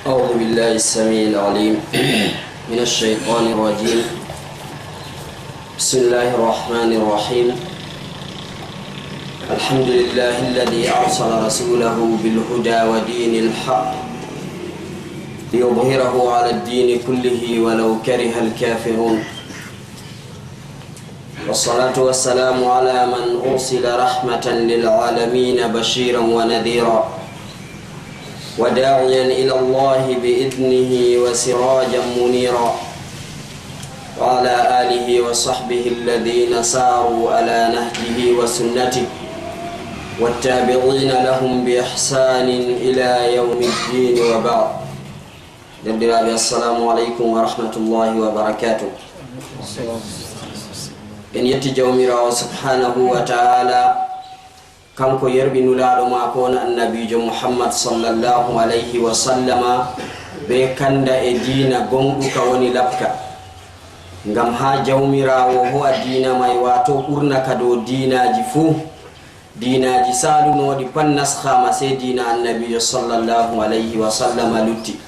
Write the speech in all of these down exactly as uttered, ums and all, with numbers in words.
أعوذ بالله السميع العليم من الشيطان الرجيم. بسم الله الرحمن الرحيم. الحمد لله الذي أرسل رسوله بالهدى ودين الحق ليظهره على الدين كله ولو كره الكافرون. والصلاة والسلام على من أرسل رحمة للعالمين بشيرا ونذيرا وداعيا إلى الله بإذنه وسراجا منيرا، وعلى آله وصحبه الذين ساروا على نهجه وسنته والتابعين لهم بإحسان إلى يوم الدين، وبعد. Derdiraɓe, assalamu alaikum wa rahmatullahi wa barakatuh. En yetti Jawmiraawo subhanahu wa ta'ala, kanko yerɓi nulaaɗo maako on Annabiijo Muhammad sallallahu alayhi wa sallama, bee kanda e diina gonɗuka, woni laɓka, ngam haa Jawmiraawo ho'a diina may, waato ɓurna ka dow diinaaji fuu. Diinaaji saalunooɗi pat naskhaama, sey diina Annabiijo sallallahu alayhi wa sallama lutti.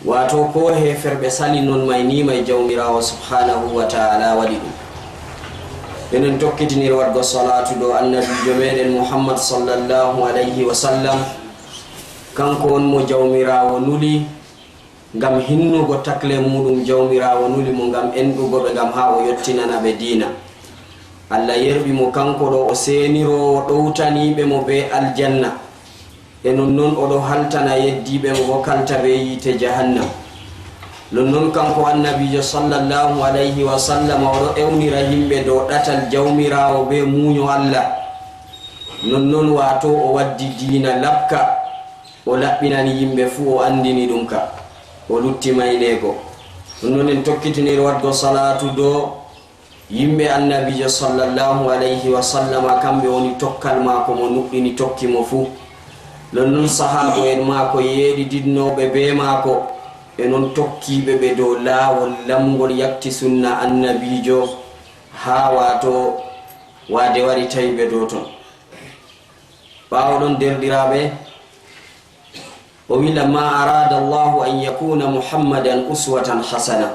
Waato koo heeferɓe sali non may, ni may Jawmiraawo subhanahu wa ta'ala waɗi ɗum. Enen tokkitinir waɗgo salaatu dow Annabiijo meɗen Muhammad sallallahu alayhi wa sallam. Kanko on mo Jawmiraawo nuli ngam hinnugo takle muuɗum. Jawmiraawo nuli mo ngam enɗugo ɓe, ngam haa o yottinana ɓe diina. Allah yerɓi mo kanko ɗo, o seeniroowo ɗowtaniiɓe mo bee aljanna. E nonnon o ɗo haltana yeddiiɓe mo boo kalta bee yiite jahannam. Nonnon kanko Annabiijo sallallahu alayhi wa sallam o ɗo ewnira yimɓe dow ɗatal Jawmiraawo bee muuyo Allah. Nonnon waato o waddi diina laɓka, o laɓɓinani yimɓe fuu, o anndini ɗum ka, o lutti mayneego. Nonnon en tokkitinir waɗgo salaatu dow yimɓe Annabiijo sallallahu alayhi wa sallama, kamɓe woni tokkal maako mo nuɗɗini tokki mo fuu. Nonnon sahaabo'en maako yeeɗiɗinooɓe bee maako, e non tokkiiɓe ɓe dow laawol laɓngol yakti sunna Annabiijo, haa waato waade wari tawi ɓe dow ton. Ɓaawo ɗon, deerɗiraaɓe, o wi: "Lamma arada Allahu an yakuna Muhammadan uswatan hasana."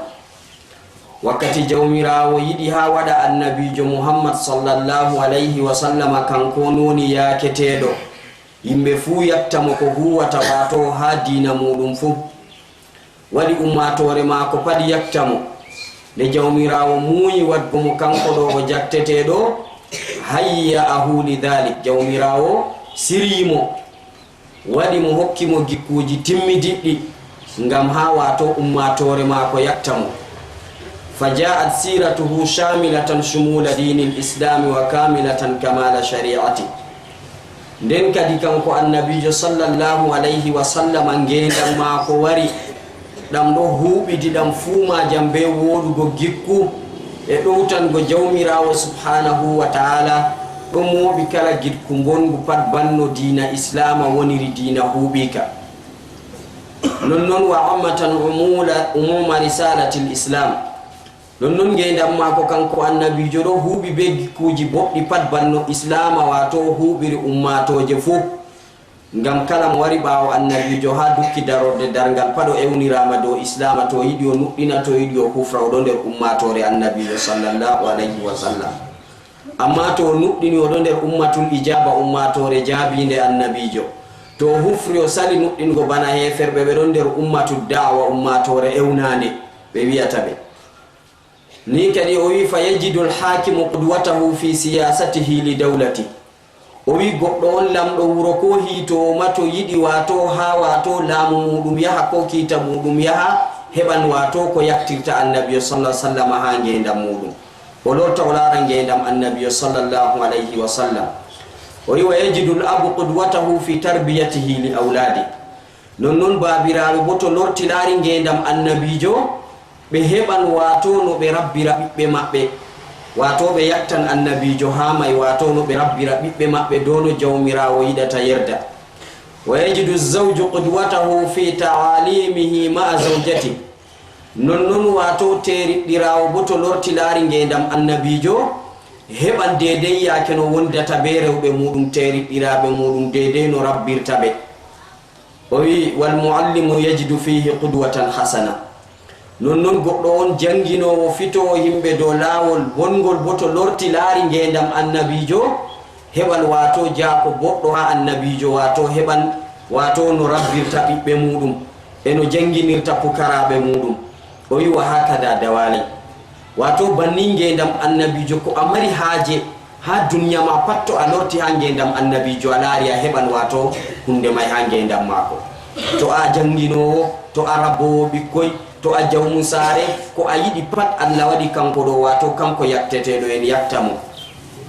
Wakkati Jawmiraawo yiɗi haa waɗa Annabiijo Muhammad sallallahu alayhi wa sallama, kanko on woni yaaketeeɗo, yimɓe fuu yakta mo ko huuwata, waato haa diina muuɗum fuu. Waɗi ummaatoore maako pat yakta mo. Nde Jawmiraawo muuyi waɗgo mo kanko ɗo o jakteteeɗo, hayya'ahu li dhalik, Jawmiraawo siryi mo, waɗi mo, hokki mo gikkuuji timmidiɗɗi, ngam haa waato ummaatoore maako yakta mo. Fa ja'at siratuhu shamilatan shumula dinil islami wa kamilatan kamala shari'ati. Nden kadi, kanko Annabiijo sallallahu alayhi wa sallama, ngeendam maako wari ɗam ɗo huuɓidi, ɗam fuu maajam bee wooɗugo gikku e ɗowtango Jawmiraawo subhaanahu wa ta'ala, ɗo mooɓi kala gikku mbonngu pat, bana no diina Islaama woniri diina huuɓiika. Nonnon, wa ammatan umula, umuma risalatil Islam. Nonnon, ngeendam maako kanko Annabiijo ɗo huuɓi bee gikkuuji boɗɗi pat, bana no Islaama, waato huuɓiri ummaatooje fuu. Ngam kala mo wari ɓaawo Annabiijo haa dukki darorde darngal pat, o ewniraama dow Islaama, to o yiɗi o nuɗɗina, to o yiɗi o hufra, o ɗo nder ummaatoore Annabiijo sallallahu alayhi wa sallam. Ammaa to o nuɗɗini, o ɗo nder ummatul ijaaba, ummaatoore jaabiinde Annabiijo. To o hufri, o sali nuɗɗingo bana heeferɓe, ɓe ɗon nder ummatud da'wa, ummaatoore ewnaande, ɓe wi'ata ɓe. Ni kadi o wi: "Fa yajidul hakimu qudwatahu fi siyasatihi li dawlati." O wi: "Goɗɗo on lamɗo wuro, ko hiitoowo ma, to yiɗi, waato haa waato laamu muuɗum yaha, ko kiita muuɗum yaha, heɓan waato ko yaktirta Annabiijo sallallahu alaihi wasallam haa ngeendam muuɗum." O lorta o laara ngeendam Annabiijo sallallahu alaihi wasallam. O wi: "Wa yajidul abu qudwatahu fi tarbiyatihi li awladi." Nonnon baabiraaɓe boo, to lorti laari ngeendam Annabiijo, ɓe heɓan waato no ɓe rabbira ɓiɓɓe maɓɓe, waato ɓe yaktan Annabiijo haa may, waato no ɓe rabbira ɓiɓɓe maɓɓe dow no Jawmiraawo yiɗata yerda. Wa yajidu zawju qudwatahu fi ta'alimihi ma'a zawjati. Nonnon waato teeriɗɗiraawo boo, to lorti laari ngeendam Annabiijo, heɓan deedey yaake no wondata bee rewɓe muuɗum, teeriɗɗiraaɓe muuɗum, deedey no rabbirta ɓe. O wi, "Wal muallimu yajidu fihi qudwatan hasana." Non non goɗɗo on janginoowo fitoowo yimɓe dow laawol bongol bo to lorti laari ngeendam annabiijo, heɓan waato jaako boɗɗo haa annabiijo, waato heɓan waato no rabbirta ɓiɓɓe muuɗum, e no janginirta pukaraaɓe muuɗum. O wi, "Wa hakada dawali." Waato banni ngeendam annabiijo ko a mari haaje haa duniya ma pat, to a lorti haa ngeendam annabiijo, a laari a heɓan waato huunde may haa ngeendam maako. To a janginoowo, to a rabbowo ɓikkoy, to a jawmu saare, ko a yiɗi pat Allah waɗi kanko ɗo, waato kanko yakteteeɗo en yakta mo.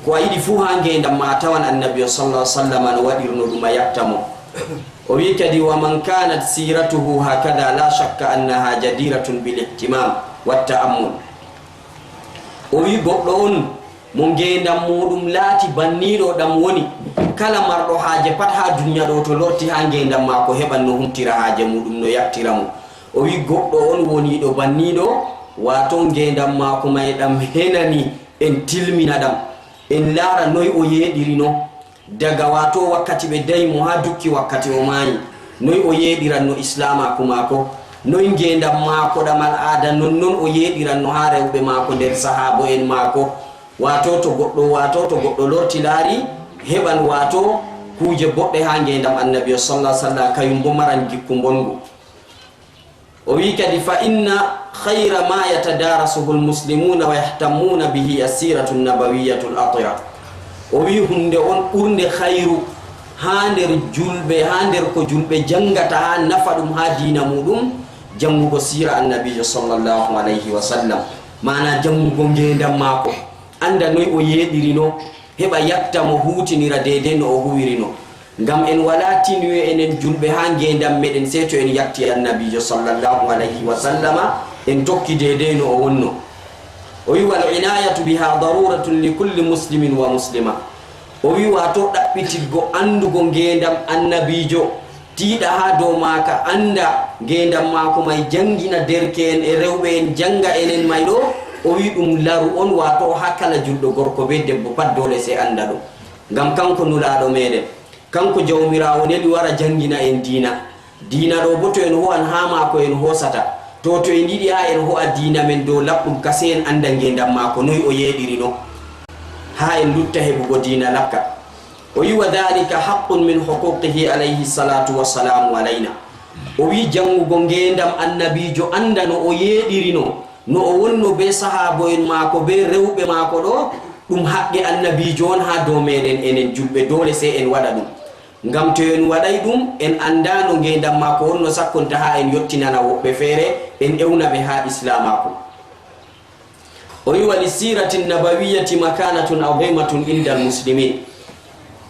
Ko a yiɗi fuu haa ngeendam ma a tawan annabiijo sallallahu alaihi wasallam no waɗirno ɗum a yakta mo. O wi kadi, "Wa man kanat siratuhu hakada la shakka annaha jadiratun bil ihtimam wa ta'ammul." O wi goɗɗo on mo ngeendam muuɗum laati banniiɗo ɗam woni kala marɗo haaje pat haa duniya ɗo to lorti haa ngeendam maako heɓan no huntira haaje muuɗum no yattira mo. O wi goɗɗo on woniiɗo banniiɗo waato ngeendam maako may ɗam henani en tilmina ɗam en laara noy o yeeɗirino. Daga waato wakkati ɓe dayi mo haa dukki wakkati o maayi, noy o yeeɗiranno islaamaaku maako, noy ngeendam maako ɗam al'aada, non non o yeeɗiranno haa rewɓe maako nder sahaabo'en maako. Waato to goɗɗo, waato to goɗɗo lorti laari, heɓan waato kuuje boɗɗe haa ngeendam annabiijo sallallahu alaihi wasallam, kayum bo maran gikku mbongu. O wi kadi, "Fa inna khayra ma yatadarasuhu almuslimuna wa yahtammuna bihi assiratu nabawiyatu al-atira." O wi hunde on ɓurnde khayru haa nder julɓe, haa nder ko julɓe janngata haa nafa ɗum haa diina muɗum, janngugo siira annabiijo sallallahu alayhi wa sallam, maana janngugo ngeendam maako, annda noy o yeeɗirino, heɓa yakta mo, huutinira deydey no o huwirino. Ngam en walaa tinuye enen julɓe haa ngeendam meɗen, sey to en yakti annabiijo sallallahu alayhi wa sallama, en tokki deydey no o wonno. O wi, "Wal inayatu biha daruratun li kulli muslimin wa muslima." O wi, waato ɗaɓɓitiggo anndugo ngeendam annabiijo, tiiɗa haa dow maaka, annda ngeendam maako may, janngina derke'en e rewɓe en, jannga enen may ɗo. O wi ɗum laru on, waato haa kala julɗo gorko bee debbo pat doole sey annda ɗum. Ngam kanko nulaaɗo meɗen, kanko Jawmiraawo neli wara janngina en diina. Diina ɗo bo to en ho'an haa maako en hoosata. To, to en yiɗi haa en ho'a diina men dow laɓɗum ka, sey en annda ngeendam maako, noy o yeeɗirino, haa en lutta heɓugo diina lakka. O wi, "Wa dhalika haqqun min huquqihi alayhi salatu wa salamu alayna." O wi janngugo ngeendam annabiijo, annda no o yeeɗirino, no o wonno bee sahaabo'en maako, bee rewɓe maako ɗo, ɗum haqqe annabiijo on haa dow meɗen enen julɓe, doole sey en waɗa ɗum. Ngam to en waɗay ɗum, en anndaano ngeendam maako on no sakkonta haa en yottinana woɓɓe feere, en ewna ɓe haa islaamaaku. O wi, "Wa li sirati nabawiyati makanatun azimatun inda almuslimin."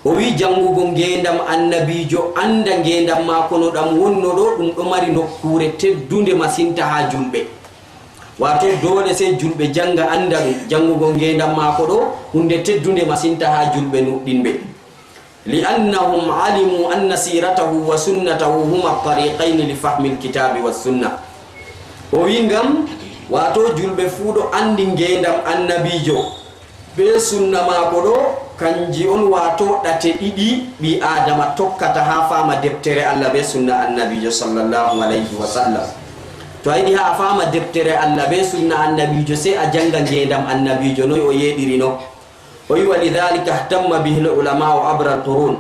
O wi, janngugo ngeendam annabiijo, annda ngeendam maako no ɗam wonno ɗo, ɗum ɗo mari nokkuure teddunde masinta haa julɓe. Waato doole sey julɓe jannga, annda ɗum. Janngugo ngeendam maako ɗo, huunde teddunde masinta haa julɓe nuɗɗinɓe. "Li annahum alimu anna siratahu wa sunnatahu huma tariqayni li fahmi alkitabi wa sunna." O wi ngam, waato julɓe fuu ɗo anndi ngeendam annabiijo, bee sunna maako ɗo, kanji on waato ɗate ɗiɗi ɓii Aadama tokkata haa faama deftere Allah bee sunna annabiijo sallallahu alayhi wa sallam. To a yiɗi haa a faama deftere Allah bee sunna annabiijo, sey a jannga ngeendam annabiijo, noy o yeeɗirino. O wi, "Wa lidhalika ihtamma bihi al-ulama'u abra al-qurun."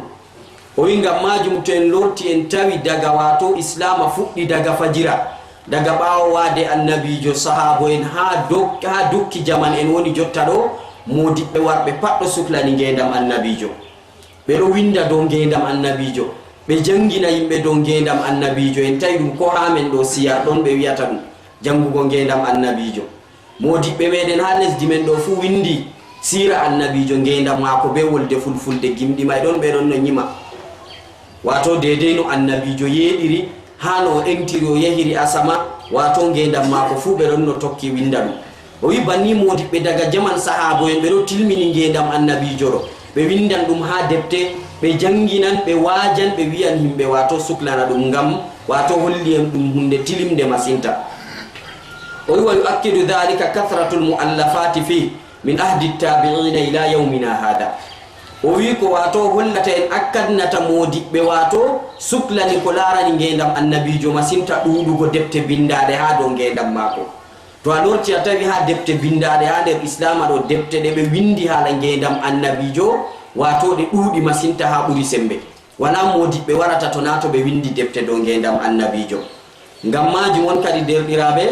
O wi, ngam maajum, to en lorti, en tawi daga, waato islaama fuɗɗi daga fajira, daga ɓaawo waade annabiijo, sahaabo'en, haa dok-, haa dukki jaman en woni jotta ɗo, moodiɓɓe warɓe pat ɗo suklani ngeendam annabiijo. Ɓe ɗo winnda dow ngeendam annabiijo, ɓe janngina yimɓe dow ngeendam annabiijo. En tawi ɗum ko haa men ɗo Siyar ɗon ɓe wi'ata ɗum, janngugo ngeendam annabiijo. Moodiɓɓe meɗen haa lesdi men ɗo fuu winndi siira annabiijo, ngeendam maako bee wolde fulfulde, gimɗi may ɗon, ɓe ɗon no nyima. Waato deydey no annabiijo yeeɗiri, haa no o eŋtiri, o yahiri asama, waato ngeendam maako fuu, ɓe ɗon no tokki winnda ɗum. O wi, banni moodiɓɓe daga jaman sahaabo'en, ɓe ɗo tilmini ngeendam annabiijo ɗo. Ɓe winndan ɗum haa defte, ɓe jannginan, ɓe waajan, ɓe wi'an yimɓe, waato suklana ɗum, ngam waato holli en ɗum huunde tilimnde masinta. O wi, "Wa yu'akkidu dhalika kathratu al-mu'allafati fi min ahdi at-tabi'ina ila yawmina hadha." O wi ko waato hollata en akkadnata moodiɓɓe waato suklani ko laarani ngeendam annabiijo masinta ɗuuɗugo depte binndaaɗe haa dow ngeendam maako. To a lorti a tawi haa depte binndaaɗe haa nder Islaama ɗo depte ɗe ɓe winndi haala ngeendam annabiijo waato ɗe ɗuuɗi masinta haa ɓuri semmbe. Walaa moodiɓɓe warata to naa to ɓe winndi depte dow ngeendam annabiijo. Ngam maajum on kadi deerɗiraaɓe,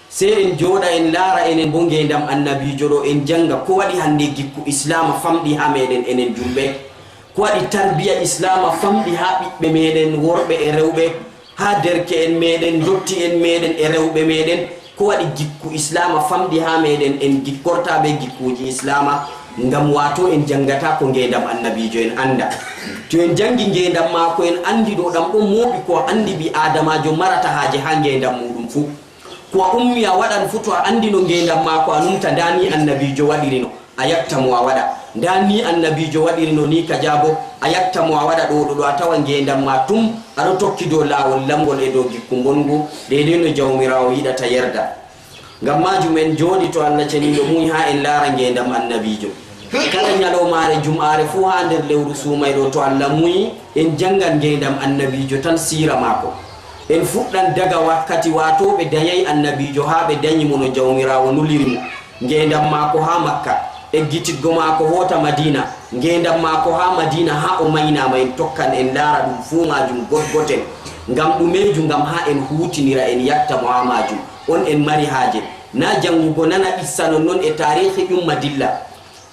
sey en jooɗa en laara enen boo ngeendam annabiijo ɗo en jannga ko waɗi hannde gikku Islaama famɗi haa meeɗen enen juulɓe. Ko waɗi tarbiya Islaama famɗi haa ɓiɓɓe meeɗen worɓe e rewɓe, haa derke'en meeɗen, ndotti'en meeɗen e rewɓe meeɗen. Ko waɗi gikku Islaama famɗi haa meeɗen en gikkortaa bee gikkuuji Islaama, ngam waato en janngataa ko ngeendam annabiijo en annda. To en janngi ngeendam maako en anndi ɗo ɗam ɗon mooɓi ko a anndi ɓii aadamaajo marata haaje haa ngeendam muuɗum fuu. Ko a ummi a waɗan fuu to a anndi no ngeendam maako a numta ndaa ni annabiijo waɗirino. A yakta mo a waɗa. Ndaa ni annabiijo waɗirino ni ka jaabo, a yakta mo a waɗa ɗo ɗo ɗo a tawa ngeendam ma tum a ɗo tokki dow laawol lamngol e dow gikku mbonngu deydey no Jawmiraawo yiɗata yerda. Ngam maajum en njooɗi to Allah ceniiɗo muyi haa en laara ngeendam annabiijo. Kala nyaloomaare jum'aare fuu haa nder lewru suumayɗo to Allah muyi en janngan ngeendam annabiijo tan siira maako. En fuɗɗan daga wakkati waatooɓe danyay annabiijo haa ɓe danyi mo no Jawmiraawo nuliri mo. Ngeendam maako haa Makka, eggititgo maako hoota Madiina, ngeendam maako haa Madiina haa o maynaama en tokkan en laara ɗum fuu maajum goɗgotel. Ngam ɗumeeju? Ngam haa en huutinira en yatta mo haa maajum. On en mari haaje. Naa janngugo nana qissa non non e taariihi ƴumma dilla.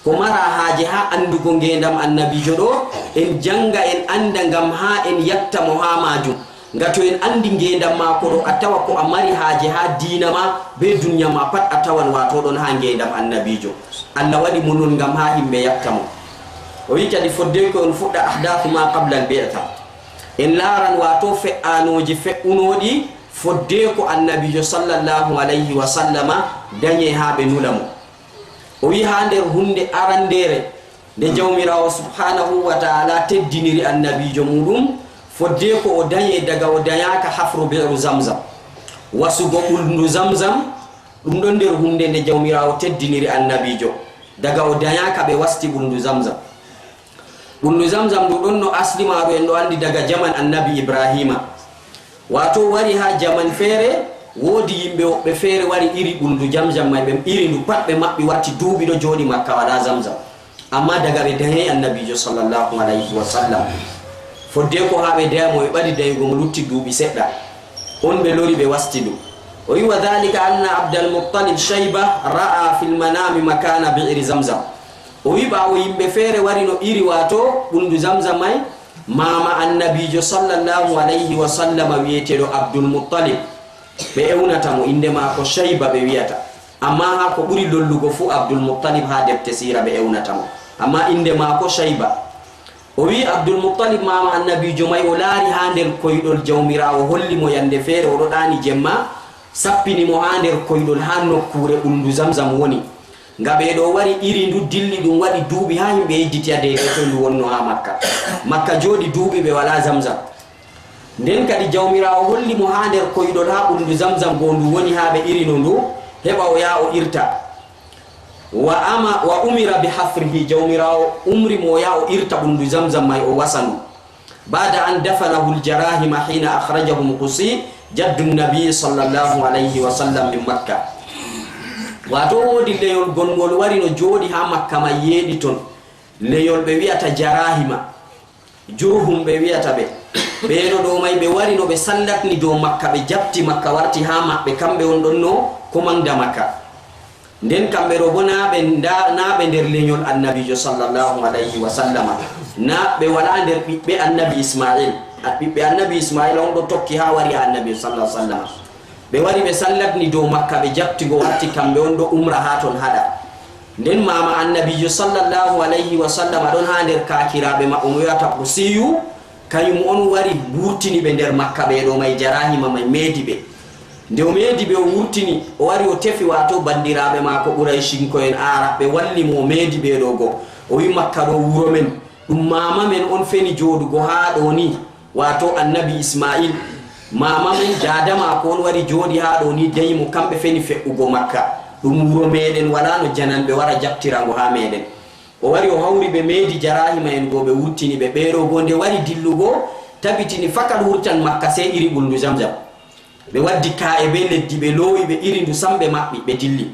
Ko maraa haaje haa anndugo ngeendam annabiijo ɗo en jannga en annda ngam haa en yatta mo haa maajum. Nga to en anndi ngeendam maako ɗo, a tawa ko a mari haaje haa diina ma bee dunya ma pat, a tawan waato ɗon haa ngeendam annabiijo. Allah waɗi mo non ngam haa yimɓe yatta mo. O wi'i kadi fodde ko on fuɗɗa ahdaasu ma qabla al bi'tha. En laaran waato fe'aanooji fe'unooɗi fodde ko annabiijo sallallahu alayhi wa sallama danye haa ɓe nula mo. O wi'i haa nder huunde arandeere nde Jawmiraawo subhaanahu wa ta'ala teddiniri annabiijo muuɗum, fodde ko o danye daga o danyaaka hafru bi'ru Zamzam. Wasugo ɓulndu Zamzam, ɗum ɗon nder huunde nde Jawmiraawo teddiniri annabiijo. Daga o danyaaka ɓe wasti ɓulndu Zamzam. Ɓulndu Zamzam ndu ɗon no asli maaru en ɗo anndi daga jaman annabi Ibrahiima. Waato wari haa jaman feere, woodi yimɓe woɓɓe feere wari iri ɓulndu Zamzam may, ɓe iri ndu pat ɓe maɓɓi, watti duuɓi ɗo jooɗi Makka walaa Zamzam. Ammaa daga ɓe danyay annabiijo sallallahu alayhi wa sallam. Fodde ko haa ɓe daya mo, ɓe ɓadi dayugo mo lutti duuɓi seɗɗa. On ɓe lori ɓe wasti ndu. O wi'i, "Wa dhalika anna Abdal Muttalib Shayba ra'a fil manami makana bi'ri Zamzam." O wi'i, ɓaawo yimɓe feere wari no iri waato ɓulndu Zamzam may, maama annabiijo sallallahu alayhi wa sallama wi'eteeɗo Abdul Muttalib. Ɓe ewnata mo, innde maako Shayba ɓe wi'ata. Ammaa haa ko ɓuri lollugo fuu Abdul Muttalib haa defte siira ɓe ewnata mo. Ammaa innde maako Shayba. O wi'i Abdul Muttalib, maama annabiijo may, o laari haa nder koyɗol Jawmiraawo holli mo yande feere o ɗo ɗaani jemma, sappini mo haa nder koyɗol haa nokkuure ɓulndu Zamzam woni. Nga ɓe ɗo wari iri ndu dilli ɗum waɗi duuɓi haa yimɓe yedditi a deydey to ndu wonno haa Makka. Makka jooɗi duuɓi ɓe walaa Zamzam. Nden kadi Jawmiraawo holli mo haa nder koyɗol haa ɓulndu Zamzam go ndu woni haa ɓe irino ndu, heɓa o yaha o irta. Wa ama-, wa umira bi hafrihi, Jawmiraawo umri mo o yaha o irta ɓulndu Zamzam may o wasa ndu. Ba'da an dafanahul jarahima hina akhrajahum Qusi, jaddu nabi sallallahu alayhi wa sallam min Makka. Waato woodi leyol gonngol wari no jooɗi haa Makka may yeeɗi ton. Leyol ɓe wi'ata Jarahima. Jurhum ɓe wi'ata ɓe. Ɓeeɗo ɗo may ɓe wari no ɓe sallatni dow Makka, ɓe jaɓti Makka warti haa maɓɓe, kamɓe on ɗon no komanda Makka. Nden kamɓe ɗo bo naa ɓe nda-, naa ɓe nder lenyol Annabiijo sallallahu alayhi wa sallama. Naa ɓe walaa nder ɓiɓɓe Annabi Isma'il. A, ɓiɓɓe Annabi Isma'il on ɗo tokki haa wari haa Annabi sallallahu alayhi wa sallama. Ɓe wari ɓe sallatni dow Makka, ɓe jaɓti ngo warti kamɓe on ɗo umra haa ton haɗa. Nden maama Annabiijo sallallahu alayhi wa sallama ɗon haa nder kaakiraaɓe maɓɓe mo wi'ata Qusiyu, kanyum on wari wurtini ɓe nder Makka, ɓee ɗo may Jarahima may meedi ɓe. Nde o meedi ɓe o wurtini, o wari o tefi waato banndiraaɓe maako Qurayshinko'en Aaraɓɓe walli mo o meedi ɓee ɗo go. O wi'i Makka ɗo wuro men, ɗum maama men on feni jooɗugo haa ɗo ni. Waato Annabi Isma'il, maama men, daada maako on wari jooɗi haa ɗo ni, dayi mo, kamɓe feni fe'ugo Makka. Ɗum wuro meeɗen, walaa no jananɓe wara jaɓtira ngo haa meeɗen. O wari o hawri ɓe meedi Jarahima en goo, ɓe wurtini ɓe. Ɓeeɗo goo nde wari dillugo, tabitini fakat wurtan Makka sey iri ɓulndu Zamzam. Ɓe waddi kaa'e bee leddi, ɓe loowi ɓe iri ndu sam, ɓe maɓɓi, ɓe dilli.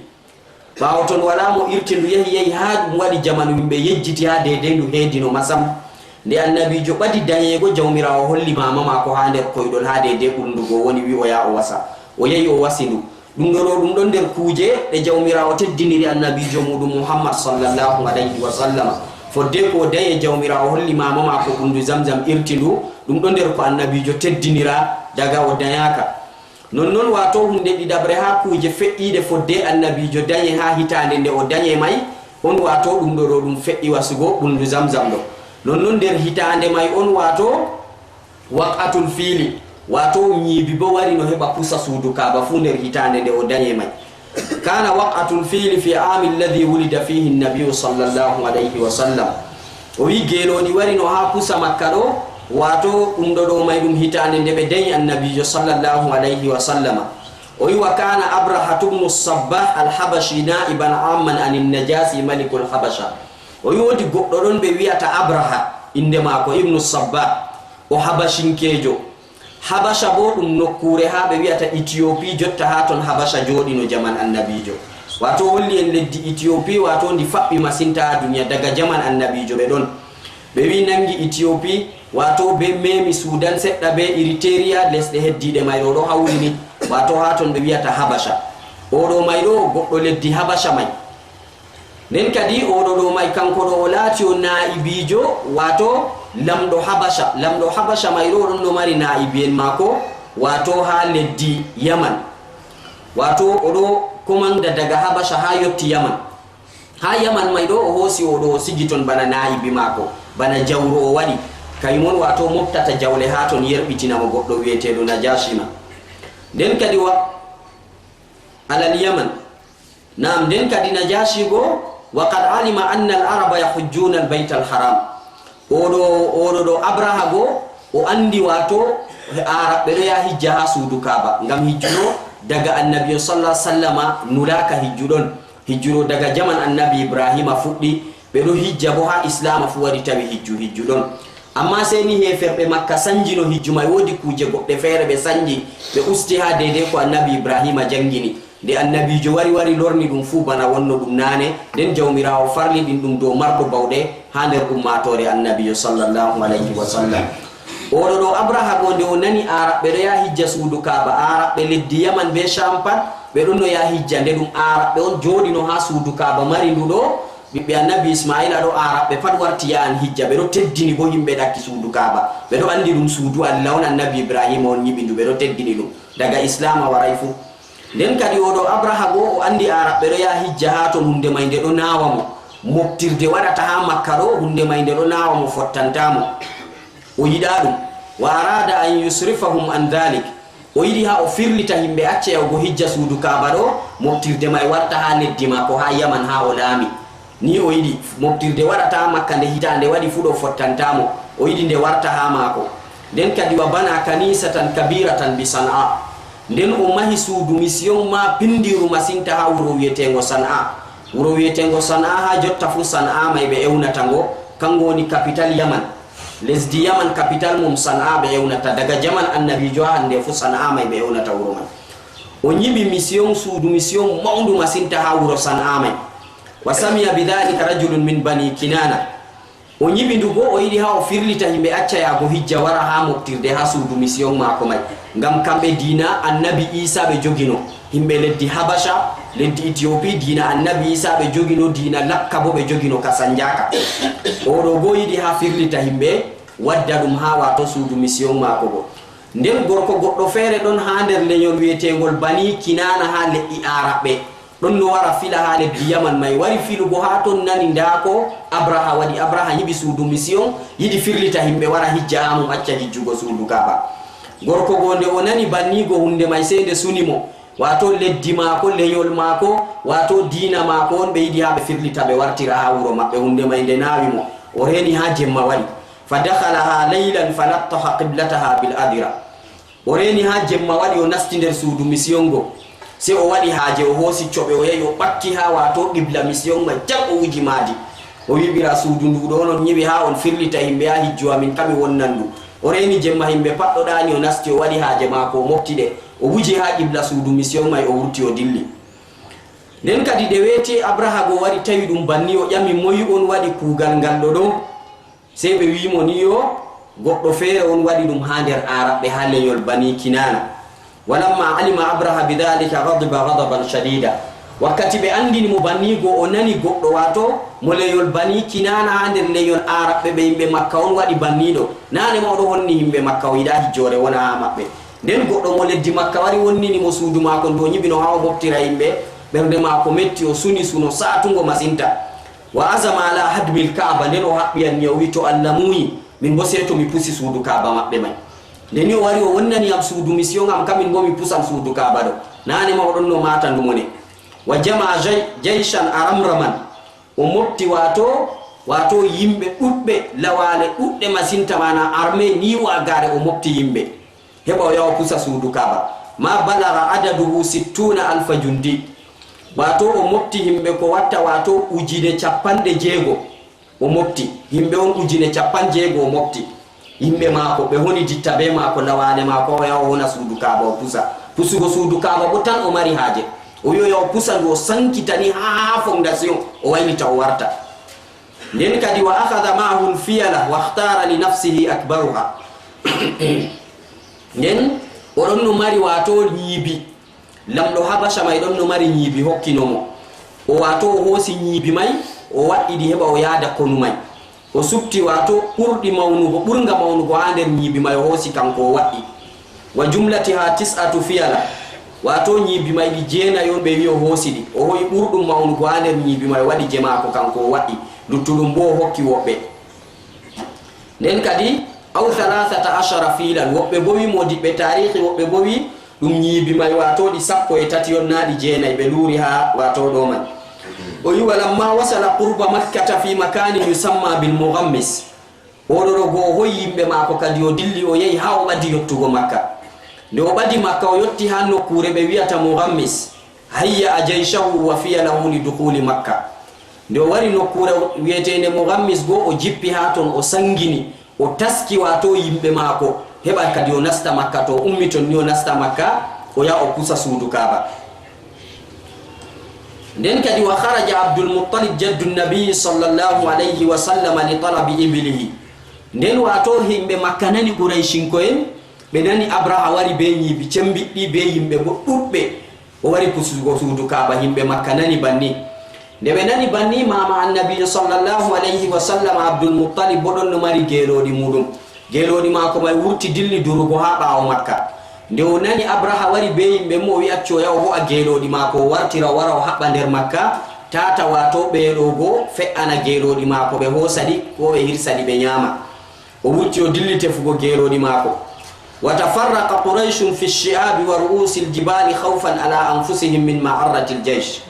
Ɓaawo ton walaa mo irti ndu, yehi, yehi haa ɗum waɗi jamanu, yimɓe yejjiti haa deydey ndu heedino ma sam. Nde Annabiijo ɓadi danyeego, Jawmiraawo holli maama maako haa nder koyɗol haa deydey ɓulndu go woni, wi'i o yaha o wasa. O yehi o wasi ndu. Ɗum ɗo ɗo, ɗum ɗon nder kuuje ɗe Jawmiraawo teddiniri Annabiijo muuɗum Muhammad sallallahu alayhi wa sallama. Fodde ko o danye, Jawmiraawo holli maama maako ɓulndu Zamzam, irti ndu. Ɗum ɗo nder ko Annabiijo teddinira daga o danyaaka. Nonnon, waato huunde ɗiɗaɓre haa kuuje fe'iiɗe fodde Annabiijo danye haa hitaande nde o danye may on, waato ɗum ɗo ɗo ɗum fe'i wasugo ɓulndu Zamzam ɗo. Nonnon nder hitaande may on, waato Waq'atul Fiili, waato ñiibi boo wari no heɓa pusa suudu Kaaba fuu nder hitaande nde o danye may. Kana waq'atul fiili fi aami alladhi wulida fihi an-nabiyyu sallallahu alayhi wa sallam. O wi'i geelooɗi wari no haa pusa Makka ɗo, waato ɗum ɗo ɗo may ɗum hitaande nde ɓe danyi Annabiijo sallallahu alayhi wa sallama. O wi'i, wa kana Abrahatu ibnu Sabbah al-Habashi na'iban amman anin Najasi malikul Habasha. O wi'i woodi goɗɗo ɗon ɓe wi'ata Abraha, innde maako Ibnu Sabbah, o Habashinkeejo. Habasha boo ɗum nokkuure haa ɓe wi'ata Itiyopi, jotta haa ton Habasha jooɗino jaman Annabiijo. Waato holli en leddi Itiyopi, waato ndi faɓɓi masinta haa duniya daga jaman Annabiijo ɓe ɗon. Ɓe wi'i nangi Itiyopi, waato bee meemi Sudan seɗɗa bee Eriteriya, lesɗe heddiiɗe may ɗo ɗo hawrini, waato haa ton ɓe wi'ata Habasha. Oo ɗo may ɗo goɗɗo leddi Habasha may. Nden kadi, oo ɗo ɗo may, kanko ɗo o laati o naa'ibiijo, waato lamɗo Habasha. Lamɗo Habasha may ɗo, o ɗon no mari naa'ibi'en maako, waato haa leddi Yaman. Waato o ɗo komanda daga Habasha haa yotti Yaman. Haa Yaman may ɗo, o hoosi oo ɗo, o sigi ton bana naa'ibi maako, bana jawro o waɗi. Kayum on, waato moɓtata jawle haa ton, yerɓitina mo goɗɗo wi'eteeɗo Najashi ma. Nden kadi wa, alal Yaman. Naam, nden kadi Najashi go, wa qad alima anna al-araba yahujjuna al-bayta al-haram. Oo ɗo, oo ɗo ɗo Abraha go, o anndi, waato, Aaraɓɓe ɗo yaha hijja haa suudu Kaaba, ngam hijju ɗo daga Annabi sallallahu alayhi wasallama nulaaka hijju ɗon. Hijju ɗo daga jaman Annabi Ibrahima fuɗɗi, ɓe ɗo hijja boo haa Islaama fuu wari tawi hijju, hijju ɗon. Ammaa sey ni heeferɓe Makka sanjino hijju may, woodi kuuje goɗɗe feere ɓe sanji, ɓe usti haa deydey ko Annabi Ibrahima janngini. Nde Annabiijo wari, wari lorni ɗum fuu bana wonno ɗum naane, nden Jawmiraawo farliɗin ɗum dow marɗo bawɗe haa nder ummaatoore Annabiijo sallallahu alayhi wa sallam. Oo ɗo ɗo Abraha go, nde o nani Aaraɓɓe ɗo yaha hijja suudu Kaaba, Aaraɓɓe leddi Yaman bee Shaam pat, ɓe ɗon no yaha hijja. Nde ɗum Aaraɓɓe on jooɗino haa suudu Kaaba mari ndu ɗo, ɓiɓɓe Annabi Isma'iila ɗo, Aaraɓɓe pat warti yahan hijja. Ɓe ɗo teddini boo yimɓe ɗakki suudu Kaaba. Ɓe ɗo anndi ɗum suudu Allah on, Annabi Ibrahiima on nyiɓi ndu. Ɓe ɗo teddini ɗum. Daga Islaama waray fuu. Nden kadi, oo ɗo Abraha go, o anndi Aaraɓɓe ɗo yaha hijja haa ton, huunde may nde ɗo naawa mo. Moftirde waɗata haa Makka ɗo, huunde may nde ɗo naawa mo, fottantaa mo. O yiɗaa ɗum. Wa arada an yusrifahum an dhalik. O yiɗi haa o firlita yimɓe, acca yahugo hijja suudu Kaaba ɗo, moftirde may warta haa leddi maako, haa Yaman, haa o laami. Ni o yiɗi moftirde waɗata haa Makka, nde hitaande waɗi fuu ɗo fottantaa mo. O yiɗi nde warta haa maako. Nden kadi, wa bana kanisatan kabiratan bi Sana'a. Nden o mahi suudu misiyon ma pindiru masinta haa wuro wi'eteengo Sana'a. Wuro wi'eteengo Sana'a, haa jotta fuu Sana'a may ɓe ewnata ngo, kango woni kapital Yaman. Lesdi Yaman, kapital mum Sana'a ɓe ewnata. Daga jaman Annabiijo haa hannde fuu Sana'a may ɓe ewnata wuro man. O nyiɓi misiyon, suudu misiyon mawndu masinta haa wuro Sana'a may. Wa sami'a bi dhalika rajulun min bani Kinana. O nyiɓi ndu boo, o yiɗi haa o firlita yimɓe, acca yaago hijja, wara haa moftirde, haa suudu misiyon maako may. Ngam kamɓe diina Annabi Iisa ɓe jogino, yimɓe leddi Habasha, leddi Itiyopi, diina Annabi Iisa ɓe jogino, diina lakka boo ɓe jogino, ka sanjaaka. Oo ɗo boo yiɗi haa firlita yimɓe, wadda ɗum haa, waato, suudu misiyon maako go. Nden gorko goɗɗo feere ɗon haa nder lenyol wi'eteengol Bani Kinaana, haa le'i Aaraɓɓe. Ɗon no wara fila haa leddi Yaman may, wari filugo haa ton, nani ndaa ko Abraha waɗi. Abraha nyiɓi suudu misiyon, yiɗi firlita yimɓe wara hijja haa mum, acca hijjugo suudu Kaaba. Gorko go, nde o nani banni go, huunde may sey nde suni mo, waato leddi maako, lenyol maako, waato diina maako on, ɓe yiɗi haa ɓe firlita, ɓe wartira haa wuro maɓɓe. Huunde may nde naawi mo, o reeni haa jemma waɗi. Fa dakhalaha laylan falattaha qiblataha bil adira. O reeni haa jemma waɗi, o nasti nder suudu misiyon go. Sey o waɗi haaje, o hoosi coɓe, o yahi o ɓakki haa, waato, qibla misiyon man, jam o wuji maadi. O wi'i, "Ɓira suudu ndu ɗo, onon nyiɓi haa on firlita yimɓe haa hijju amin, kami wonnan ndu." O reeni jemma yimɓe pat ɗo ɗaani, o nasti, o waɗi haaje maako, o mofti ɗe, o wuji haa qibla suudu mission may, o wurti, o dilli. Nden kadi nde weeti Abraha go wari tawi ɗum banni, o ƴami, "Moy on waɗi kuugal ngal ɗo ɗo?" Sey ɓe wi'i mo ni, "Yo goɗɗo feere on waɗi ɗum haa nder Aaraɓɓe, haa lenyol Bani Kinaana." Walamma alima Abraha bidhalika ghadiba ghadaban shadida. Wakkati ɓe anndini mo banni go, o nani goɗɗo, waato mo lenyol Bani Kinaana haa nder lenyol Aaraɓɓe, ɓe yimɓe Makka on waɗi banni ɗo. Naane ma o ɗo honni yimɓe Makka o yiɗaa hijjoore wona haa maɓɓe. Nden goɗɗo mo leddi Makka wari wonnini mo suudu maako ndu o nyiɓino haa o moftira yimɓe. Ɓernde maako metti, o suni suno saatungo masinta. Wa azama ala hadmil Kaaba, nden o haɓɓi anniya, o wi'i, "To Allah muuyi, min bo sey to mi pusi suudu Kaaba maɓɓe may." Nde ni o wari o wonnani yam suudu mission am, kamin bo mi pusan suudu Kaaba ɗo. Naane ma o ɗonno maata ndu mo ne. Wa jama jay-, jayshan aramraman. O mofti waato, waato yimɓe ɗuɗɓe, lawaale ɗuɗɗe masinta, maana armée ni wagare o mofti yimɓe. Heɓa o yaha o pusa suudu Kaaba. Ma balaga adaduhu sittuna alfa jundi. Waato o mofti yimɓe ko watta waato ujine capanɗe jeego. O mofti yimɓe on ujine capanɗe jeego o mofti. Yimɓe maako ɓe honi ditta bee maako, lawaale maako, o yaha o wona suudu Kaaba o pusa. Pusugo suudu Kaaba bo tan o mari haaje. O wi'i o yaha o pusa ndu, o sankitani haa fondation, o waylita o warta. Nden kadi wa akhadha ma'ahu al-fiyala wa ikhtara li nafsihi akbaruha. Nden o ɗonno mari waato nyiibi. Lamɗo Habasha may ɗonno mari nyiibi hokkino mo. O waato o hoosi nyiibi may, o waɗɗi ɗi heɓa o yaada konu may. O supti waato ɓurɗi mawnugo, ɓurnga mawnugo haa nder nyiibi may o hoosi kanko o waɗɗi. Wa jumlatiha tis'atu fiyala. Waato nyiibi may ɗi jeenayi on ɓe wi'i o hoosi ɗi. O ho'i ɓurɗum mawnugo haa nder nyiibi may o waɗi je maako kanko o waɗi. Luttuɗum bo o hokki woɓɓe. Nden kadi, aw thalathata ashara filan, woɓɓe bo wi, moodiɓɓe taarihi, woɓɓe bo wi, ɗum nyiibi may waato ɗi sappo e tati on, naa ɗi jeenayi ɓe luuri haa waato ɗo man. O wi, walamma wasala qurba Makkata fi makanin yusamma bil Mughammis. Oɗo ɗo go o hoyi yimɓe maako kadi o dilli o yehi haa o ɓadi yottugo Makka. Nde o ɓadi Makka o yotti haa nokkuure ɓe wi'ata Mughammis. Hayya a jayshahu wa fiyalahu li dukhuli Makka. Nde o wari nokkuure wi'eteende Mughammis go, o jippi haa ton, o sangini, o taski waato yimɓe maako, heɓa kadi o nasta Makka, to o ummi ton ni o nasta Makka, o yaha o pusa suudu Kaaba. Nden kadi wa kharaja Abdul Muttalib jaddu Nabi sallallahu alayhi wa sallam li talabi ibilihi. Nden waato yimɓe Makka nani Qurayshinko'en, ɓe nani Abraha wari bee nyiibi cembiɗɗi, bee yimɓe bo ɗuɗɓe. O wari pusugo suudu Kaaba, yimɓe Makka nani banni. Nde ɓe nani banni, maama Annabiijo sallallahu alayhi wa sallam, Abdul Muttalib, bo ɗon no mari geelooɗi muuɗum. Geelooɗi maako may wurti dilli durugo haa ɓaawo Makka. Nde o nani Abraha wari bee yimɓe mum, o wi'i accu o yaha o ho'a geelooɗi maako, o wartira o wara o haɓɓa nder Makka, taata waato ɓeeɗo go fe'ana geelooɗi maako, ɓe hoosa ɗi, koo ɓe hirsa ɗi ɓe nyaama. O wurti o dilli tefugo geelooɗi maako. Wa tafarraqa Qurayshun fi shi'abi wa ru'usil jibali khawfan ala anfusihim min ma'arratil jaysh.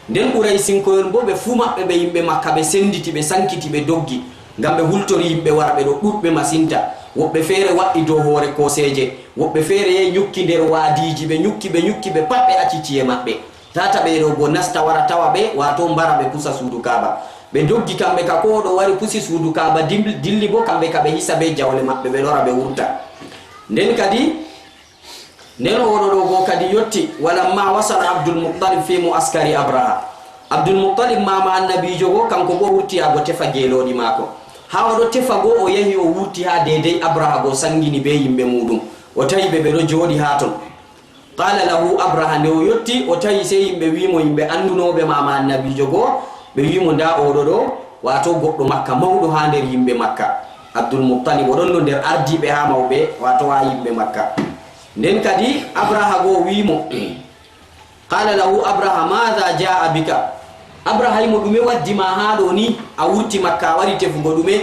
Nden Quraysinko'en boo ɓe fuu maɓɓe ɓe yimɓe Makka ɓe senditi, ɓe sankiti, ɓe doggi, ngam ɓe hultori yimɓe warɓe ɗo ɗuɗɓe masinta. Woɓɓe feere wa'i dow hoore kooseeje, woɓɓe feere yahi nyukki nder waadiiji, ɓe nyukki, ɓe nyukki, ɓe pat ɓe aci ci'e maɓɓe. Tata ɓeeɗo go nasta wara tawa ɓe, waato mbara ɓe pusa suudu Kaaba. Ɓe doggi kamɓe ka, koo ɗo wari pusi suudu Kaaba, dim-, dilli boo kamɓe ka ɓe hisa bee jawle maɓɓe, ɓe lora ɓe wurta. Nden kadi, nden oɗo ɗo go kadi yotti, walamma wasala Abdul Muttalib fi mu'askari Abraha. Abdul Muttalib maama Annabiijo go, kanko boo wurti haa go tefa geelooɗi maako. Haa o ɗo tefa go, o yahi o wurti haa deydey Abraha go sangini bee yimɓe muuɗum. O tawi ɓe, ɓe ɗo jooɗi haa ton. Qala lahu Abraha, nde o yotti, o tawi sey yimɓe wi'i mo, yimɓe andunooɓe maama Annabiijo go, ɓe wi'i mo, "Ndaa oɗo ɗo, waato goɗɗo Makka mawɗo haa nder yimɓe Makka." Abdul Muttalib, o ɗon no nder ardiiɓe haa mawɓe, waato haa yimɓe Makka. Nden kadi Abraha go wi'i mo, qala lahu Abraha, "Maadha jaa'a bika?" Abraha wi'i mo, "Ɗume waddi ma haa ɗo ni? A wurti Makka, a wari tefugo ɗume?"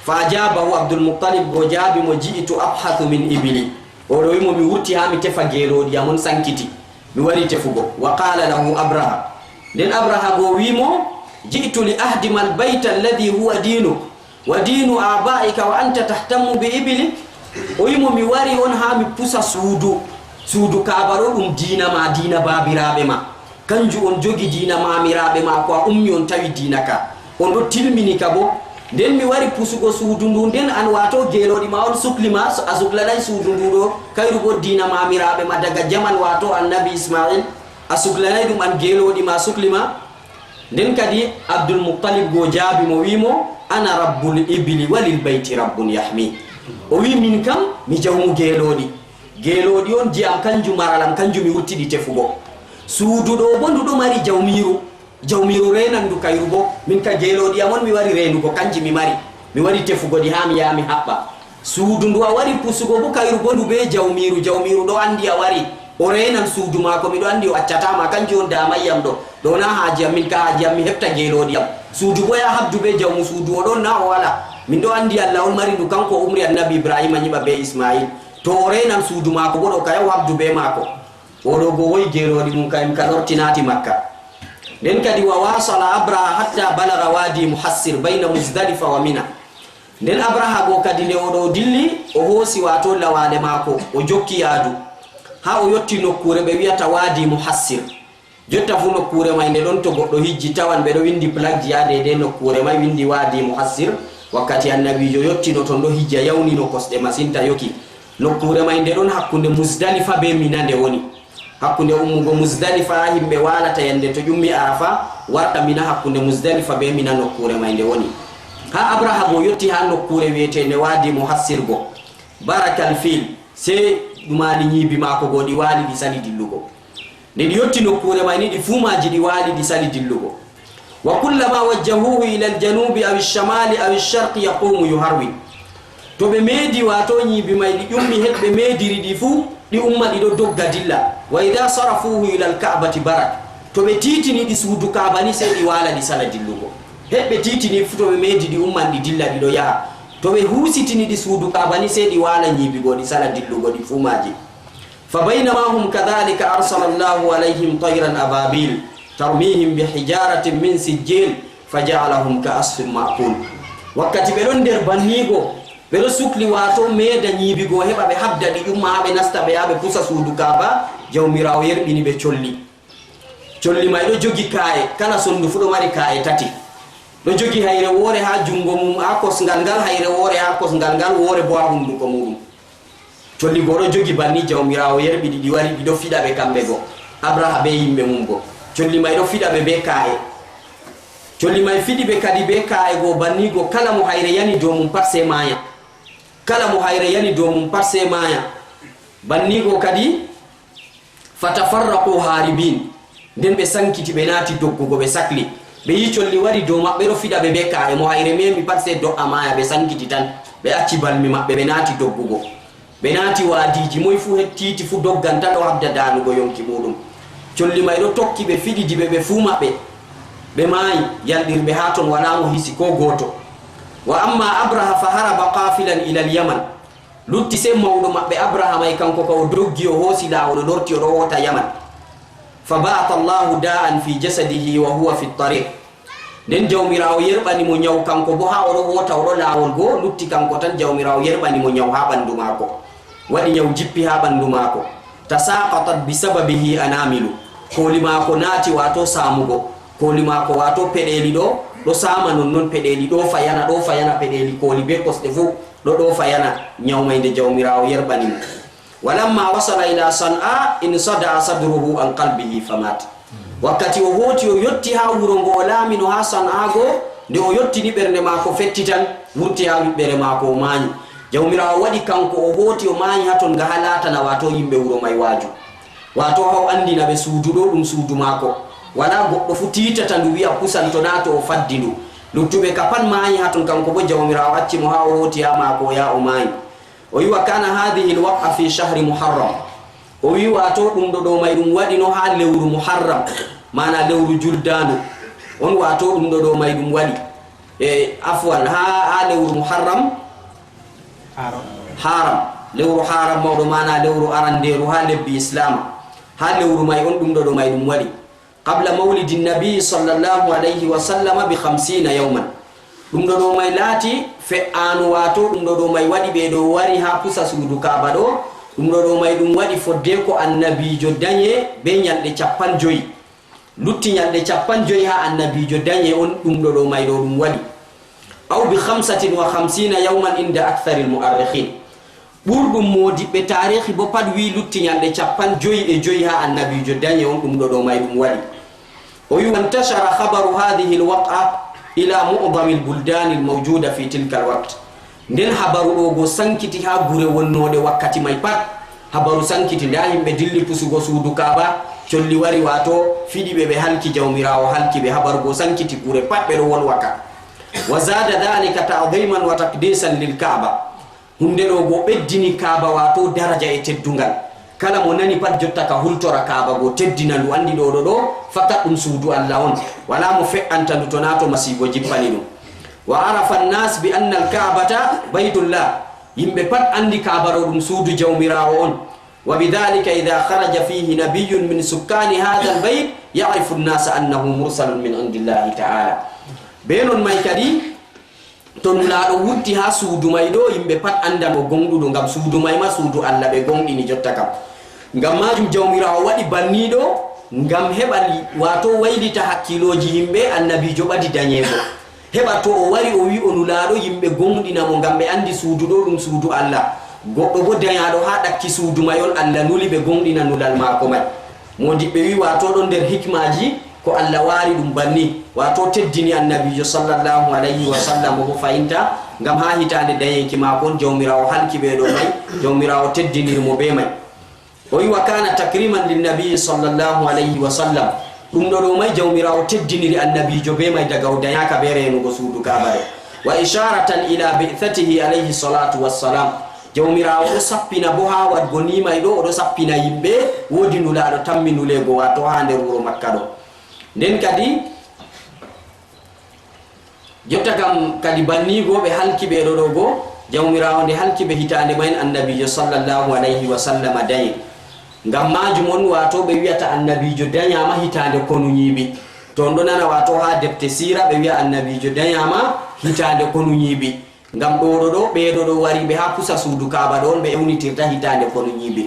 Fa ajabahu Abdul Muttalib, go jaabi mo, "Ji'tu abhathu min ibili." Oɗo wi'i mo, "Mi wurti haa mi tefa geelooɗi am on sankiti. Mi wari tefugo." Wa qala lahu Abraha. Nden Abraha go wi'i mo, "Ji'tu li ahdima al bayta alladhi huwa dinuk wa dinu abaika wa anta tahtammu bi ibilik." O wi'i mo, "Mi wari on haa mi pusa suudu, suudu Kaaba ɗo ɗum diina ma, diina baabiraaɓe ma. Kanju on jogi diina maamiraaɓe ma, ko a ummi on tawi diina ka. On ɗo tilmini ka bo. Nden mi wari pusugo suudu ndu, nden an waato geelooɗi ma on sukli ma, so a suklanay suudu ndu ɗo, kayru bo diina maamiraaɓe ma daga jaman waato annabi Ismail, a suklanay ɗum an geelooɗi ma sukli ma. Nden kadi Abdul Muttalib go jaabi mo, wi mo, "Ana rabbul ibili walil bayti rabbun yahmi." O wi, "Min kam, mi jawmu geelooɗi. Geelooɗi on ji am, kanjum maral am, kanjum mi wurtidi tefugo. Suudu ɗo bo ndu ɗo mari jawmiiru. Jawmiiru reenan ndu kayru bo. Min ka geelooɗi am on mi wari reenugo, kanji mi mari. Mi wari tefugo ɗi haa mi yaha mi haɓɓa. Suudu ndu a wari pusugo bo kayru bo ndu be jawmiiru. Jawmiiru ɗo andi a wari. O reenan suudu maako, miɗo andi o accataa ma. Kanjum on daamay yam ɗo. Ɗo na haaji am, min ka haaji am mi heɓta geelooɗi am. Suudu bo ya habdu be jawmu suudu o ɗon na o wala. Min ɗo andi Allah on mari ndu, kanko o umri annabi Ibrahima nyiɓa be Ismail. To o reenan suudu maako bo ɗo ka ya o habdu be maako." O ɗo go woyi geelooɗi mum kayum ka lorti naati Makka. Nden kadi wa wasala Abraha hatta balaga wadi Muhassir bayna Muzdalifa wa Mina. Nden Abraha go kadi nde o ɗo dilli, o hoosi waato lawaale maako, o jokki yaadu, haa o yotti nokkuure ɓe wi'ata Wadi Muhassir. Jotta fu nokkuure may nde ɗon to goɗɗo hijji tawan ɓe ɗo windi plakji haa deydey nokkuure may windi Wadi Muhassir. Wakkati annabiijo yottino ton ɗo hijja yawnino kosɗe masin ta yoki. Nokkuure may nde ɗon hakkunde Muzdalifa be Mina nde woni. Hakkunde ummugo Muzdalifa, yimɓe waalata yande to ƴummi Arafa, warta Mina, hakkunde Muzdalifa be Mina nokkuure may nde woni. Haa Abraha go yotti haa nokkuure wi'eteende Wadi Muhassir go. Barakal fil, sey ɗumaali nyiibi maako go ɗi waali ɗi sali dillugo. Nde ɗi yotti nokkuure may ni ɗi fuu maaji ɗi waali ɗi sali dillugo. Wa kullama wajjahuhu ila aljanubi aw alshamali aw alsharqi yaqumu yuharwin. To ɓe meedi waato nyiibi may ɗi ƴummi het ɓe meediri ɗi fuu, ɗi umma ɗi ɗo dogga dilla. Wa ida sarafuhu ila alka'bati barak. To ɓe tiitini ɗi suudu Kaaba ni sey ɗi waala ɗi sala dillugo. Het ɓe tiitini fuu to ɓe meedi ɗi umman ɗi dilla ɗi ɗo yaha. To ɓe huusitini ɗi suudu Kaaba ni sey ɗi waala nyiibi go ɗi sala dillugo ɗi fuu maaji. Fa baynama hum kadhalika arsala Allahu alayhim tayran ababil tarmihim bi hijaratin min sijjil fa ja'alahum ka asfin ma'kul. Wakkati ɓe ɗon nder banniigo, ɓe ɗo sukli waato meeda nyiibi go heɓa ɓe habda ɗi ƴumma haa ɓe nasta ɓe haa ɓe pusa suudu Kaaba, Jawmiraawo yerɓini ɓe colli. Colli may ɗo jogi kaa'e, kala sondu fuu ɗo mari kaa'e tati. Ɗo jogi hayre woore haa juŋngo mum, haa kosŋgal ngal, hayre woore haa kosŋgal ngal, woore boo haa hunnduko muuɗum. Colli go ɗo jogi banni, Jawmiraawo yerɓi ɗi, ɗi wari, ɗi ɗo fiɗa ɓe kamɓe go. Abraha bee yimɓe mum go. Colli may ɗo fiɗa ɓe bee kaa'e. Colli may fiɗi ɓe kadi bee kaa'e go, banni go, kala mo hayre yani dow mum pat, sey maaya. Kala mo hayre yani dow mum pat, sey maaya. Banni go kadi, fatafarraqu haribin. Nden ɓe sankiti, ɓe naati doggugo, ɓe sakli. Ɓe yi colli wari dow maɓɓe, ɗo fiɗa ɓe bee kaa'e. Mo hayre memi pat, sey do'a maaya, ɓe sankiti tan. Ɓe acci balmi maɓɓe, ɓe naati doggugo. Ɓe naati waadiiji, moy fuu hettiiti fuu doggan tan, o habda daanugo yonki muuɗum. Colli may ɗo tokki ɓe, fiɗidi ɓe, ɓe fuu maɓɓe. Ɓe maayi, yalɗirɓe haa ton walaa mo hisi koo gooto. Wa amma Abraha fa haraba qafilan ilal Yaman. Lutti sey mawɗo maɓɓe Abrahama e kanko ka o doggi, o hoosi laawol, o lorti, o ɗo hoota Yaman. Fa ba'atha Allahu da'an fi jasadihi wa huwa fi tariq. Nden Jawmiraawo yerɓani mo nyaw kanko boo, haa o ɗo hoota, o ɗo laawol go, lutti kanko tan, Jawmiraawo yerɓani mo nyaw haa ɓandu maako. Waɗi nyaw jippi haa ɓandu maako. Tasaqatat bi sababihi anamilu. Kooli maako naati, waato saamugo. Kooli maako, waato peɗeeli ɗo, ɗo saama nonnon, peɗeeli ɗo fayana, ɗo fayana, peɗeeli kooli bee kosɗe fuu. Ɗo ɗo fayana nyaw may nde Jawmiraawo yerɓani mo. Walamma wasala ila San'a insada'a sadruhu an qalbihi famat. Wakkati o hooti o yotti haa wuro ngo o laamino haa San'a go, nde o yottini ɓernde maako fetti tan, wurti haa wiɓɓere maako o maanyi. Jawmiraawo waɗi kanko o hooti o maanyi haa ton nga haa laatana waato yimɓe wuro may waaju. Waato haa o anndina ɓe suudu ɗo ɗum suudu maako. Walaa goɗɗo fuu tiitata ndu wi'a kusan to naa to o faddi ndu. Luttuɓe ka pat maanyi haa ton, kanko boo Jawmiraawo acci mo haa o hooti haa maako o yaha o maanyi. O wi, "Wa kana hadhihi alwaq'a fi shahri Muharram." O wi, "Waato ɗum ɗo ɗo may ɗum waɗi no haa lewru Muharram, maana lewru juldaandu. On waato ɗum ɗo ɗo may ɗum waɗi. E, afwan, haa, haa lewru Muharram, Haram. Haram. Lewru Haram mawɗo, maana lewru arandeeru haa lebbi Islaama. Haa lewru may on ɗum ɗo ɗo may ɗum waɗi." Qabla mawlidin nabi sallallahu alayhi wa sallama bi khamsina yawman. Ɗum ɗo ɗo may laati fe'aano, waato ɗum ɗo ɗo may waɗi ɓe ɗo wari haa pusa suudu Kaaba ɗo. Ɗum ɗo ɗo may ɗum waɗi fodde ko annabiijo danye be nyalɗe cappan joyi. Lutti ñalɗe capanɗe joyi haa Annabiijo dañee on, ɗum ɗo ɗo may ɗo ɗum waɗi. Aw bi khamsatin wa khamsina yawman inda aktharil mu'arrikhin. Ɓurɗum moodiɓɓe taarihi bo pat wi'i lutti ñalɗe capanɗe joyi e joyi haa Annabiijo dañee on, ɗum ɗo ɗo may ɗum waɗi. O wi'i, "Wantashara khabaru hadhihi al-waq'a ila mu'dhamil buldani al-mawjuda fi tilka al-waqt." Nden habaru ɗo go sankiti haa gure wonnooɗe wakkati may pat. Habaru sankiti, ndaa yimɓe dilli pusugo suudu Kaaba, colli wari, waato fiɗi ɓe, ɓe halki, Jawmiraawo halki ɓe. Habaru go sankiti gure pat, ɓe ɗo wolwa ka. Wa zada dhalika ta'dhiman wa taqdisan lil Kaaba. Hunde ɗo go ɓeddini Kaaba, waato daraja e teddungal. Kala mo nani pat jotta ka hultora Kaaba go, teddina ndu, anndi ɗo ɗo ɗo fakat ɗum suudu Allah on. Walaa mo fe'anta ndu to naa to masiibo jippani ɗum. Wa arafa an-nas bi anna al-Ka'bata baytullah. Yimɓe pat anndi Kaaba ɗo ɗum suudu Jawmiraawo on. Wa bidhalika idha kharaja fihi nabiyyun min sukkani hadha al-bayt ya'rifu an-nas annahu mursalun min indillahi ta'ala. Be non may kadi, to Nulaaɗo wurti haa suudu may ɗo, yimɓe pat anndan o gonɗuɗo, ngam suudu may ma suudu Allah ɓe gonɗini jotta kam. Ngam maajum Jawmiraawo waɗi banni ɗo, ngam heɓa li-, waato waylita hakkiilooji yimɓe, Annabiijo ɓadi dañeego. Heɓa to o wari o wi' o Nulaaɗo, yimɓe gonɗina mo, ngam ɓe anndi suudu ɗo ɗum suudu Allah. Goɗɗo boo dañaaɗo haa ɗakki suudu may on, Allah nuli ɓe gonɗina nulal maako may. Moodiɓɓe wi'i, waato ɗon nder hikmaaji ko Allah waari ɗum banni, waato teddini Annabiijo sallallahu alayhi wa sallam, o fayinta, ngam haa hitaande dañeeki maako on, Jawmiraawo halki ɓe ɗo may, Jawmiraawo teddiniri mo bee may. O wi'i, "Wa kana takriman lin Nabi sallallahu alayhi wa sallam." Ɗum ɗo ɗo may Jawmiraawo teddiniri Annabiijo bee may daga o dañaaka bee reenugo suudu Kaaba ɗo. Wa isharatan ila bi'thatihi alayhi salatu wassalam. Jawmiraawo ɗo sappina bo haa waɗgo ni may ɗo, o ɗo sappina yimɓe, woodi Nulaaɗo tammi nuleego, waato haa nder wuro Makka ɗo. Nden kadi, jotta kam kadi banni go ɓe halki ɓe ɗo ɗo go, Jawmiraawo nde halki ɓe hitaande may Annabiijo sallallahu alayhi wa sallama dañi. Ngam maajum on, waato ɓe wi'ata Annabiijo dañaama hitaande konu ñiiɓi. To on ɗo nana, waato haa defte siira ɓe wi'a Annabiijo dañaama hitaande konu ñiiɓi. Ngam ɗo ɗo ɗo, ɓe ɗo ɗo wari ɓe haa kusa suudu Kaaba ɗo on ɓe ewnitirta hitaande konu ñiiɓi.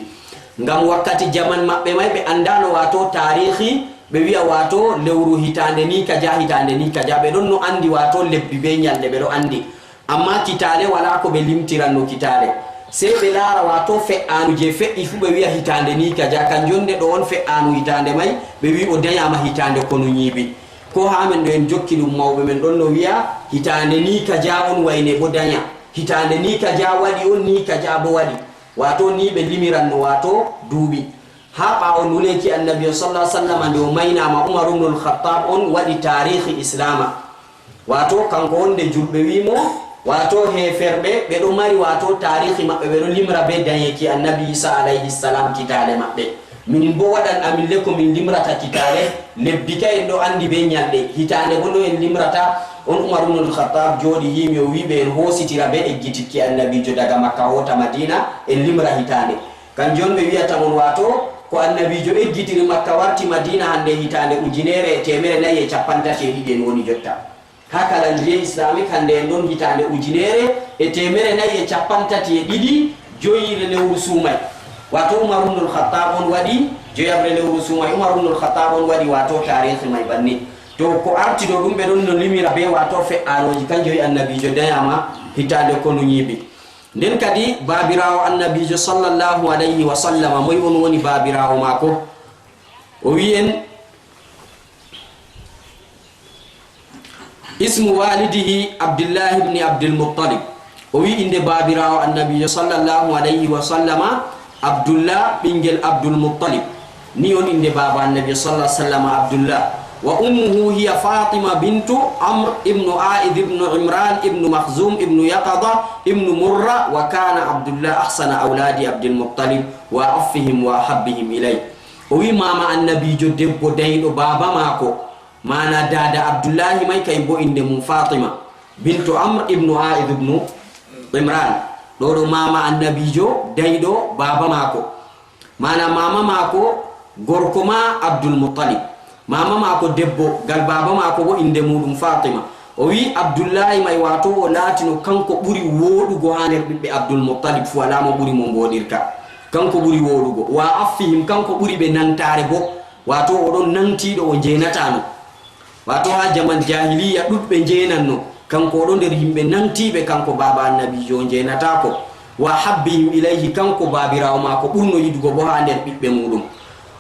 Ngam wakkati jaman maɓɓe may ɓe anndaano waato taarihi, ɓe wi'a waato lewru hitaande ni kaja, hitaande ni kaja. Ɓe ɗon no anndi waato lebbi bee ñalɗe, ɓe ɗo anndi. Ammaa kitaale walaa ko ɓe limtiranno kitaale. Sey ɓe laara waato fe'aanu je fe'i fuu ɓe wi'a hitaande ni kaja. Kanjum nde ɗo on fe'aanu hitaande may, ɓe wi'i o dañaama hitaande konu ñiiɓi. Ko haa men ɗo en jokki ɗum, mawɓe men ɗon no wi'a hitaande ni kaja on wayne bo daña. Hitaande ni kaja waɗi on ni kaja bo waɗi. Waato ni ɓe limiranno waato duuɓi. Haa ɓaawo nuleeki Annabiijo sallallahu alayhi wa sallam nde o maynaama, Umar ibn al-Khattab on waɗi taarihi Islaama. Waato kanko on nde julɓe wi'i mo, waato heeferɓe ɓe ɗo mari waato taarihi maɓɓe, ɓe ɗo limra bee dañeeki Annabi Iisa alayhi salam kitaale maɓɓe. Minin boo waɗan amin le ko min limrata kitaale, lebbi ka en ɗo anndi bee ñalɗe, hitaande boo no en limrata. On Umar ibn al-Khattab jooɗi yi'i mi, o wi'i ɓe en hoositira bee eggitikki Annabiijo daga Makka hoota Madiina, en limra hitaande. Kanjum on ɓe wi'ata mon, waato ko Annabiijo eggitiri Makka warti Madiina hande hitaande ujineere e teemere nayi e cappanɗe tati e ɗiɗi en woni jotta. Haa calendrier islamique hande en ɗon hitaande ujineere e teemere nayi e cappanɗe tati e ɗiɗi, joyire lewru suumay. Waato Umar ibn al-Khattab on waɗi joyaɓre lewru suumay. Umar ibn al-Khattab on waɗi waato taarihi may banni. To ko arti ɗo ɗum ɓe ɗon no limira bee waato fe'aanooji kanjum Annabiijo dañaama hitaande konu ñiiɓi. Nden kadi, baabiraawo Annabiijo sallallahu alayhi wa sallama, moy on woni baabiraawo maako? O wi'i en, ismu walidihi Abdullahi ibn Abdul Muttalib. O wi'i innde baabiraawo Annabiijo sallallahu alayhi wa sallama, Abdullah ɓinngel Abdul Muttalib. Ni on innde baaba Annabi sallallahu alaihi wasallam, Abdullah. Wa ummuhu hiya Fatima bintu Amr ibnu A'id ibnu Imran ibnu Makhzum ibnu Yaqada ibnu Murra, wa kana Abdullah ahsana awladi Abdul Muttalib wa affihim wa ahabbihim ilay. O wi mama Annabiijo debbo dayɗo baaba maako, mana dada Abdullahi may, kay bo innde mum Fatima bintu Amr ibnu A'id ibnu Imran. Ɗo ɗo mama Annabiijo dayɗo baaba maako. Mana mama maako gorko ma Abdul Muttalib. Mama maako debbo, gal baaba maako bo innde muɗum Fatima. O wi Abdullahi may, wato o laatino kanko ɓuri wooɗugo haa nder ɓiɓɓe Abdul Muttalib fuu, walaa mo ɓuri mo mbooɗirka. Kanko ɓuri wooɗugo. Wa affihim, kanko ɓuri ɓe nantare bo. Waato o ɗon nangtiiɗo, o jeenataano. Waato haa jaman jaahiliya ɗuɗɓe jeenanno, kanko o ɗon nder yimɓe nangtiiɓe, kanko baaba annabiijo o jeenataako. Wa habbihim ilayhi, kanko baabiraawo maako ɓurno yiɗugo bo haa nder ɓiɓɓe muuɗum.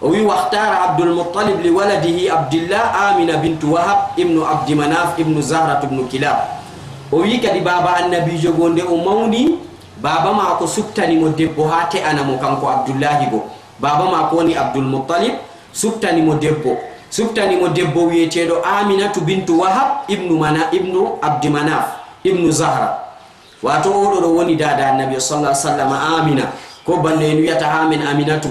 O wi, "Wahtara Abdul Muttalib li waladihi Abdillah Amina bintu Wahab ibnu Abdi Manaf ibnu Zahratu ibnu Kilab." O wi kadi baaba annabiijo go nde o mawni, baaba maako suɓtani mo debbo haa te'ana mo kanko Abdullahi go. Baaba maako woni Abdul Muttalib, suɓtani mo debbo. Suɓtani mo debbo wi'eteeɗo Aminatu bintu Wahab ibnu Mana-, ibnu Abdi Manaf ibnu Zahra. Waato oo ɗo woni daada annabi sallallahu alaihi wasallam, Amina. Ko bano en wi'ata haa men Aminatu.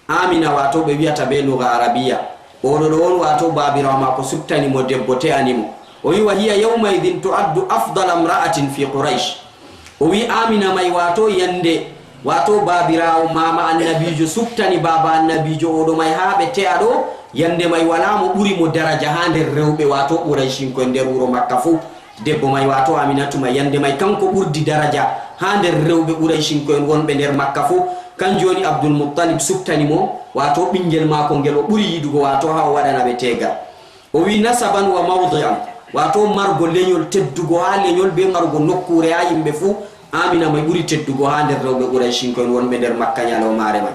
Amina, waato ɓe wi'ata bee luga arabiya. Oo ɗo on, waato baabiraawo maako suɓtani mo debbo, te'ani mo. O wi, "Wa hiya yawma idhin tu'addu afdala imra'atin fi Quraysh." O wi, "Amina may, waato yande, waato baabiraawo maama annabiijo suɓtani baaba annabiijo oo ɗo may haa ɓe te'a ɗo, yande may walaa mo ɓuri mo daraja haa nder rewɓe, waato Qurayshinko'en nder wuro Makka fuu." Debbo may, waato Aminatu may, yande may kanko ɓurdi daraja haa nder rewɓe Qurayshinko'en wonɓe nder Makka fuu. Kanjum woni Abdul Muttalib suɓtani mo, waato ɓingel maako ngel o ɓuri yiɗugo, waato haa o waɗana ɓe teegal. O wi, "Nasaban wa mawdi'an," waato margo lenyol, teddugo haa lenyol bee margo nokkuure haa yimɓe fuu. Amina may ɓuri teddugo haa nder rewɓe Qurayshinko'en wonɓe nder Makka nyalawmaare may.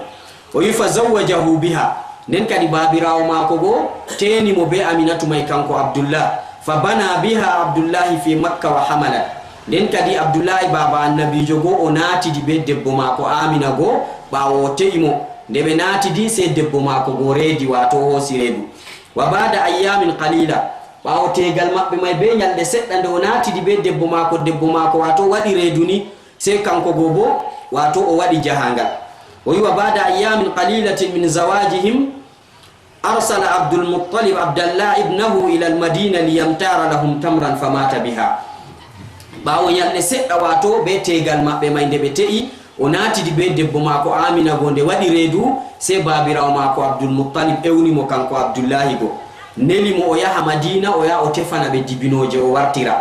O wi, "Fa zawwajahu biha." Nden kadi baabiraawo maako go teeni mo bee Aminatu may kanko Abdullah. "Fa bana biha Abdullahi fi Makka wa hamalat." Nden kadi Abdullahi baaba annabiijo go o naatidi bee debbo maako Amina go ɓaawo o te'i mo. Nde ɓe naatidi, sey debbo maako go reedi, waato hoosi reedu. "Wa ba'da ayyamin qalila." Ɓaawo teegal maɓɓe may bee nyalɗe seɗɗa, nde o naatidi bee debbo maako, debbo maako waato waɗi reedu ni, sey kanko go boo, waato o waɗi jahaangal. O wi, "Wa ba'da ayyamin qalilatin min zawajihim, arsala Abdul Muttalib Abdallah ibnahu ila al-Madina liyamtara lahum tamran famata biha." Ɓaawo nyalɗe seɗɗa, waato bee teegal maɓɓe may, nde ɓe te'i, o naatidi bee debbo maako Amina go, nde waɗi reedu, sey baabiraawo maako Abdul Muttalib ewni mo, kanko Abdullahi go. Neli mo o yaha Madina, o yaha o tefana ɓe dibinooje, o wartira.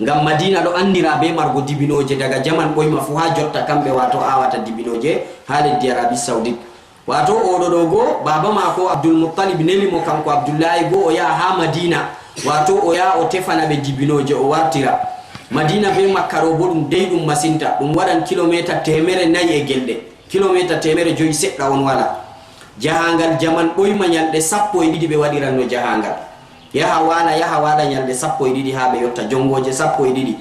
Ngam Madina ɗo anndira bee margo dibinooje daga jaman ɓoyma fuu haa jotta, kamɓe waato aawata dibinooje haa leddi Arabi Sawdit. Waato oo ɗo ɗo go, baaba maako Abdul Muttalib neli mo, kanko Abdullahi go, o yaha haa Madina, waato o yaha o tefana ɓe dibinooje, o wartira. Madina bee Makka ɗo boo ɗum deyɗum masinta, ɗum waɗan kilomeeta teemere nayi e gelɗe, kilomeeta teemere jowi seɗɗa on walaa. Jahaangal jaman ɓoyma, nyalɗe sappo e ɗiɗi ɓe waɗiranno jahaangal. Yaha waala, yaha waala, nyalɗe sappo e ɗiɗi haa ɓe yotta, jongooje sappo e ɗiɗi.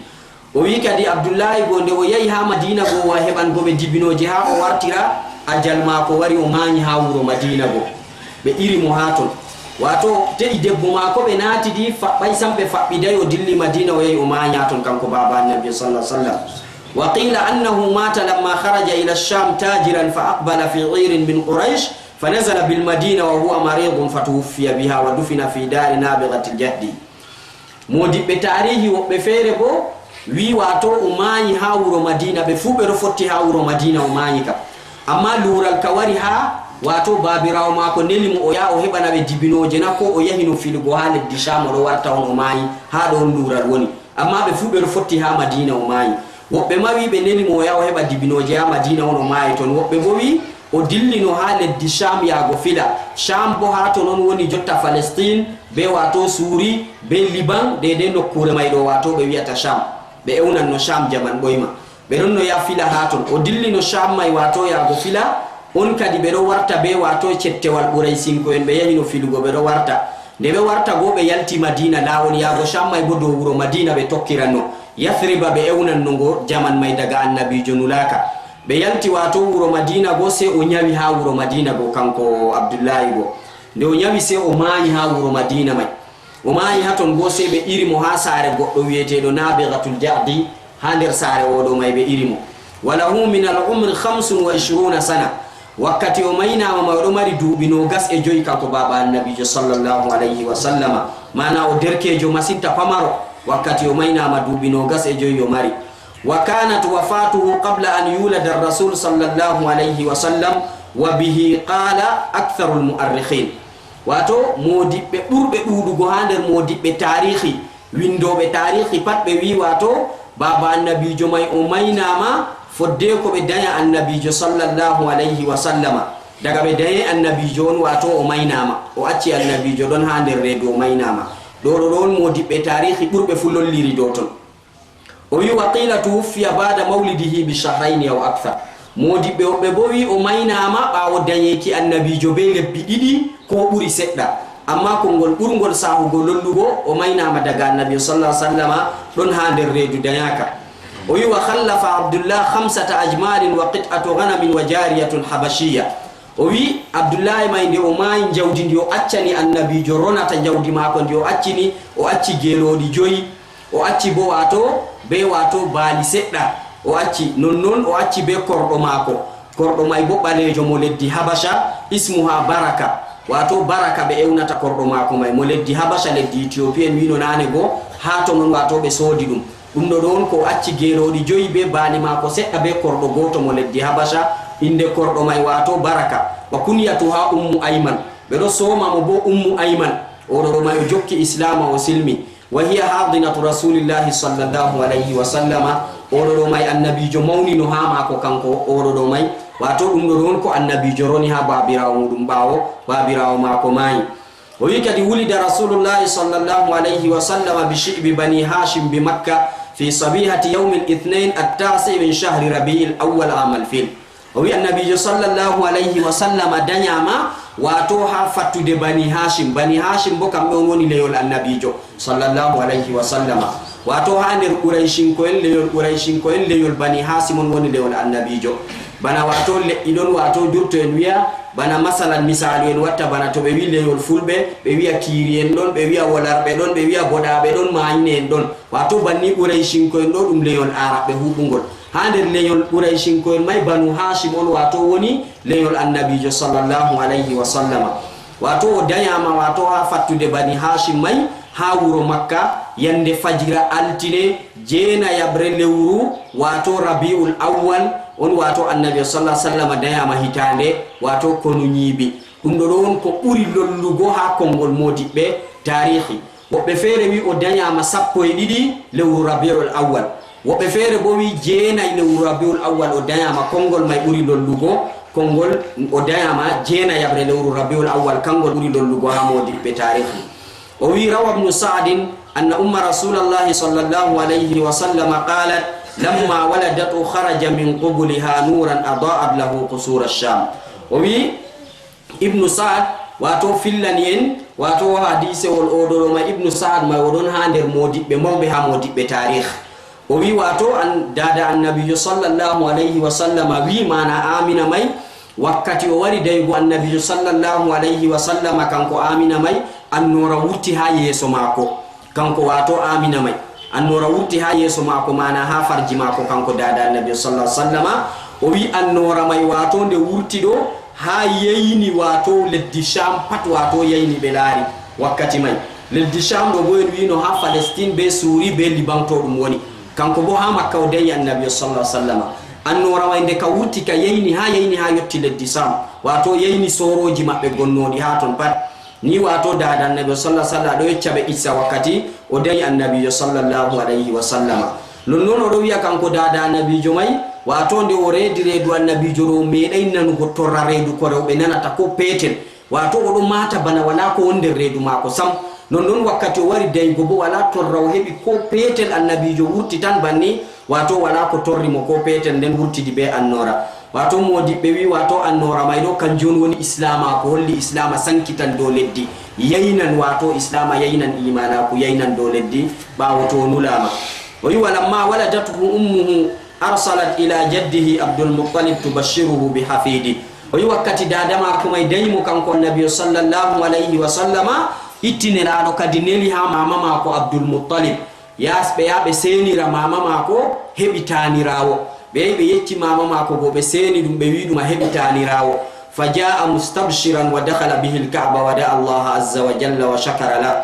O wi kadi Abdullahi go, nde o yahi haa Madina go, o heɓan go ɓe dibinooje haa o wartira, ajal maako wari, o maayi haa wuro Madina go. Ɓe iri mo haa ton. Waato te'i debbo maako, ɓe naatidi, faɓɓay sam, ɓe faɓɓiday, o dilli Madina, o yahi o maayi haa ton, kanko baaba Annabi sallallahu alaihi wasallam. Wa qila annahu mata lamma kharaja ila Sham tajiran fa aqbala fi irin min Quraysh fa nazala bil Madina wa huwa maridun fa tuwuffiya biha wa dufina fi dari Nabighatil Jahdi. Moodiɓɓe taarihi woɓɓe feere boo wi'i, waato o maayi haa wuro Madiina, ɓe fuu ɓe ɗo fotti haa wuro Madiina, o maayi kam. Ammaa luural ka wari haa, waato baabiraawo maako neli mo o yaha o heɓana ɓe dibinooje na, koo o yahino filugo haa leddi Caam, o ɗo warta on o maayi, haa ɗo on luural woni. Ammaa ɓe fuu ɓe ɗo fotti haa Madiina, o maayi. Woɓɓe ma wi'i ɓe neli mo o yaha o heɓa dibinooje haa Madiina on o maayi ton. Woɓɓe boo wi'i o dillino haa leddi Caam yaago fila. Caam boo haa ton on woni jotta Palestine, bee waato Suuri, bee Liban, deydey nokkuure may ɗo waato ɓe wi'ata Caam. Ɓe ewnanno Caam jaman ɓoyma. Ɓe ɗonno yaha fila haa ton. O dillino Caam may waato yaago fila. On kadi ɓe ɗo warta bee waato cettewal Ɓuraysinko'en, ɓe yahino filugo ɓe ɗo warta. Nde ɓe warta go ɓe yalti Madiina, laawol yaago Caam may boo dow wuro Madiina ɓe tokkiranno. Yasriba ɓe ewnanno ngo jaman may daga Annabiijo nulaaka. Ɓe yalti waato wuro Madiina go, sey o nyawi haa wuro Madiina go, kanko Abdullaahi go. Nde o nyawi, sey o maayi haa wuro Madiina may. O maayi haa ton go, sey ɓe iri mo haa saare goɗɗo wi'eteeɗo Naabigatul Ja'di, haa nder saare oo ɗo may ɓe iri mo. Wa lahu min al umri khamsun wa ishruna sana. Wakkati o maynaama may, o ɗo mari duuɓi noogas e joyi, kanko baaba Annabiijo sallallahu alayhi wa sallama. Maana o derkeejo masinta pamaro. Wakkati o maynaama, duuɓi noogas e joyi o mari. Wa kanat wafatuhu qabla an yulada ar-rasul sallallahu alayhi wa sallam, wa bihi qala aktharul mu'arrikhin. Waato, moodiɓɓe ɓurɓe ɗuuɗugo haa nder moodiɓɓe taarihi, winndooɓe taarihi pat, ɓe wi'i, waato, baaba Annabiijo may o maynaama fodde ko ɓe danya Annabiijo sallallahu alayhi wa sallama. Daga ɓe dañe annabiijo on, waato o maynaama, o acci annabiijo ɗon haa nder reedu, o maynaama. Ɗo ɗo ɗon moodiɓɓe taarihi ɓurɓe fuu lolliri dow ton. O wi, "Wa qila tuwuffiya ba'da mawlidihi bi shahrayni aw akthar." Moodiɓɓe woɓɓe boo wi o maynaama ɓaawo dañeeki annabiijo bee lebbi ɗiɗi koo ɓuri seɗɗa. Ammaa konngol ɓurngol saahugo lollugo, o maynaama daga annabiijo sallallahu alaihi wasallama ɗon haa nder reedu dañaaka. O wi, "Wa khallafa Abdullah khamsata ajmalin wa qit'atu ghanamin wa jariyatun habashiyya." O wi, Abdullahi may nde o maayi, njawdi ndi o accani annabiijo ronata njawdi maako ndi o accini, o acci geelooɗi joyi, o acci boo waato, bee waato baali seɗɗa, o acci, nonnon o acci bee korɗo maako. Korɗo may boo ɓaleejo mo leddi Habasha, ismuha Baraka, waato Baraka ɓe ewnata korɗo maako may, mo leddi Habasha, leddi Etiyopiya en wi'no naane go, haa ton on waato ɓe soodi ɗum. Ɗum ɗo ɗon ko o acci geelooɗi joyi bee baali maako seɗɗa bee korɗo gooto mo leddi Habasha, innde korɗo may waato Baraka, wa kunyatuha Ummu Ayman. Ɓe ɗo sooma mo boo Ummu Ayman. O ɗo ɗo may o jokki Islaama, o silmi. Wa hiya hadinatu Rasulillahi sallallahu alayhi wa sallama. O ɗo ɗo may annabiijo mawnino haa maako kanko. O ɗo ɗo may, waato ɗum ɗo ɗon ko annabiijo roni haa baabiraawo muuɗum ɓaawo baabiraawo maako maayi. O wi kadi, "Wulida Rasulullahi sallallahu alayhi wa sallama bi shi'bi Bani Hashim bi Makka fi sabihati yawmil ithnain at-tasi' min shahri Rabi'il Awwal amal fil." O wi annabiijo sallallahu alayhi wa sallama dañaama, waato haa fattude Bani Hashim. Bani Hashim boo kamɓe on woni leyol annabiijo sallallahu alayhi wa sallama. Waato haa nder Qurayshinko'en, leyol Qurayshinko'en, leyol Bani Hashim on woni leyol annabiijo. Bana waato leƴƴi ɗon, waato durto en wi'a, bana masalan misaalu en watta bana to ɓe wi'i leyol Fulɓe, ɓe wi'a Kiiri'en ɗon, ɓe wi'a Wolarɓe ɗon, ɓe wi'a Boɗaaɓe ɗon, Maayine'en ɗon. Waato banni Qurayshinko'en ɗo ɗum leyol Aaraɓɓe huuɓungol. Haa nder leyol Qurayshinko'en may Banu Hashim on waato woni leyol annabiijo sallallahu alayhi wa sallama. Waato o dañaama waato haa fattude Bani Hashim may haa wuro Makka yande fajira altine jeenayaɓre lewru, waato Rabi'ul Awwal on, waato annabiijo sallallahu alayhi wa sallama dañaama hitaande, waato konu ñiiɓi. Ɗum ɗo ɗon ko ɓuri lollugo haa konngol moodiɓɓe taarihi. Woɓɓe feere wi o dañaama sappo e ɗiɗi lewru Rabi'ul Awwal. Woɓɓe feere boo wi jeenay lewru Rabi'ul Awwal o dañaama. Konngol may ɓuri lollugo, konngol o dañaama jeenayaɓre lewru Rabi'ul Awwal, kanngol ɓuri lollugo haa moodiɓɓe taarihi. O wi, rawa Ibnu Sa'din anna umma Rasulallahi sallallahu alayhi wa sallama qalat, lamma waladatu kharaja min qubuliha nuran ada'at lahu qusura Sham. O wi, Ibnu Sa'ad, waato fillani en, waato hadiisewol o ɗo ɗo ma Ibnu Sa'ad may o ɗon haa nder moodiɓɓe mawɓe haa moodiɓɓe taarih. O wi, waato an, daada annabiijo sallallahu alayhi wa sallama wi, maana Aamina may, wakkati o wari daygo annabiijo sallallahu alayhi wa sallama, kanko Aamina may, annoora wurti haa yeeso maako. Kanko waato Aamina may, annoora wurti haa yeeso maako, maana haa farji maako, kanko daada annabiijo sallallahu alayhi wa sallama. O wi, annoora may waato nde wurti ɗo, haa yeyni waato leddi Sham pat, waato yeyni ɓe laari wakkati may. Leddi Sham ɗo boo en wi'no haa Palestine bee Suuri bee Liban to ɗum woni. Kanko boo haa Makka o dañi annabiijo sallallahu alayhi wa sallama. Annoora may nde ka wurti ka yeyni haa yeyni haa yotti leddi Sham, waato yeyni soorooji maɓɓe gonnooɗi haa ton pat. Ni waato daada annabiijo sallallahu alayhi wa sallam ɗo yecca ɓe qissa wakkati o dañi annabiijo sallallahu alayhi wa sallama. Non non o ɗo wi'a kanko daada annabiijo may, waato nde o reedi reedu annabiijo ɗo, o meeɗay nanugo torra reedu ko rewɓe nanata ko peetel. Waato o ɗo maata bana walaa ko won nder reedu maako sam. Non non wakkati o wari daygo boo walaa torra o heɓi ko peetel, annabiijo wurti tan banni, waato walaa ko torri mo ko peetel, nden wurtidi bee annoora. Waato moodiɓɓe wi, waato annoora may ɗo, kanjum on woni islaama, ko holli islaama sankitan dow leddi, yaynan, waato islaama yaynan, iimaanaaku yaynan dow leddi, ɓaawo to o nulaama. O wi, walamma waladathu ummuhu arsalat ila jaddihi Abdul Muttalib tubashiruhu bi hafidi. O wi, wakkati daada maako may dañi mo kanko annabiyo sallallahu alayhi wa sallama, itti Nelaaɗo kadi neli haa maama maako Abdul Muttalib. Yaasi ɓe yaha ɓe seenira maama maako heɓi taaniraawo. Ɓe yahi ɓe yecci maama maako go, ɓe seeni ɗum, ɓe wi'i ɗum a heɓi taaniraawo. Fa jaa'a mustabshiran wa dakhala bihi al-Ka'ba wa da'a Allah azza wa jalla wa shakara lah.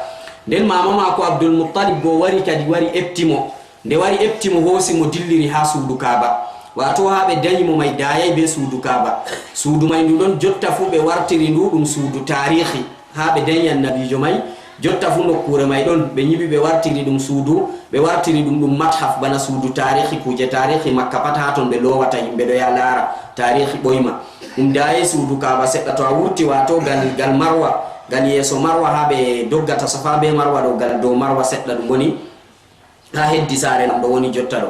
Nden maama maako Abdul Muttalib go wari kadi, wari eɓti mo. Nde wari eɓti mo, hoosi mo, dilliri haa suudu Kaaba. Waato haa ɓe dañi mo may daayay bee suudu Kaaba. Suudu may ndu ɗon jotta fuu ɓe wartiri ndu ɗum suudu taarihi. Haa ɓe dañi annabiijo may, Jotta fu nokkuure may ɗon, ɓe nyiɓi, ɓe wartiri ɗum suudu, ɓe wartiri ɗum, ɗum mathaf, bana suudu taarihi, kuuje taarihi Makka pat haa ton ɓe loowata yimɓe ɗo yaha laara taarihi ɓoyma. Ɗum daayi suudu Kaaba seɗɗa, to a wurti, waato gal, gal Marwa, gal yeeso Marwa, haa ɓe doggata Safa be Marwa ɗo, gal dow Marwa seɗɗa ɗum woni. Haa heddi saare Laamɗo woni jotta ɗo.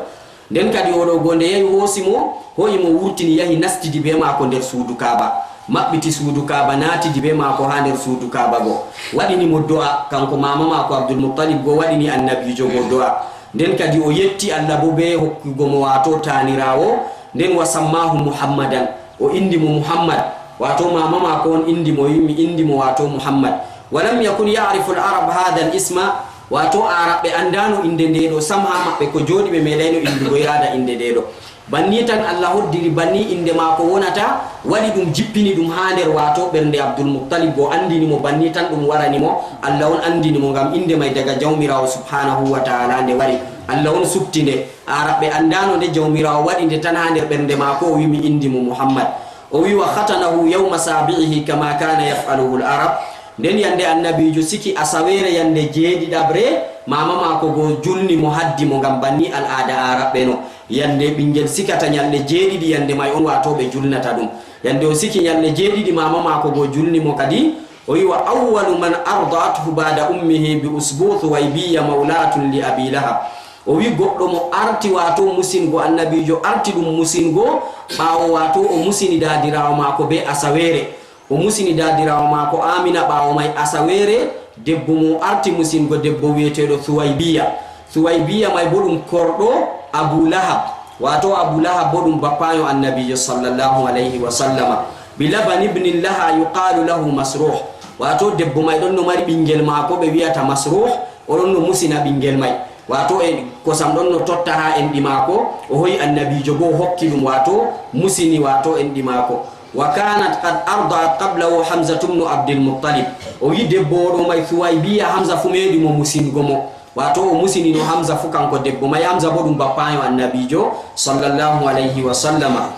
Nden kadi, o ɗo go, nde yahi hoosi mo, ho'i mo, wurtini, yahi nastidi bee maako nder suudu Kaaba, maɓɓiti suudu Kaaba, naatidi bee maako haa nder suudu Kaaba go, waɗini mo do'a, kanko maama maako Abdul Muttalib go, waɗini Annabiijo go do'a. Nden kadi, o yetti Allah boo bee hokkugo mo, waato taaniraawo, nden, wa sammaahu Muhammadan, o inndi mo Muhammad, waato maama maako on inndi mo, wi, mi inndi mo, waato Muhammad. Walam yakun ya'rifu al-arab hadha al-isma, waato Aaraɓe anndaano innde nde ɗo sam haa maɓɓe, ko jooɗi ɓe meeɗayno inndugo iraada innde nde ɗo. Banni tan Allah hoddiri, banni innde maako wonata, waɗi ɗum, jippini ɗum haa nder, waato ɓernde Abdul Muttalib, o anndini mo, banni tan ɗum warani mo. Allah on anndini mo, ngam innde may daga Jawmiraawo subhaanahu wa ta'aala nde wari. Allah on suɓti nde. Aaraɓe anndaano nde, Jawmiraawo waɗi nde tan haa nder ɓernde maako, o wi, mi inndi mo Muhammad. O wi, wa khatanahu yawma sabi'ihi kama kana yaf'aluhu al-arab. Nden yande Annabiijo siki asaweere, yande jeeɗiɗaɓre, maama maako go julni mo, haddi mo, ngam banni al'aada Aaraɓe no. Yande ɓinngel sikata nyalɗe jeeɗiɗi, yande may on, waato ɓe julnata ɗum. Yande o siki nyalɗe jeeɗiɗi, maama maako go julni mo kadi. O wi, wa awwalu man arda'athu ba'da ummihi bi usbu Thuwaybiyya mawlatun li Abi Lahab. O wi, goɗɗo mo arti, waato musingo, Annabiijo arti ɗum musingo, ɓaawo, waato o musini daadiraawo maako bee asaweere. O musini daadiraawo maako Aamina, ɓaawo may asaweere, debbo mo arti musingo, debbo wi'eteeɗo Thuwaybiya. Thuwaybiya may boo ɗum korɗo Abu Lahab, waato Abu Lahab boo ɗum bappaayo Annabiijo sallallahu alayhi wa sallama. Bi laban ibnin laha yuqalu lahu Masruh. Waato debbo may ɗon no mari ɓinngel maako ɓe wi'ata Masruh, o ɗon no musina ɓinngel may. Waato e kosam ɗon no totta haa enɗi maako, o hoyi Annabiijo boo, o hokki ɗum, waato musini, waato enɗi maako. Wa kanat qad arda'at qablahu Hamzatu bnu Abdil Muttalib. O wi debbo o ɗo may Thuwaybiya, Hamza fu meeɗi mo musingo mo. Waato o musinino Hamza fu, kanko debbo may. Hamza boo ɗum bappaayo Annabiijo sallallahu alayhi wa sallama.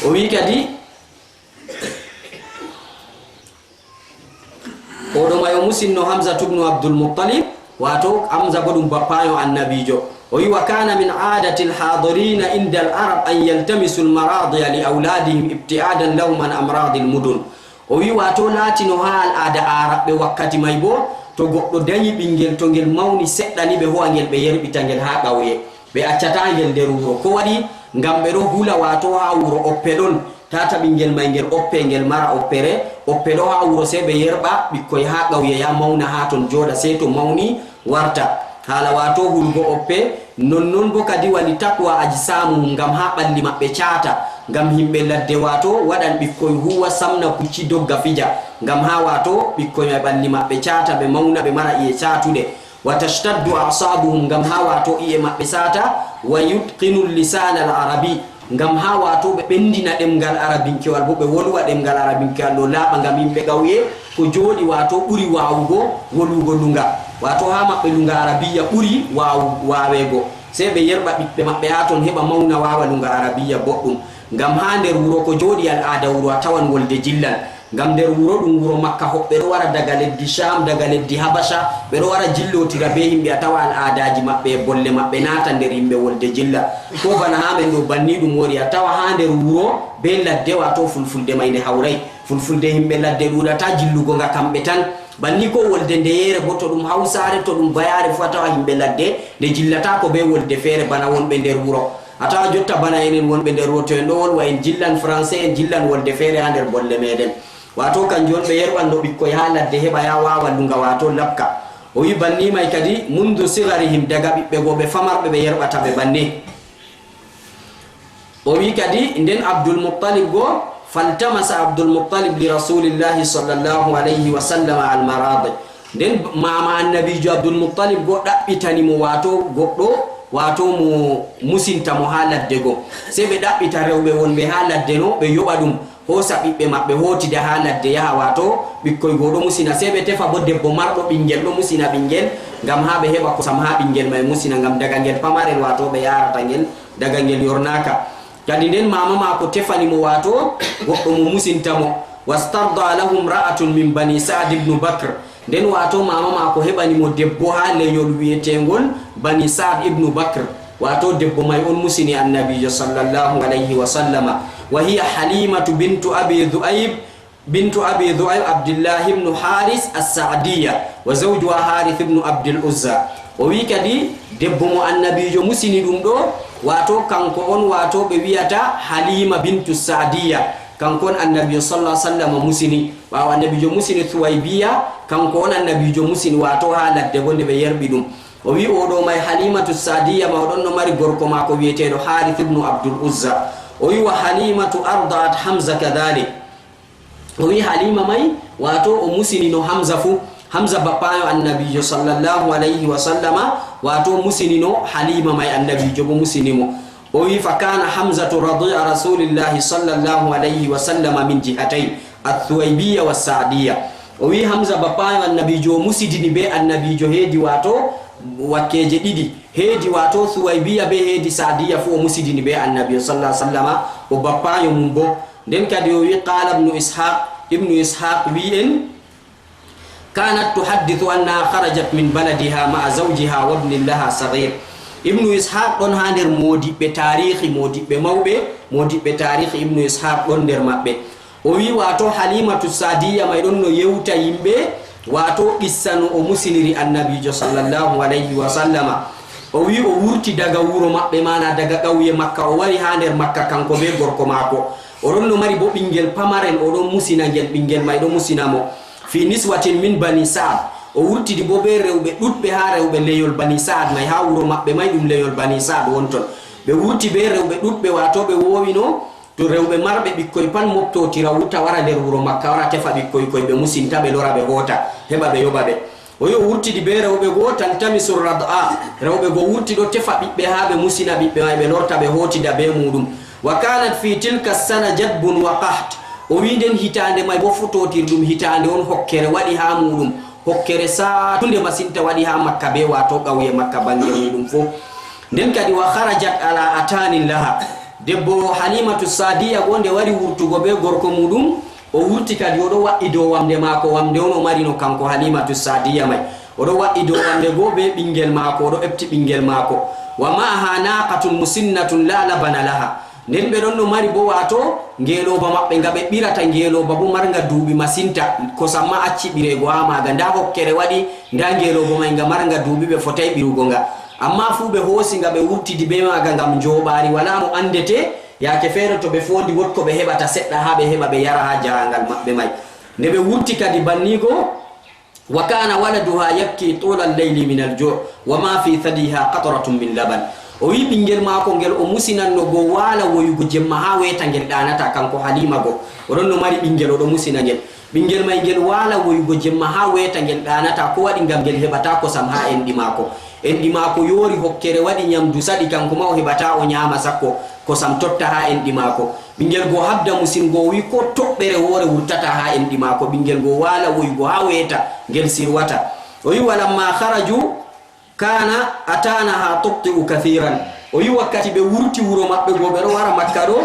O wi kadi, o ɗo may o musinno Hamzatu bnu Abdul Muttalib, waato Hamza boo ɗum bappaayo Annabiijo. O wi, wa kana min aadati al-haadirina inda al-arab an yaltamisu al-maraadi'a li awlaadihim ibti'aadan lahum an amraadi al-mudun. O wi, waato laatino haa al'aada Aaraɓe wakkati may boo, to goɗɗo danyi ɓinngel, to ngel mawni seɗɗa ni, ɓe ho'a ngel, ɓe yerɓita ngel haa ƙawye. Ɓe accataa ngel nder wuro. Ko waɗi? Ngam ɓe ɗo hula, waato haa wuro oppe ɗon, tata ɓinngel may ngel oppe, ngel mara oppere. Oppe ɗo haa wuro, sey ɓe yerɓa ɓikkoy haa ƙawye, yaa mawna haa ton, jooɗa, sey to mawni warta. Haala, waato hulugo oppe, nonnon boo kadi wali taqwa ajsamuhum, ngam haa ɓalli maɓɓe caata, ngam yimɓe ladde, waato waɗan ɓikkoy huuwa, samna pucci, dogga, fija, ngam haa, waato, ɓikkoy may ɓalli maɓɓe caata, ɓe mawna, ɓe mara i'e caatuɗe. Wa tashtaddu a'sabuhum, ngam haa, waato, i'e maɓɓe saata. Wa yutqinu lisana al-arabi, ngam haa, waato, ɓe ɓenndina ɗemngal arabinkewal boo, ɓe wolwa ɗemngal arabinkewal ɗo laaɓa, ngam yimɓe ƙawye ko jooɗi, waato, ɓuri waawugo wolwugo lunga, waato, haa maɓɓe lunga arabiyya ɓuri waawu-, waaweego. Sey ɓe yerɓa ɓiɓɓe maɓɓe haa ton, heɓa mawna, waawa lunga arabiyya boɗɗum. Ngam haa nder wuro ko jooɗi, al'aada wuro a tawan wolde jillan. Ngam nder wuro ɗum wuro Makka, hoɓɓe ɗo wara daga leddi Sham, daga leddi Habasha, ɓe ɗo wara jillootira bee yimɓe, a tawa al'aadaaji maɓɓe e bolle maɓɓe naata nder yimɓe, wolde jilla. Ko bana haa men ɗo, banni ɗum woni, a tawa haa nder wuro bee ladde, waato fulfulde may nde hawray. Fulfulde yimɓe ladde ɗuuɗataa jillugo nga kamɓe tan. Banni koo wolde ndeyeere boo, to ɗum Hawsaare, to ɗum Bayaare fuu, a tawa yimɓe ladde nde jillataako bee wolde feere bana wonɓe nder wuro. A tawa jotta bana enen wonɓe nder wuro, to en ɗo wolwa, en jillan Français, en jillan wolde feere haa nder bolle meeɗen. Waato kanjum on ɓe yerɓanno ɓikkoy haa ladde, heɓa yaa waawa lunga, waato laɓka. O wi banni may kadi, mundu sigarihim, daga ɓiɓɓe go ɓe famarɓe ɓe yerɓata ɓe banni. O wi kadi, nden Abdul Muttalib go, faltamasa Abdul Muttalib li Rasulillahi sallallahu alayhi wa sallam al-maradi. Nden maama Annabiijo Abdul Muttalib go ɗaɓɓitani mo, waato goɗɗo, waato mo musinta mo haa ladde go. Sey ɓe ɗaɓɓita rewɓe wonɓe haa ladde no, ɓe yoɓa ɗum, hoosa ɓiɓɓe maɓɓe, hootida haa ladde, yaha, waato ɓikkoy go ɗo musina. Sey ɓe tefa boo debbo marɗo ɓinngel, ɗo musina ɓinngel, ngam haa ɓe heɓa kosam haa ɓinngel may musina, ngam daga ngel pamarel, waato ɓe yaarata ngel, daga ngel yornaaka. Kadi nden maama maako tefani mo, waato goɗɗo mo musinta mo. Wastarda lahu imra'atun min bani Sa'd ibn Bakr. Nden waato maama maako heɓani mo debbo haa leyol wi'eteengol Bani Sa'd ibn Bakr. Waato debbo may on musini Annabiijo sallallahu alayhi wa sallama. Wa hiya Halimatu bintu Abi Dhu'ayb, bintu Abi Dhu'ayb Abdullah ibn Haris as-Sa'diyya wa zawjuha Harith ibn Abdul Uzza. O wi'i kadi debbo mo Annabiijo musini ɗum ɗo, waato kanko on waato ɓe wi'ata Halima bintu Sa'diyya. Kanko on Annabiijo sallallahu alaihi wasallam musini. Ɓaawo Annabiijo musini Thuwaybiya, kanko on Annabiijo musini, waato haa ladde goo nde ɓe yerɓi ɗum. O wi'i oo ɗo may Halimatu Sa'diyya ma o ɗon no mari gorko maako wi'eteeɗo Harith ibn Abdul Uzza. O wi'i wa Halimatu arda'at Hamza kadhalik. O wi'i Halima may, waato o musinino Hamza fu. Hamza bappaayo Annabiijo sallallahu alayhi wa sallama, waato musinino Halima may, Annabiijo bo musini mo. O wi'i, "Fa kana Hamzatu radi'a Rasulillahi sallallahu alayhi wa sallama min jihatayn, Athuwaybiya wa Sa'diya." O wi'i Hamza bappaayo Annabiijo o musidini be Annabiijo heedi waato wakkeeje ɗiɗi. Heedi waato Thuwaybiya be heedi Sa'diya fu o musidini be Annabiijo sallallahu alayhi wa sallama, o bappaayo mum bo. Nden kadi o wi'i, qala Ibnu Ishaq, Ibnu Ishaq wi'i en, "Kanat tuhaddithu annaha kharajat min baladiha ma'a zawjiha wa ibnin laha saghir." Ibnu Ishaq ɗon haa nder moodiɓɓe taarihi, moodiɓɓe mawɓe, moodiɓɓe taarihi Ibnu Ishaq ɗon nder maɓɓe. O wi'i waato Halimatu Sa'diyya may ɗon no yewta yimɓe, waato qissa no o musiniri Annabiijo sallallahu alayhi wa sallama. O wi'i o wurti daga wuro maɓɓe, maana daga ƙawye Makka, o wari haa nder Makka kanko be gorko maako. O ɗon no mari bo ɓingel pamarel, o ɗon musina ngel, ɓingel may ɗon musina mo. Fi niswatin min bani Sa'ad. O wurtidi bo be rewɓe ɗuɗɓe haa rewɓe leyol Bani Sa'ad may, haa wuro maɓɓe may ɗum leyol Bani Sa'ad wonton. Ɓe wurti be rewɓe ɗuɗɓe, waato ɓe woowino to rewɓe marɓe ɓikkoy pat moftotira, wurta wara nder wuro Makka, wara tefa ɓikkoy koy ɓe musinta, ɓe lora, ɓe hoota, heɓa ɓe yoɓa ɓe. O wi'i o wurtidi be rewɓe goo, taltamisu rad'a. Rewɓe goo wurti ɗo tefa ɓiɓɓe haa ɓe musina ɓiɓɓe may, ɓe lorta, ɓe hootida be muuɗum. Wa kanat fi tilka sana jadbun wa qaht. O wi'i nden hitaande may bo fototirɗum hitaande on hokkere waɗi haa muuɗum. Hokkere saatunde masinta waɗi haa Makka be waato ƙawye Makka bannge muuɗum fow. Nden kadi wa kharajat ala atanin laha. Debbo Halimatu Sa'diyya goo nde wari wurtugo be gorko muuɗum, o wurti kadi, o ɗo wa'i dow wamnde maako, wamnde on o marino kanko Halimatu Sa'diyya may. O ɗo wa'i dow wamnde goo be ɓinngel maako, o ɗo efti ɓinngel maako. Wa ma'aha naqatun musinnatun la labana laha. Nden ɓe ɗon no mari bo waato ngeelooba maɓɓe nga ɓe ɓirata, ngeelooba bo marnga duuɓi masinta, kosam ma acci ɓireego haa maaga. Ndaa hokkere waɗi, ndaa ngeelooba may nga marnga duuɓi, ɓe fotay ɓirugo nga. Ammaa fuu ɓe hoosi nga, ɓe wurtidi be maaga ngam njooɓaari, walaa mo anndete. Yaake feere to ɓe foondi, woɗko ɓe heɓata seɗɗa haa ɓe heɓa ɓe yara haa jaaŋgal maɓɓe may. Nde ɓe wurti kadi banni go, wa kana waladuha yabki tula al-layli min al-ju', wa ma fi thadiha qatratun min laban. O wi'i ɓinngel maako ngel o musinanno go waala woyugo jemma haa weeta ngel ɗaanata, kanko Halima go. O ɗon no mari ɓinngel, o ɗo musina ngel. Ɓinngel may ngel waala woyugo jemma haa weeta ngel ɗaanata. Ko waɗi? Ngam ngel heɓata kosam haa enɗi maako. Enɗi maako yoori, hokkere waɗi, nyamdu saɗi, kanko ma o heɓata o nyaama sakko, kosam totta haa enɗi maako. Ɓinngel go habda musingo, o wi'i ko toɓɓere woore wurtata haa enɗi maako. Ɓinngel go waala woyugo haa weeta, ngel sirwata. O wi'i, walamma kharaju kana atanaha tubti'u kathiran. O wi'i wakkati ɓe wurti wuro maɓɓe go, ɓe ɗo wara Makka ɗo,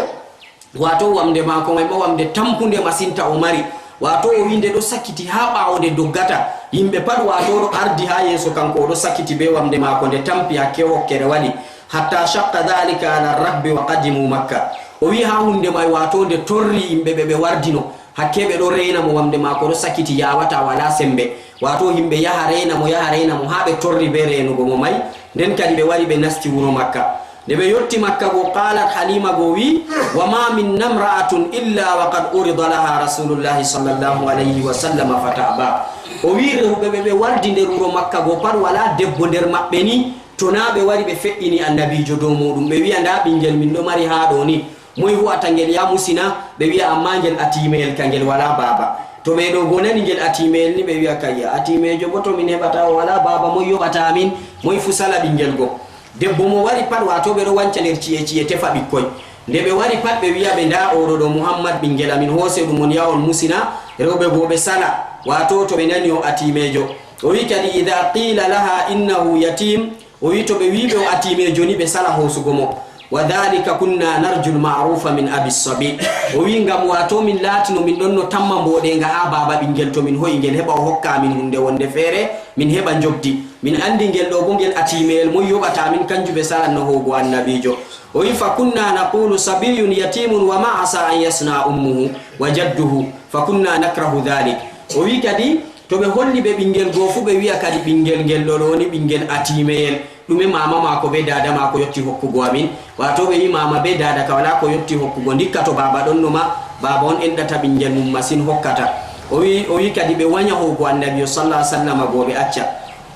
waato wamnde maako may ma wamnde tampunde masinta o mari. Waato o wi'i nde ɗo sakiti haa ɓaawo nde doggata. Yimɓe pat waato ɗo ardi haa yeeso kanko, o ɗo sakiti be wamnde maako, nde tampi hakke hokkere waɗi. Hatta shaqqa dhalika ala rahbi wa qadimu Makka. O wi'i haa huunde may waato nde torri yimɓe ɓe ɓe wardino. Hakke ɓe ɗo reena mo, wamnde maako ɗo sakiti, yawata, walaa semmbe. Waato yimɓe yaha reena mo, yaha reena mo, haa ɓe torri be reenugo mo may. Nden kadi ɓe wari ɓe nasti wuro Makka. Nde ɓe yotti Makka go, qalat Halima go wi'i, wa ma minna imra'atun illa wa qad urida laha Rasulullahi sallallahu alayhi wa sallam fata'ba. O wi'i rewɓe ɓe ɓe wardi nder wuro Makka go pat, walaa debbo nder maɓɓe ni, to naa ɓe wari ɓe fe'ini Annabiijo dow muuɗum. Ɓe wi'a, ndaa ɓinngel min ɗo mari haa ɗo ni. Moy hu'ata ngel ya musina? Ɓe wi'a, ammaa ngel atiimeyel ka, ngel walaa baaba. To ɓe ɗo go nani ngel atiimeyel ni, ɓe wi'a, kayya, atiimeejo bo to min heɓata, o walaa baaba, moy yoɓata min? Moy fu sala ɓinngel go. Debbo mo wari pat, waato ɓe ɗo wanca nder ci'e ci'e tefa ɓikkoy. Nde ɓe wari pat, ɓe wi'a ɓe, ndaa oo ɗo ɗo Muhammad ɓinngel amin, hoose ɗum on ya on musina. Rewɓe go ɓe sala, waato to ɓe nani o atiimeejo. O wi'i kadi, idha qila laha innahu yatim, o wi'i to ɓe wi'i ɓe o atiimeejo ni, ɓe sala hoosugo mo. Wa dhalika kunna narju lmarufa min abi sabi. O wi ngam wato min laatino min ɗonno tamma mboɗeega ha baaba ɓingel to min hoyi ngel heɓa o hokka min hunde wonde feere min heɓa njobdi. Min andi ngel ɗo bo ngel atimeyel moy yoɓata min kanjum ɓe salanno hoygo annabijo. O wi fa kunna naqulu sabiyun yatimun wa ma asa an yasna ummuhu wa jadduhu fa kunna nakrahu dhalik. O wi kadi to ɓe holli ɓe ɓingel goo fu ɓe wi'a kadi ɓingel ngel ɗo ɗoni ɓingel atimeyel. Ɗume mama maako be dada maako yotti hokkugo amin? Wato ɓe wi mama be dada ka wala ko yotti hokkugo, ndikka to baba ɗonno ma, baba on enɗata ɓingel mum masin hokkata. O wi, o wi kadi ɓe wanya hoygo annabijo sallallahu alaihi wasallam go ɓe acca.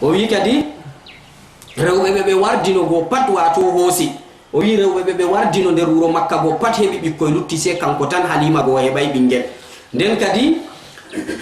O wi kadi rewɓe ɓe ɓe wardino go pat wato hoosi. O wi rewɓe ɓe ɓe wardino nder wuro Makka go pat heɓi ɓikkoy lutti se kanko tan Halima go o heɓay ɓingel. Nden kadi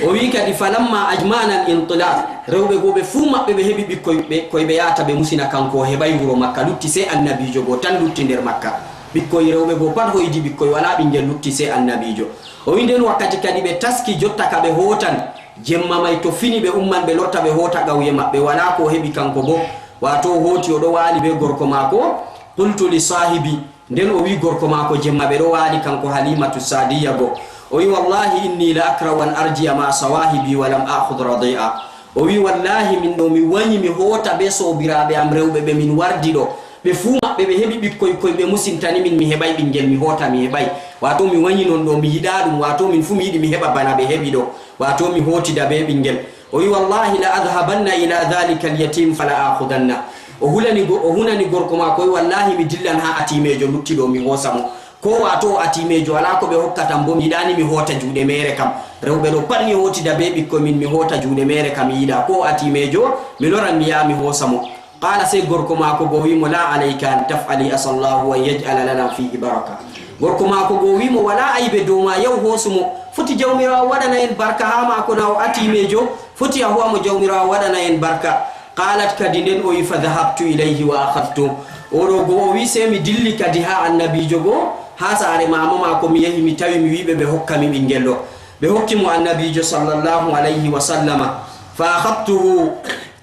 o wi kadi falamma ajma'na al-intilaq, rewɓe go ɓe fuu maɓɓe ɓe heɓi ɓikkoy ɓe koy ɓe yahata ɓe musina kanko o heɓay wuro Makka lutti se annabijo go tan lutti nder Makka. Ɓikkoy rewɓe go pat hoydi ɓikkoy wala ɓingel lutti se annabijo. O wi nden wakkati kadi ɓe taski jotta ka ɓe hootan jemma may to fini ɓe umman ɓe lorta ɓe hoota gawye maɓɓe wala ko o heɓi kanko bo. Wato o hooti o ɗo waali be gorko maako. Qultu li sahibi, nden o wi gorko maako jemma ɓe ɗo waali kanko Halimatu Sadiya go. O wi wallahi inni la akrahu an arji'a ma sawahibi wa lam akhudh radi'a. O wi wallahi min ɗo mi wanyi mi hoota be soobiraaɓe am rewɓe ɓe min wardi ɗo. Ɓe fuu maɓɓe ɓe heɓi ɓikkoy koy ɓe musintani min mi heɓay ɓingel mi hoota mi heɓay. Wato mi wanyi non ɗo mi yiɗa ɗum wato min fuu mi yiɗi mi heɓa bana ɓe heɓi ɗo. Wato mi hootida be ɓingel. O wi wallahi la adhabanna ila dhalika alyatim fala akhudanna. O hulani go, o hunani gorko maako o wi wallahi mi dillan ha atimejo lutti ɗo mi hoosa mo. Ko wato o atimejo wala ko ɓe hokkatan bo mi yiɗani mi hoota juuɗe mere kam. Rewɓe ɗo pat mi hootida be ɓikkoy min mi hoota juuɗe mere kam mi yiɗa ko o atimejo mi loran mi yaha mi hoosa mo. Qala sey gorko maako go wi mo la alayka an taf'ali asa Allahu an yaj'ala lana fihi baraka. Gorko maako go wi mo wala aybe dow ma yaw hoosu mo. Foti Jawmiraawo waɗana en barka ha maako na o atimejo. Foti a huwa mo Jawmiraawo waɗana en barka. Qalat kadi nden o wi fa dhahabtu ilayhi wa akhadtu. O ɗo go o wi sey mi dilli kadi ha annabijo go ha saare mama maako mi yahi mi tawi mi wi ɓe ɓe hokka mi ɓingel ɗo. Ɓe hokki mo annabijo sallallahu alayhi wa sallama. Fa akhadtuhu.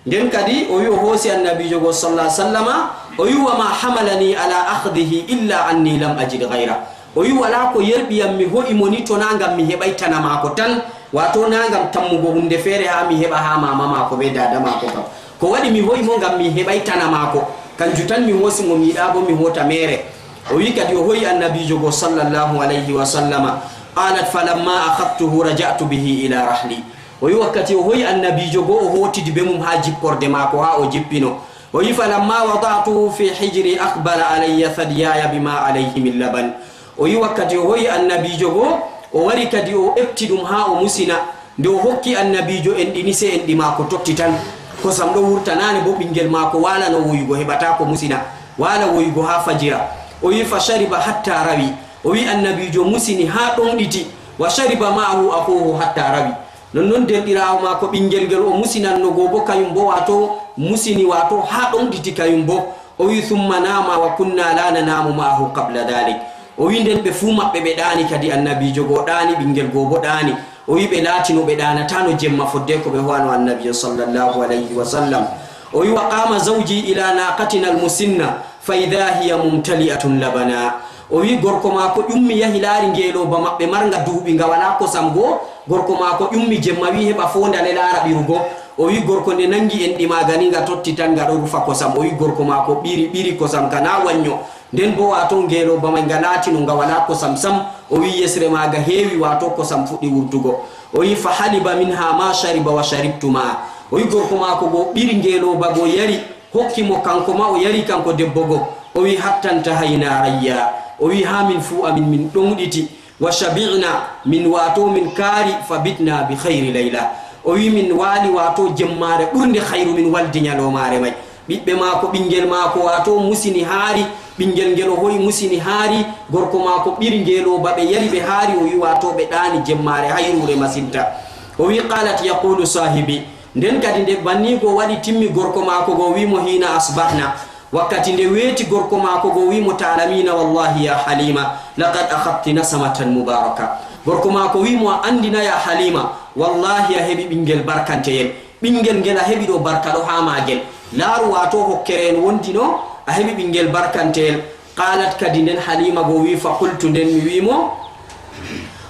Nden kadi o wi o hoosi annabijo go sallallahu alaihi wasallama o wi wa ma hamalani ala akhdhihi illa anni lam ajid ghayra. O wi wala ko yerɓiyam mi ho'i mo ni to na ngam mi heɓay tana maako tan wato na ngam tammugo hunde feere ha mi heɓa ha mama maako be dada maako kam. Ko waɗi mi ho'i mo ngam mi heɓay tana maako. Kanju tan mi hoosi mo mi yiɗa bo mi hoota mere. O wi kadi o ho'i annabijo go sallallahu alaihi wasallama. Qalat falamma akhadtuhu raja'tu bihi ila rahli. O wi wakkati o hoyi annabijo go o hotidi be mum ha jipporde mako ha o jippino. O wi falamma wada'tuhu fi hijri aqbala alayya thadyaya bima alayhi min laban. O wi wakkati o hoyi annabijo go o wari kadi o epti ɗum ha o musina. Nde o hokki annabijo enɗi ni se enɗi mako totti tan. Kosam ɗo wurta nane bo ɓingel mako wala no woyugo heɓata ko musina wala woyugo ha fajira. O wi fa shariba hatta rawi. O wi annabijo musini ha ɗonɗiti. Wa shariba ma'ahu akhuhu hatta rawi. Nonnon derɗiraawo maako ɓinngel ngel o musinanno go bo kayum bo waato musini waato haa ɗonɗiti kayum bo. O wi summa nama wa kunna la nanamu ma'ahu qabla dhalik. O wi nden ɓe fuu maɓɓe ɓe ɗaani kadi annabiijo go ɗaani ɓinngel go bo ɗaani. O wi ɓe laatino ɓe ɗaanataano jemma fodde ko ɓe ho'ano annabiijo sallallahu alayhi wa sallam. O wi wa qama zawji ila naqatina almusinna. Fa idha hiya mumtali'atun labana. O wi gorko maako ƴummi yahi laari ngeelooba maɓɓe marnga duuɓi nga walaa kosam goo. Gorko maako ƴummi jemma wi heɓa foondale laara ɓiru goo. O wi gorko nde nanngi enɗi maaga ni nga totti tan nga ɗo rufa kosam. O wi gorko maako ɓiri ɓiri kosam ka naa wannyo. Nden boo waato ngeelooba may nga laatino nga walaa kosam sam. O wi yesre maaga heewi waato kosam fuɗɗi wurtugo. O wi fa haliba minha ma shariba wa sharibtu ma'a. O wi gorko maako goo ɓiri ngeelooba goo yari. Hokki mo kanko ma o yari kanko debbo go. O wi hatta ntahayna rayya. O wi haa min fuu amin min ɗowɗiti. Wa shabi'na min waato min kaari fa bitna bi khayri layla. O wi min waali waato jemmaare ɓurnde khayru min waldi nyaloomaare may. Ɓiɓɓe maako ɓinngel maako waato musini haari. Ɓinngel ngel o hoyi musini haari. Gorko maako ɓiri ngeelooba ɓe yari ɓe haari o wi waato ɓe ɗaani jemmaare hayruure masinta. O wi qalat yaqulu sahibi. Nden kadi nde banniigo waɗi timmi gorko maako go wi'i mo hiina asbahna. Wakkati nde weeti gorko maako go wi'i mo taalamina wallahi ya halima laqad akhadti nasamatan mubaraka. Gorko maako wi'i mo a anndi na ya halima wallahi a heɓi ɓinngel barkanteyel. Ɓinngel ngel a heɓi ɗo barka ɗo haa maagel. Laaru waato hokkere en wondi no a heɓi ɓinngel barkanteyel. Qalat, kadi nden Halima goo wii, fa qultu, nden mi wii mo,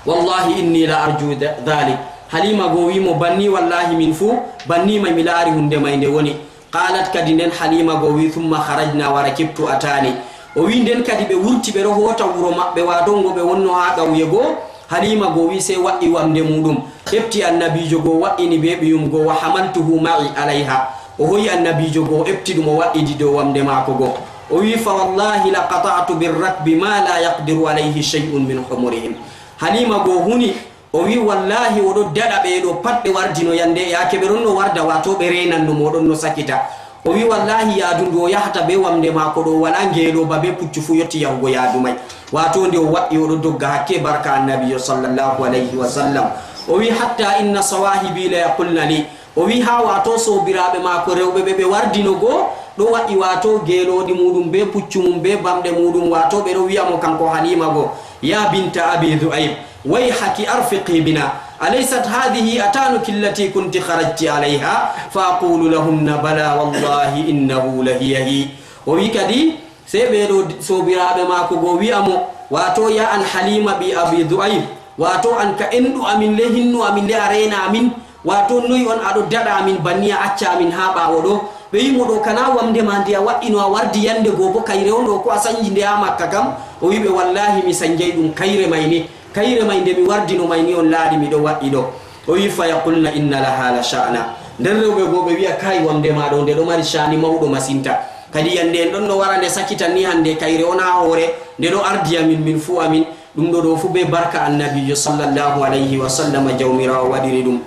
wallahi inni la arju dha-, dhalik. Halima goo wii mo, banni wallahi min fuu, banni ma mi laari hunde may nde woni. Qalat, kadi nden Halima goo wii, thumma kharajna wa rakibtu atani. O wii, nden kadi ɓe wurti ɓe ɗo hoota wuro maɓɓe, waato ngo ɓe wonno haa ƙawye goo. Halima goo wii, sey wa'i wamnde muuɗum, ƴefti annabiijo goo, wa'ini bee ɓiyum goo, wa hamaltuhu ma'i alayha. O hoyi annabiijo goo, ƴefti ɗum, o wa'idi dow wamnde maako goo. O wii, fa wallahi la qata'tu birrakbi ma la yaqdiru alayhi shay'un min humurihim. Halima goo huni, o wii, wallahi o ɗo daɗa ɓee ɗo pat ɓe wardino yande, yaake ɓe ɗonno warda, waato ɓe reenanno mo, o ɗonno sakita. O wii, wallahi yaadu ndu o yahata bee wamnde maako ɗo, walaa ngeelooba bee puccu fuu yotti yahugo yaadu may. Waato nde o wa'i o ɗo dogga hakke barka annabiijo sallallahu alayhi wa sallam. O wii, hatta inna sawahibi la yaqulna li. O wii, haa waato soobiraaɓe maako rewɓe ɓe ɓe wardino goo, ɗo wa'i waato geelooɗi muuɗum bee puccu mum bee bamɗe muuɗum, waato ɓe ɗo wi'a mo kanko Halima goo, ya binta Abi Dhu'ayb, wayhaki arfiqi bina. Alaysat hadhihi atanuki allati kunti kharajti alayha? Fa aqulu lahunna, bala wallahi innahu lahiya hi. O wii kadi, sey ɓee ɗo soobiraaɓe maako goo wi'a mo, waato ya an Halima ɓii Abi Dhu'ayb, waato an ka enɗu amin le, hinnu amin le, a reena amin, waato noy on a ɗo daɗa amin banni, a acca amin haa ɓaawo ɗo? Ɓe wii mo, ɗo kana wamnde ma nde a wa'ino a wardi yande goo, bo kayre on ɗo ko a sanji nde haa Makka kam? O wii ɓe, wallahi mi sanjay ɗum, kayre may ni. Kayre may nde mi wardino may ni on laari mi ɗo wa'i ɗo. O wii, fa yaqulna inna laha la sha'na. Nden rewɓe goo ɓe wi'a, kay, wamnde ma ɗo nde ɗo mari sha'ni mawɗo masinta. Kadi yande en ɗonno wara nde sakitan ni hande kayre on haa hoore, nde ɗo ardi amin min fuu amin. Ɗum ɗo ɗo fuu bee barka annabiijo sallallahu alayhi wa sallama Jawmiraawo waɗiri ɗum.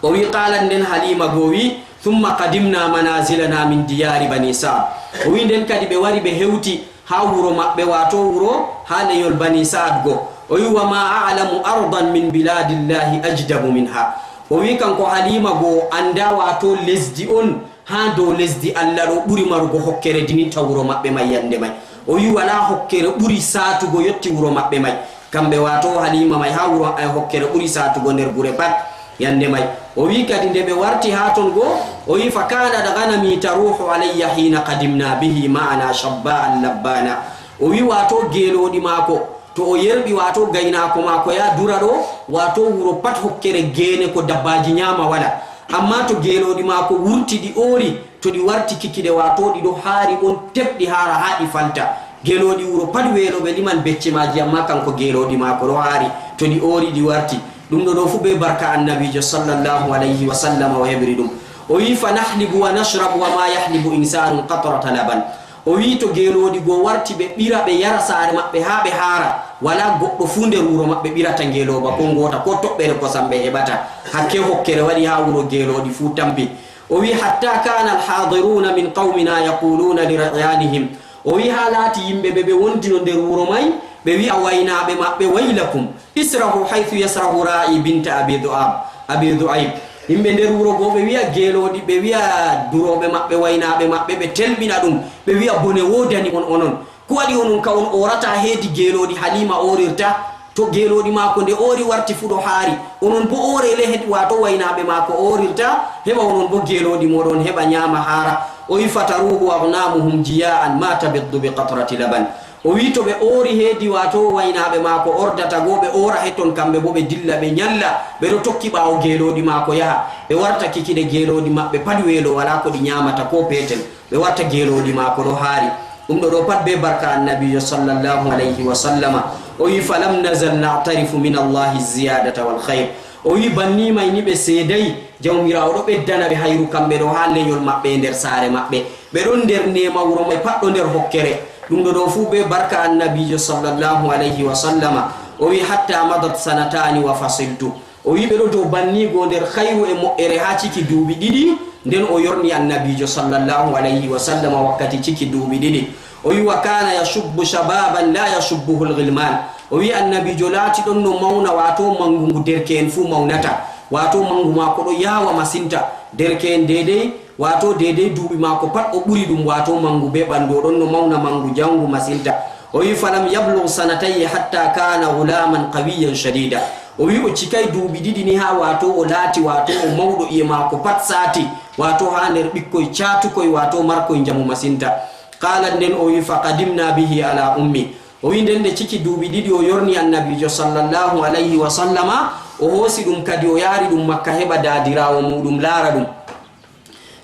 O wii, qalat, nden Halima goo wii, thumma qadimna manazilana min diyari bani Sa'd. O wii, nden kadi ɓe wari ɓe hewti haa wuro maɓɓe, waato wuro haa lenyol Bani Sa'ad go. O wii, wa ma a'lamu ardan min biladillahi ajdabu minha. O wii, kanko Halima go, o anndaa waato lesdi on haa dow lesdi Allah ɗo ɓuri marugo hokkere dininta wuro maɓɓe may yannde may. O wii, walaa hokkere ɓuri saatugo yotti wuro maɓɓe may. Kamɓe waato Halima may haa wuro, eh, hokkere ɓuri saatugo nder gure pat. Yannde may, o wii kadi nde ɓe warti haa ton go, o wii, fa kanat ganami taruhu alayya hina qadimna bihi ma'ana shabba'an labbana. O wii, waato geelooɗi maako, to o yerɓi waato gaynaako maako yaa dura ɗo, waato wuro pat hokkere geene ko dabbaaji nyaama walaa. Ammaa to geelooɗi maako wurti ɗi oori, to ɗi warti kikiɗe, waato ɗi ɗo haari on tepɗi haara haa ɗi falta. Geelooɗi wuro pat weelo ɓe liman becce maaji, ammaa kanko geelooɗi maako ɗo haari. To ɗi oori ɗi warti. Ɗum ɗo ɗo fuu bee barka annabiijo sallallahu alayhi wa sallam o heɓri ɗum. O wii, fa nahlibu wa nashrabu wa ma yahlibu insanun qatrata laban. O wii, to geelooɗi go warti ɓe ɓira ɓe yara saare maɓɓe haa ɓe haara. Walaa goɗɗo fuu nder wuro maɓɓe ɓirata ngeelooba ko ngoota, ko toɓɓere kosam ɓe heɓata. Hakke hokkere waɗi haa wuro geelooɗi fuu tampi. O wii, hatta kana alhadiruna min qawmina yaquluna li ra'yanihim. O wii, haa laati yimɓe ɓe ɓe wondino nder wuro may, ɓe wi'a waynaaɓe maɓɓe, waylakum, israhu haythu yasrahu ra'i binta Abi Du'ab, Abi Du'ayb. Yimɓe nder wuro goo ɓe wi'a geelooɗi, ɓe wi'a durooɓe maɓɓe, waynaaɓe maɓɓe, ɓe telɓina ɗum, ɓe wi'a bone woodani on onon. Ko waɗi onon ka on oorata heedi geelooɗi Halima oorirta? To geelooɗi maako nde oori warti fuu ɗo haari, onon boo oore le heedi waato waynaaɓe maako oorirta, heɓa onon boo geelooɗi mooɗon heɓa nyaama haara. O wii, fataruhu agnamuhum jiya'an ma tabiddu bi qatrati laban. O wii, to ɓe oori heedi waato waynaaɓe maako ordata goo, ɓe oora heton kamɓe boo ɓe dilla ɓe nyalla, ɓe ɗo tokki ɓaawo geelooɗi maako yaha. Ɓe warta kikiɗe geelooɗi maɓɓe pat weelo walaa ko ɗi nyaamata koo peetel. Ɓe warta geelooɗi maako ɗo haari. Ɗum ɗo ɗo pat bee barka annabiijo sallallahu alayhi wa sallama. O wii, falam nazal na'tarifu min Allahi ziyadata wal khayr. O wii, banni may ni ɓe seeday, Jawmiraawo ɗo ɓeddana ɓe hayru kamɓe ɗo haa lenyol maɓɓe e nder saare maɓɓe. Ɓe ɗon nder neema, wuro may pat ɗo nder hokkere. Ɗum ɗo ɗo fuu bee barka annabiijo sallallahu alayhi wa sallama. O wii, hatta madat sanatani wa fasiltu. O wii, ɓe ɗo dow banni go nder khayru e moƴƴere haa ciki duuɓi ɗiɗi, nden o yorni annabiijo sallallahu alayhi wa sallama wakkati ciki duuɓi ɗiɗi. O wii, wa kana yashubbu shababan la yashubbuhu al-ghilman. O wii, annabiijo laati ɗon no mawna, waato mangu ngu derke'en fuu mawnata, waato mangu maako ɗo yaawa masinta. Derke'en deydey, waato deydey duuɓi maako pat o ɓuri ɗum, waato mangu bee ɓandu, o ɗon no mawna mangu jangu masinta. O wii, falam yablugh sanatayhi hatta kana ghulaman qawiyyan shadida. O wii, o cikay duuɓi ɗiɗi ni haa waato o laati, waato o mawɗo, iye maako pat saati, waato haa nder ɓikkoy caatukoy, waato markoy njamu masinta. Qalat, nden o wi, "Faqadimna bihi ala ummi." O wi, nden nde ciki duuɓi ɗiɗi o yorni Annabiijo sallallahu alayhi wa sallama, o hoosi ɗum kadi o yaari ɗum Makka heɓa daadiraawo muuɗum laara ɗum.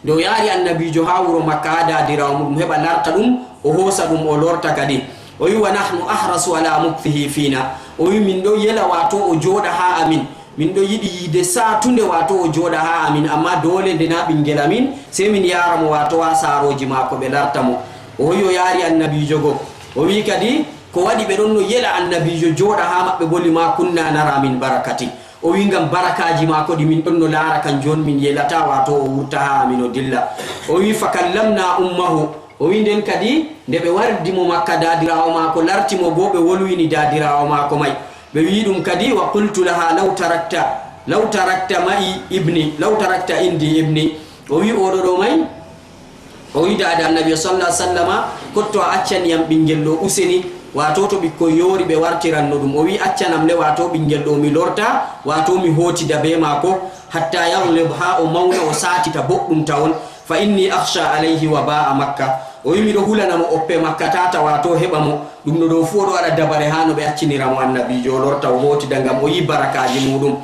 Nde o yaari Annabiijo haa wuro Makka haa daadiraawo muuɗum heɓa larta ɗum, o hoosa ɗum o lorta kadi. O wi, "Wa nahnu ahrasu ala mukthihi fiina." O wi, "Min ɗo yela waato o jooɗa haa amin. Min ɗo yiɗi yiide saatunde waato o jooɗa haa amin, amma doole nde na ɓinngel amin, sey min yaara mo waato haa saarooji maako ɓe larta mo." O hoyi o yaari Annabiijo go. O wi kadi, "Ko waɗi ɓe ɗon no yela Annabiijo jooɗa haa maɓɓe boli ma kunna nara min barakati?" O wi, "Ngam barakaaji maako ɗi min ɗon no laara kan jooni min yelata waato o wurta haa amin o dilla." O wi, "Fakallamna ummahu." O wi, nden kadi nde ɓe wardi mo Makka daadiraawo maako larti mo goo ɓe wolwini daadiraawo maako may. Ɓe wi ɗum kadi, "Wa qultu laha law tarakta, law tarakta ma'i ibni, law tarakta indi ibni." O wi, "Oɗo ɗo may?" O wi, "Daada Annabi sallallahu alaihi wasallama, kotto a accani yam ɓinngel ɗo useni, waato to ɓikkoy yoori ɓe wartiranno ɗum." O wi, "Accanam le waato ɓinngel ɗo mi lorta, waato mi hootida bee maako, hatta yaglib, haa o mawna o saatita boɗɗum tawon, fa inni akhsha alayhi wa ba'a Makka." O wi, "Miɗo hulana mo oppe Makka tata waato heɓa mo." Ɗum no ɗo fuu o ɗo waɗa dabare haa no ɓe accinira mo Annabiijo o lorta o hootida ngam o yi barakaaji muuɗum.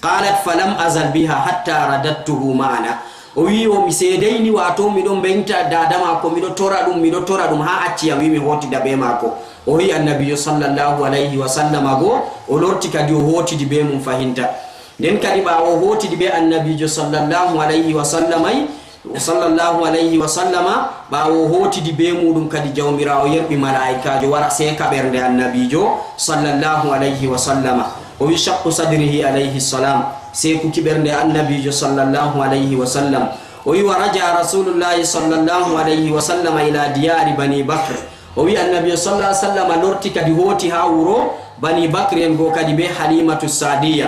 Qalat, "Falam azal biha hatta radattuhu ma'ana." O wi, "O mi seedayni waato miɗo mbenta daada maako, miɗo tora ɗum, miɗo tora ɗum haa acci yam wi mi hootida bee maako." O hoyi Annabiijo sallallahu alayhi wa sallama go, o lorti kadi o hootidi bee mum fahinta. Nden kadi ɓaawo o hootidi bee Annabiijo sallallahu alayhi wa sallamay, sallallahu alayhi wa sallama, ɓaawo o hootidi bee muuɗum kadi Jawmiraawo yerɓi malaa'ikaajo wara seeka ɓernde Annabiijo sallallahu alayhi wa sallama. O wi, "Shaqqu sadrihi alayhi salam." Seekuki ɓernde Annabiijo sallallahu alayhi wa sallam. O wi, "Wa raja'a Rasulullahi sallallahu alayhi wa sallama ila diyari Bani Bakr." O wi, Annabiijo sallallahu alayhi wa sallama lorti kadi hooti haa wuro Bani Bakr en go kadi bee Halimatu Saadiya.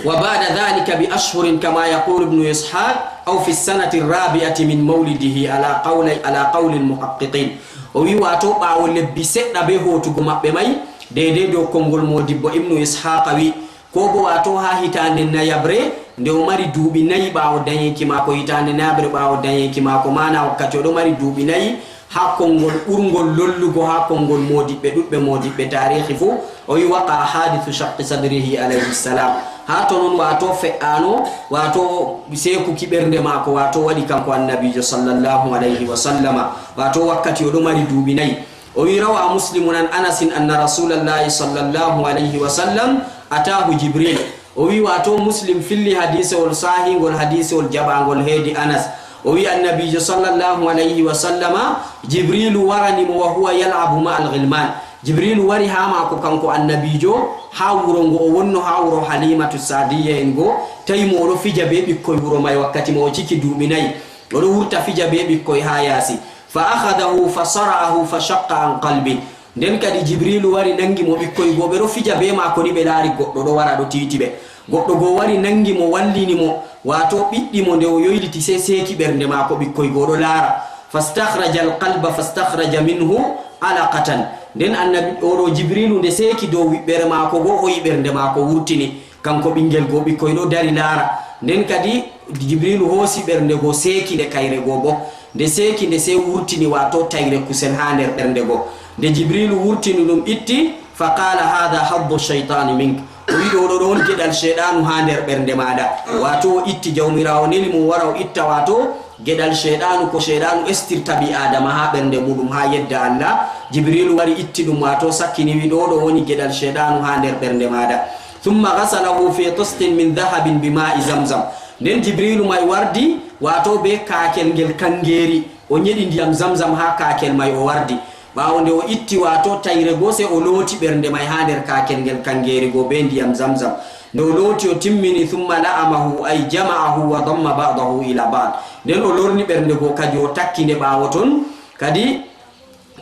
"Wa ba'da dhalika bi ashhurin kama yaqulu Ibnu Ishaq, aw fi sanati rabi'ati min mawlidihi ala qawli, ala qawli al-muhaqqiqin." O wi, waato ɓaawo lebbi seɗɗa bee hootugo maɓɓe may, deydey dow konngol moodibbo Ibnu Ishaq wi, ko bo waato haa hitaande nayaɓre, nde o mari duuɓi nayi ɓaawo dañeeki maako, hitaande nayaɓre ɓaawo dañeeki maako, maana wakkati o ɗo mari duuɓi nayi, haa konngol ɓurngol lollugo haa konngol moodiɓɓe ɗuɗɓe, moodiɓɓe taarihi fuu, o wi, "Waqa hadithu shaqqi sadrihi alayhi salam." Haa to non waato fe'aano, waato seekuki ɓernde maako, waato waɗi kanko Annabiijo sallallahu alayhi wa sallama, waato wakkati o ɗo mari duuɓi nayi. O wi, "Rawa Muslimun an Anasin anna Rasulallahi sallallahu alayhi wa sallam atahu Jibril." O wi, waato Muslim filli hadiisewol saahiingol, hadiisewol jaɓaangol heedi Anas. O wi, Annabiijo sallallahu alayhi wa sallama, Jibriilu warani mo, "Wa huwa yal'abu ma'al ghilman." Jibriilu wari haa maako kanko Annabiijo, haa wuro ngo o wonno, haa wuro Halimatu Saadiya en ngo, tawi mo o ɗo fija bee ɓikkoy wuro may wakkati mo o ciki duuɓi nayi. O ɗo wurta fija bee ɓikkoy haa yaasi. Fa akhadahu fa sara'ahu fa shaqqa an qalbi. Nden kadi Jibriilu wari nangi mo, ɓikkoy goo ɓe ɗo fija bee maako ni ɓe laari goɗɗo ɗo wara ɗo tiiti ɓe. Goɗɗo goo wari nangi mo, wallini mo, waato ɓiɗɗi mo, nde o yoyliti sey seeki ɓernde maako, ɓikkoy goo ɗo laara. Fastakhraja al-qalba fastakhraja minhu alaqatan. Nden Annabi, o ɗo Jibriilu nde seeki dow wiɓɓere maako goo, hoyi ɓernde maako wurtini. Kanko ɓinngel goo, ɓikkoy ɗo dari laara. Nden kadi Jibriilu hoosi ɓernde goo, seeki nde kayre goo boo. Nde seeki nde, sey wurtini waato tayre kusel haa nder ɓernde goo. Nde Jibriilu wurtini ɗum itti, fa qaala, "Haadha haddu shaytaani mink." O wi'i, "Ɗo, ɗo, ɗo on geɗal Ceyɗaanu haa nder ɓernde maaɗa." Waato o itti, Jawmiraawo neli mo wara o itta waato geɗal Ceyɗaanu, ko Ceyɗaanu estirta ɓii Aadama haa ɓernde muuɗum haa yedda Allah. Jibriilu wari itti ɗum, waato sakkini, wi'i, "Ɗo, ɗo woni geɗal Ceyɗaanu haa nder ɓernde maaɗa." Thumma ghasalahu fi tistin min dhahabin bi ma'i Zamzam. Nden Jibriilu may wardi, waato bee kaakel ngel kaŋgeeri, o nyeɗi ndiyam Zamzam haa kaakel may, o wardi. Ɓaawo nde o itti waato tayre goo, sey o looti ɓernde may haa nder kaakel ngel kaŋgeeri goo bee ndiyam Zamzam. Nde o looti, o timmini, thumma la'amahu, ay jama'ahu wa damma ba'dahu ila ba'd. Nden o lorni ɓernde goo kadi, o takki nde ɓaawo ton kadi.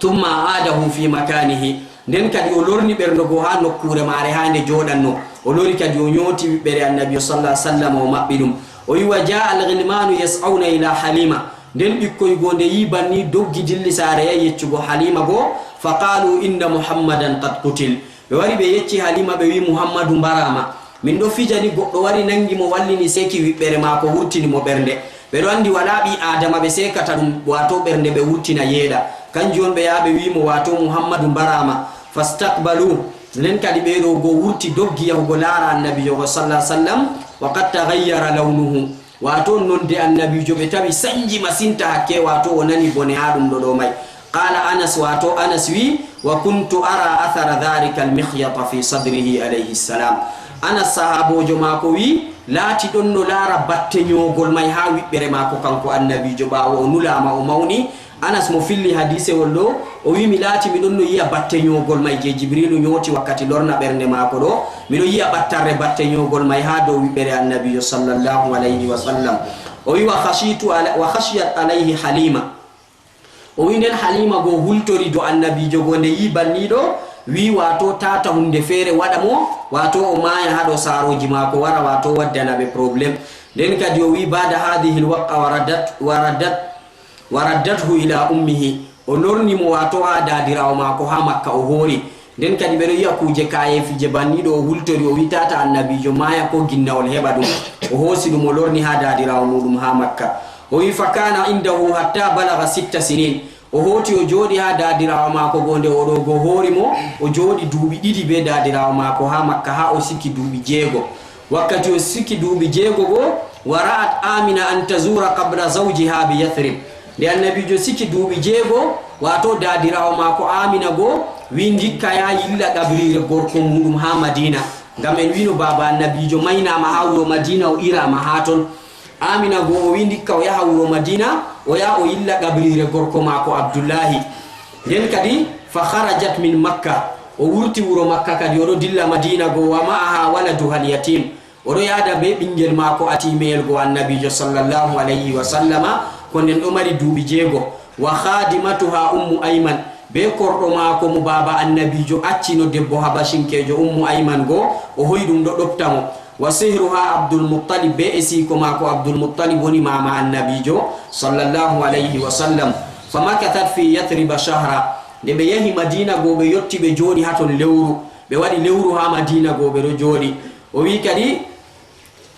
Thumma a'adahu fi makanihi. Nden kadi o lorni ɓernde goo haa nokkuure maare haa nde jooɗanno. O lori kadi o nyooti wiɓɓere Annabi sallallahu alaihi wasallam, o maɓɓi ɗum. O wi, "Wa jaa al-ghilmanu yas'auna ila Halima." Nden ɓikkoy goo nde yi banni doggi dilli saare yahi yeccugo Halima goo, "Fa qalu inna Muhammadan qad qutil." Ɓe wari ɓe yecci Halima, ɓe wi, "Muhammadu mbaraama. Min ɗo fija ni, goɗɗo wari nangi mo, wallini seeki wiɓɓere maako, wurtini mo ɓernde." Ɓeɗo anndi walaa ɓii Aadama ɓe seekata ɗum, waato ɓernde ɓe wurtina yeeɗa. Kanjum on ɓe yaha ɓe wi'i mo, waato Muhammadu mbaraama. Fastaqbalu, nden kadi ɓeeɗo go wurti doggi yahugo laara Annabiijo go sallallahu alaihi wasallam, wa qad taghayyara lawnuhu. Waato nonde Annabiijo ɓe tawi sanji masinta hakke, waato o nani bone haa ɗum ɗo ɗo may. Qala Anas, waato Anas wi, "Wa kuntu ara athara dhalika al-mikhyata fi sadrihi alayhi salam." Anas sahaaboojo maako wi, "Laati ɗon no laara batte nyoogol may haa wiɓɓere maako kanko Annabiijo ɓaawo o nulaama o mawni." Anas mo filli hadiisewol ɗo, o wi, "Mi laati mi ɗon no yi'a batte nyoogol may je Jibriilu nyooti wakkati lorna ɓernde maako ɗo, miɗo yi'a ɓattarre batte nyoogol may haa dow wiɓɓere Annabiijo sallallahu alayhi wa sallam." O wi, "Wa khashitu ala-, wa khashiyat alayhi Halima." O wi nden Halima go hultori do Annabiijo go nde yi banniɗo, wi waato tata hunde feere waɗa mo, waato o maaya haa ɗo saarooji maako wara, waato waddana ɓe problème. Nden kadi o wi, "Ba'da hadhihi al-waqqa waradat, waradat, waraddathu ila ummihi." O lorni mo waato haa daadiraawo maako haa Makka o hoori. Nden kadi ɓeɗo yi'a kuuje kaayeefiije banniɗo o hultori, o wi tata Annabiijo maaya ko ginnawol heɓa ɗum. O hoosi ɗum o lorni haa daadiraawo muuɗum haa Makka. O wi, "Fakana indahu hatta balaga sitta sinin." O hooti o jooɗi haa daadiraawo maako go nde o ɗo go hoori mo, o jooɗi duuɓi ɗiɗi bee daadiraawo maako haa Makka haa o sikki duuɓi jeego. Wakkati o sikki duuɓi jeego go, wa ra'at Amina an tazura qabra zawjiha bi Yathrib. Nde Annabiijo sikki duuɓi jeego, waato daadiraawo maako Amina go wi ndikka ya yilla qabriire gorko muuɗum haa Madiina. Ngam en wino baaba Annabiijo maynaama haa wuro Madiina, o iraama haa ton. Amina go o wi ndikka o yaha wuro Madiina, o yaha o yilla qabriire gorko maako Abdullahi. Nden kadi, fa kharajat min Makka, o wurti wuro Makka kadi, o ɗo dilla Madiina go, wa ma'aha waladuha al-yatim, o ɗo yaada be ɓingel maako atimeyel go Annabiijo sallallahu alayhi wa sallama, ko nden ɗo mari duuɓi jeego. Wa khadimatuha Ummu Ayman, be korɗo maako mo baaba Annabiijo accino debbo Habashinkeejo Ummu Ayman go, o hoyi ɗum ɗo ɗofta mo. Wa sihruha Abdul Muttalib, be esiiko maako Abdul Muttalib woni maama Annabiijo sallallahu alayhi wa sallam. Fa makathat fi Yathriba shahra. Nde ɓe yahi Madiina go ɓe yotti ɓe jooɗi haa ton lewru. Ɓe waɗi lewru haa Madiina go ɓe ɗo jooɗi. O wi kadi,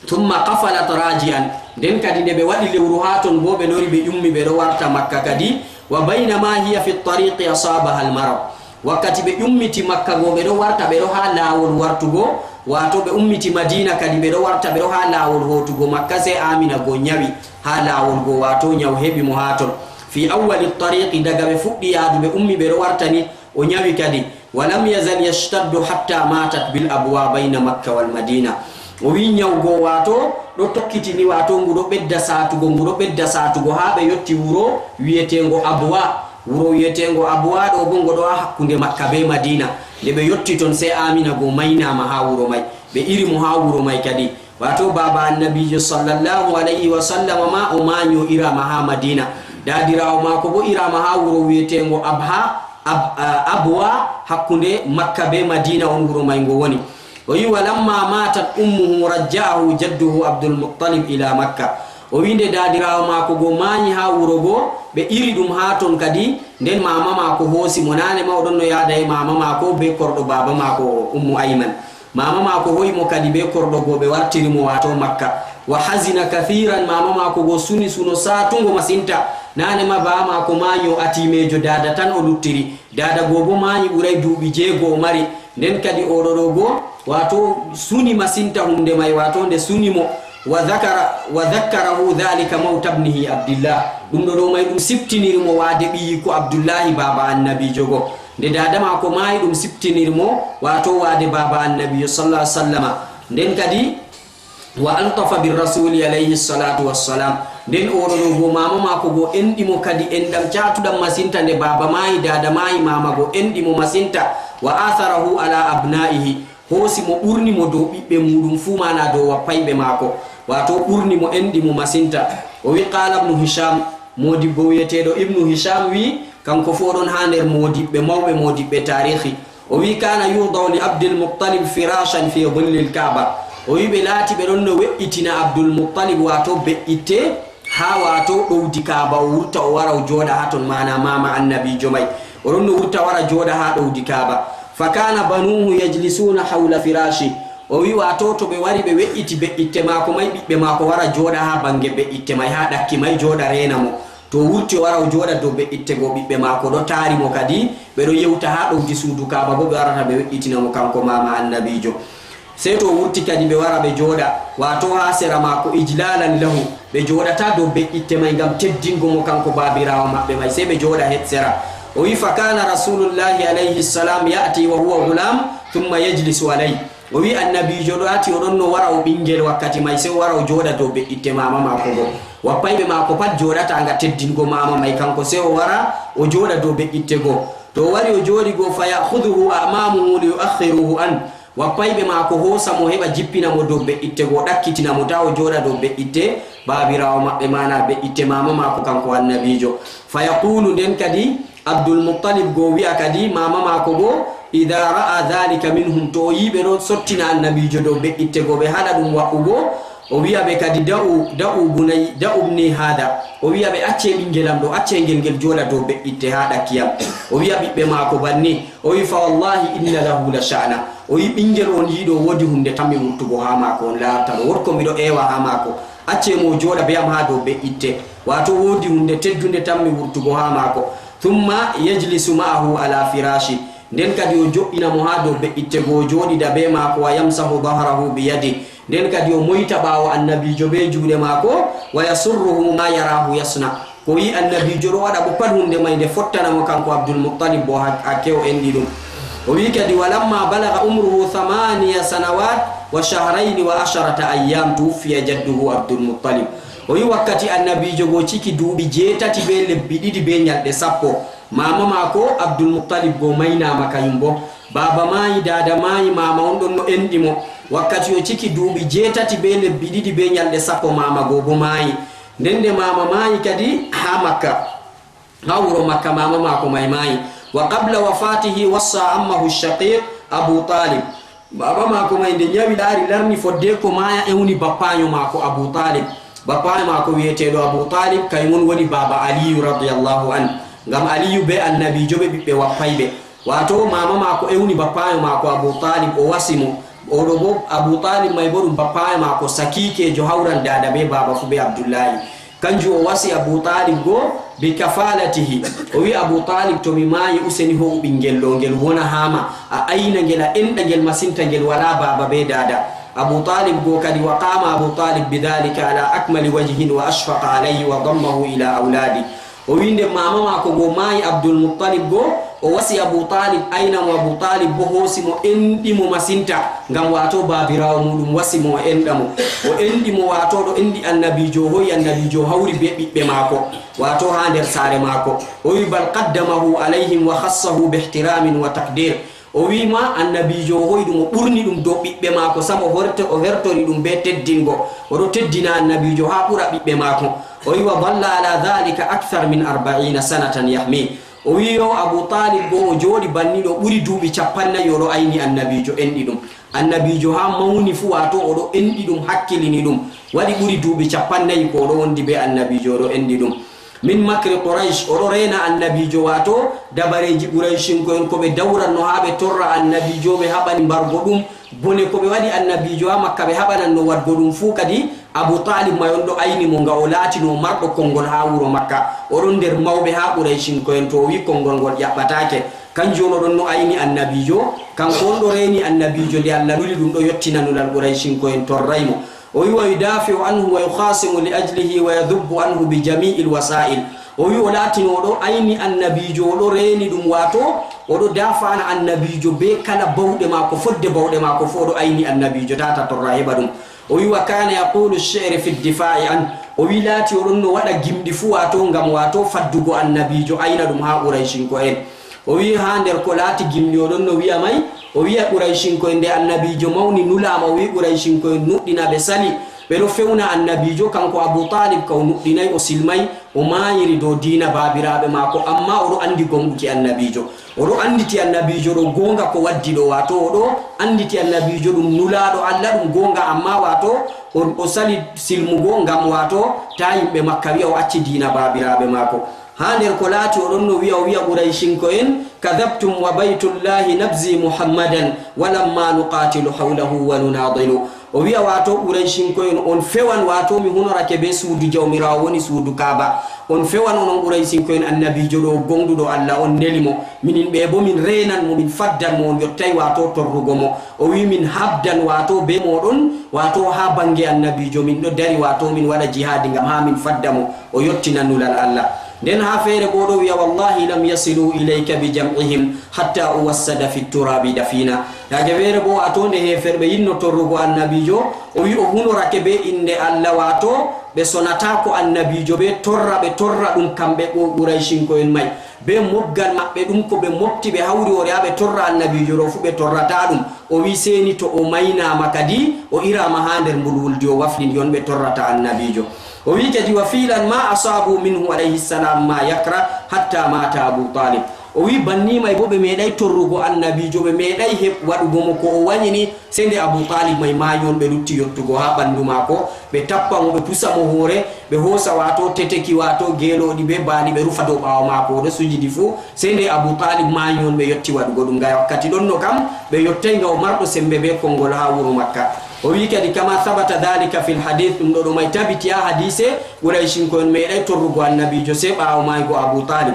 thumma qafalat raji'an. Nden kadi nde ɓe waɗi lewru haa ton go ɓe lori ɓe ƴummi ɓe ɗo warta Makka kadi. Wa baynama hiya fi tariqi asabaha al-marad. Wakkati ɓe ƴummiti Makka go, ɓe ɗo warta, ɓe ɗo haa laawol wartugo, waato ɓe ummiti Madiina kadi, ɓe ɗo warta, ɓe ɗo haa laawol hootugo Makka, sey Aamina go nyawi haa laawol go, waato nyaw heɓi mo haa ton. Fi awwali tariqi, daga ɓe fuɗɗi yaadu, ɓe ummi, ɓe ɗo warta ni, o nyawi kadi. Wa lam yazal yashtaddu hatta matat bil abwa bayna Makka wal Madina. O wi nyaw go, waato ɗo tokkitini, waato ngu ɗo ɓedda saatugo, ngu ɗo ɓedda saatugo, haa ɓe yotti wuro wiyeteengo Abwa. Wuro wiyeteengo Abwa ɗo boo, ngo ɗo haa hakkunde Makka bee Madiina. Nde ɓe yotti ton, sey Aamina go maynaama haa wuro may. Ɓe iri mo haa wuro may kadi. Waato baaba Annabiijo sallallahu alayhi wa sallama ma, o maanyi, o iraama haa Madiina. Daadiraawo maako boo iraama haa wuro wiyeteengo Abha, Ab-, a-, Abwa, hakkunde Makka bee Madiina on wuro may ngo woni. O wi, "Wa lamma matat ummuhu rajja'ahu jadduhu Abdul Muttalib ila Makka." O wi, nde daadiraawo maako go maanyi haa wuro go, ɓe iri ɗum haa ton kadi, nden maama maako hoosi mo. Naane ma o ɗon no yaada e maama maako bee korɗo baaba maako Ummu Ayman. Maama maako hoyi mo kadi bee korɗo go, ɓe wartiri mo, waato Makka. Wa hazina kathiran, maama maako go suni suno saatungo masinta. Naane ma baaba maako maanyi, o atiimeejo, daada tan o luttiri. Daada go boo maanyi, ɓuray duuɓi jeego o mari. Nden kadi oo ɗo ɗo go, waato suni masinta huunde may, waato nde suni mo. Wa dhakara, wa dhakkarahu dhalika mawta ibnihi Abdillah. Ɗum ɗo ɗo may ɗum siftiniri mo waade ɓiyiiko Abdullahi, baaba Annabiijo go. Nde daada maako maayi, ɗum siftiniri mo, waato waade baaba Annabiijo sallallahu alaihi wasallama. Nden kadi, wa altafa bir rasuli alayhi salatu wassalam. Nden oo ɗo ɗo go maama maako go enɗi mo kadi enɗam caatuɗam masinta. Nde baaba maayi, daada maayi, maama go enɗi mo masinta. Wa atharahu ala abnaihi. Hoosi mo, ɓurni mo dow ɓiɓɓe muuɗum fuu, maana dow wa payɓe maako. Waato ɓurni mo, enɗi mo masinta. O wi, qala Ibnu Hisham, moodibbo wi'eteeɗo Ibnu Hisham wi, kanko fuu o ɗon haa nder moodiɓɓe mawɓe, moodiɓɓe taarihi. O wi, kana yudau li Abdil Muttalib firashan fi dhillil Kaaba. O wi, ɓe laati ɓe ɗon no we'itina Abdul Muttalib, waato be'itte, haa waato ɗowdi Kaaba, o wurta o wara o jooɗa haa ton, maana maama Annabiijo may. O ɗon no wurta wara jooɗa haa ɗowdi Kaaba. Fa kana banuhu yajlisuna hawla firashi. O wi, waato to ɓe wari ɓe weƴƴiti be'itte maako may, ɓiɓɓe maako wara jooɗa haa bannge be'itte may, haa ɗakki may jooɗa reena mo. To o wurti o wara o jooɗa dow be'itte go, ɓiɓɓe maako ɗo taari mo kadi, ɓe ɗo yewta haa ɗowdi suudu Kaaba go, ɓe warata ɓe weƴƴitina mo kanko maama annabiijo. Sey to o wurti kadi ɓe wara ɓe jooɗa, waato haa sera maako, ijlaalan lahu, ɓe jooɗataa dow be'itte may ngam teddingo mo kanko baabiraawo maɓɓe may, sey ɓe jooɗa het sera. O wi, "Fa kaana Rasuulullaahi alayhi salaam ya'ti wa huwa gulaam, thumma yajlisu alay." O wi, annabiijo ɗo ati o ɗon no wara o ɓinngel wakkati may, sey o wara o jooɗa dow be'itte maama maako go. Wappayɓe maako pat jooɗata nga teddingo maama may, kanko sey o wara o jooɗa dow be'itte go. To o wari o jooɗi go, fa ya'khuduhu a'maamuhu li yu'akhkhiruhu an. Wappayɓe maako hoosa mo heɓa jippina mo dow be'itte go, ɗakkitina mo, taa o jooɗa dow be'itte baabiraawo maɓɓe, maana be'itte maama maako kanko annabiijo. Fa yaqulu, nden kadi Abdul Muttalib go wi'a kadi maama maako go, "Idaa ra'a dhaalika minhum," to o yi'i ɓe ɗo sottina annabiijo dow be'itte go, ɓe haɗa ɗum wa'ugo, o wi'a ɓe kadi, "Da'u, da'u bunay-, da'u ibni haadha." O wi'a ɓe, "Accee ɓinngel am ɗo, accee ngel, ngel jooɗa dow be'itte haa ɗakkiyam." O wi'a ɓiɓɓe maako banni, o wi'i, "Fa wallaahi inna lahu la sha'na." O wi'i, "Ɓinngel on yi'i ɗo woodi huunde tammi wurtugo haa maako, on laarta ɗo. Woodi ko miɗo eewa haa maako. Accee mo o jooɗa bee am haa dow be'itte." Waato woodi huunde teddunde tammi wurtugo haa maako. Thumma yajlisu ma'ahu ala firaashi. Nden kadi o jo'ina mo haa dow be'itte go, o jooɗida bee maako, wa yamsahu dhahrahu bi yadi. Nden kadi o moyta ɓaawo annabiijo bee juuɗe maako, wa yasurruhu ma yaraahu yasna. Ko o yi'i annabiijo ɗo waɗa bo pat huunde may nde fottana mo kanko Abdul Muttalib bo ha-, hakke o enɗi ɗum. O wi'i kadi, "Wa lamma balaga umruhu thamaniya sanawat wa shahrayni wa asharata ayyam tuwuffiya jadduhu Abdul Muttalib." O wi'i wakkati annabiijo go ciki duuɓi jeetati bee lebbi ɗiɗi bee nyalɗe sappo, maama maako Abdul Muttalib go maynaama kayum bo. Baaba maayi, daada maayi, maama on ɗon no enɗi mo. Wakkati o ciki duuɓi jeetati bee lebbi ɗiɗi bee nyalɗe sappo, maama go bo maayi. Nden nde maama maayi kadi haa Makka, haa wuro Makka, maama maako may maayi. Wa qabla wafatihi wassa ammahu shaqiq Abu Talib. Baaba maako may nde nyawi laari larni fodde ko maaya ewni bappaayo maako Abu Talib. Bappaayo maako wi'eteeɗo Abu Talib, kayum on woni baaba Aliyu radiyallahu anhu. Ngam Aliyu bee annabiijo ɓe ɓiɓɓe wappayɓe. Waato maama maako ewni bappaayo maako Abu Talib, o wasi mo. Oɗo bo Abu Talib may bo ɗum bappaayo maako sakiikeejo hawran daada bee baaba fuu bee Abdullahi. Kanjum o wasi Abu Talib go bi kafalatihi. O wi'i Abu Talib, "To mi maayi, useni ho'u ɓinngel ɗo, ngel wona haa ma. A ayna ngel, a enɗa ngel masinta, ngel walaa baaba bee daada." Abu Talib go kadi, wa qama Abu Talib bidhalika ala akmali wajhin wa ashfaqa alayhi wa dammahu ila awladi. O wi'i nde maama maako go maayi Abdul Muttalib go, o wasi Abu Talib, ayna mo Abu Talib bo hoosi mo, enɗi mo masinta, ngam waato baabiraawo muuɗum wasi mo o enɗa mo. O enɗi mo, waato ɗo enɗi annabiijo, o ho'i annabiijo hawri bee ɓiɓɓe maako, waato haa nder saare maako. O wi'i, "Bal qaddamahu alayhim wa khassahu bi ihtiramin wa taqdir." O wi'i ma annabiijo o ho'i ɗum, o ɓurni ɗum dow ɓiɓɓe maako, sabu o horto-, o hertori ɗum bee teddingo. O ɗo teddina annabiijo haa ɓura ɓiɓɓe maako. O wi'i, "Wa dhalla ala dhalika akthar min arba'ina sanatan yahmi." O wi'i yo Abu Talib go o jooɗi banni ɗo ɓuri duuɓi cappannayi o ɗo ayni annabiijo enɗi ɗum. Annabiijo haa mawni fuu, waato o ɗo enɗi ɗum, hakkilini ɗum. Waɗi ɓuri duuɓi cappannayi ko o ɗo wondi bee annabiijo, o ɗo enɗi ɗum. Min makri Quraysh, o ɗo reena annabiijo, waato dabareeji Qurayshinko'en ko ɓe dawranno haa ɓe torra annabiijo, ɓe haɓani mbargo ɗum. Bone ko ɓe waɗi annabiijo haa Makka, ɓe haɓananno waɗgo ɗum fuu kadi. Abu Talib may on ɗo ayni mo nga o laatino marɗo konngol haa wuro Makka. O ɗon nder mawɓe haa Qurayshinko'en, to o wi'i konngol ngol ƴaɓɓataake. Kanjum on o ɗon no ayni annabiijo, kanko on ɗo reeni annabiijo nde Allah nuli ɗum ɗo yottina nulal Qurayshinko'en torray mo. O wi'i, "Wa yudafi'u anhu wa yukhasimu li ajlihi wa yadhubbu anhu bi jami'il wasa'il." O wi'i o laatino o ɗo ayni annabiijo, o ɗo reeni ɗum, waato o ɗo dafa'ana annabiijo bee kala bawɗe maako, fodde bawɗe maako fuu o ɗo ayni annabiijo, tata torra heɓa ɗum. O wi'i, "Wa kana yaqulu shi'ri fi difa'i an." O wi'i laati o ɗon no waɗa gimɗi fuu, waato ngam waato faddugo annabiijo, ayna ɗum haa Qurayshinko'en. O wi'i haa nder ko laati gimɗi, o ɗon no wi'a may, o wi'a Qurayshinko'en nde annabiijo mawni nulaama, o wi'i Qurayshinko'en nuɗɗina ɓe sali, Ɓe ɗo fewna annabiijo, kanko Abu Taalib, ka o nuɗɗinay, o silmay, o maayiri dow diina baabiraaɓe maako, ammaa o ɗo anndi gomɗuki annabiijo. O ɗo annditi annabiijo ɗo goonga ko waddi ɗo, waato o ɗo annditi annabiijo ɗum nulaaɗo Allah, ɗum goonga, ammaa waato o, o sali silmugo ngam waato taa yimɓe Makka wi'a o acci diina baabiraaɓe maako. Haa nder ko laati, o ɗonno wi'a, o wi'a Qurayshinko'en, "Kadhabtum wa baytullahi nabzi Muhammadan, wa lamma nuqatilu hawlahu wa nunadilu." O wi'a, waato, Qurayshinko'en, on fewan, waato, mi hunorake bee suudu Jawmiraawo woni suudu Kaaba. On fewan, onon Qurayshinko'en, annabiijo ɗo gomɗuɗo Allah, on neli mo. Minin ɓe boo min reenan mo, min faddan mo, on yottay, waato, torrugo mo. O wi'i, min habdan, waato, bee mooɗon, waato, haa baŋge annabiijo, min ɗo dari, waato, min waɗa jihaadi ngam haa min fadda mo, o yottina nulal Allah. Nden haa feere boo ɗo wi'a, "Wallahi lam yasilu ilayka bi jam'ihim hatta uwassada fi turabi dafina." Yaaje feere boo, waato, nde heeferɓe yinno torrugo annabiijo, o wi'i o hunorake bee innde Allah, waato, ɓe sonataako annabiijo bee torra, ɓe torra ɗum kamɓe Qurayshinko'en may. Bee moggal maɓɓe ɗum ko ɓe mofti, ɓe hawri hoore haa ɓe torra annabiijo ɗo fuu, ɓe torrataa ɗum. O wi'i, sey ni to o maynaama kadi, o iraama haa nder mbulwuldi, o waflini on ɓe torrata annabiijo. O wi'i kadi, "Wa fi'lan ma asabu minhu alayhi salam ma yakra hatta mata Abu Talib." O wi'i, banni may boo ɓe meeɗay torrugo annabiijo, ɓe meeɗay heɓ-, waɗugo mo ko o wanyini, sey nde Abu Talib may maayi on ɓe lutti yottugo haa ɓandu maako, ɓe tappa mo, ɓe pusa mo hoore, ɓe hoosa waato teteki, waato geelooɗi bee baali, ɓe rufa dow ɓaawo maako, o ɗo sujidi fuu. Sey nde Abu Talib maayi on ɓe yotti waɗugo ɗum, ngam wakkati ɗonno kam ɓe yottay nga o marɗo sembe bee konngol haa wuro Makka. O wi'i kadi, "Kama sabata dhalika fil hadith," ɗum ɗo ɗo may tabiti haa hadiise, Qurayshinko'en meeɗay torrugo annabiijo sey ɓaawo maaygo Abu Talib.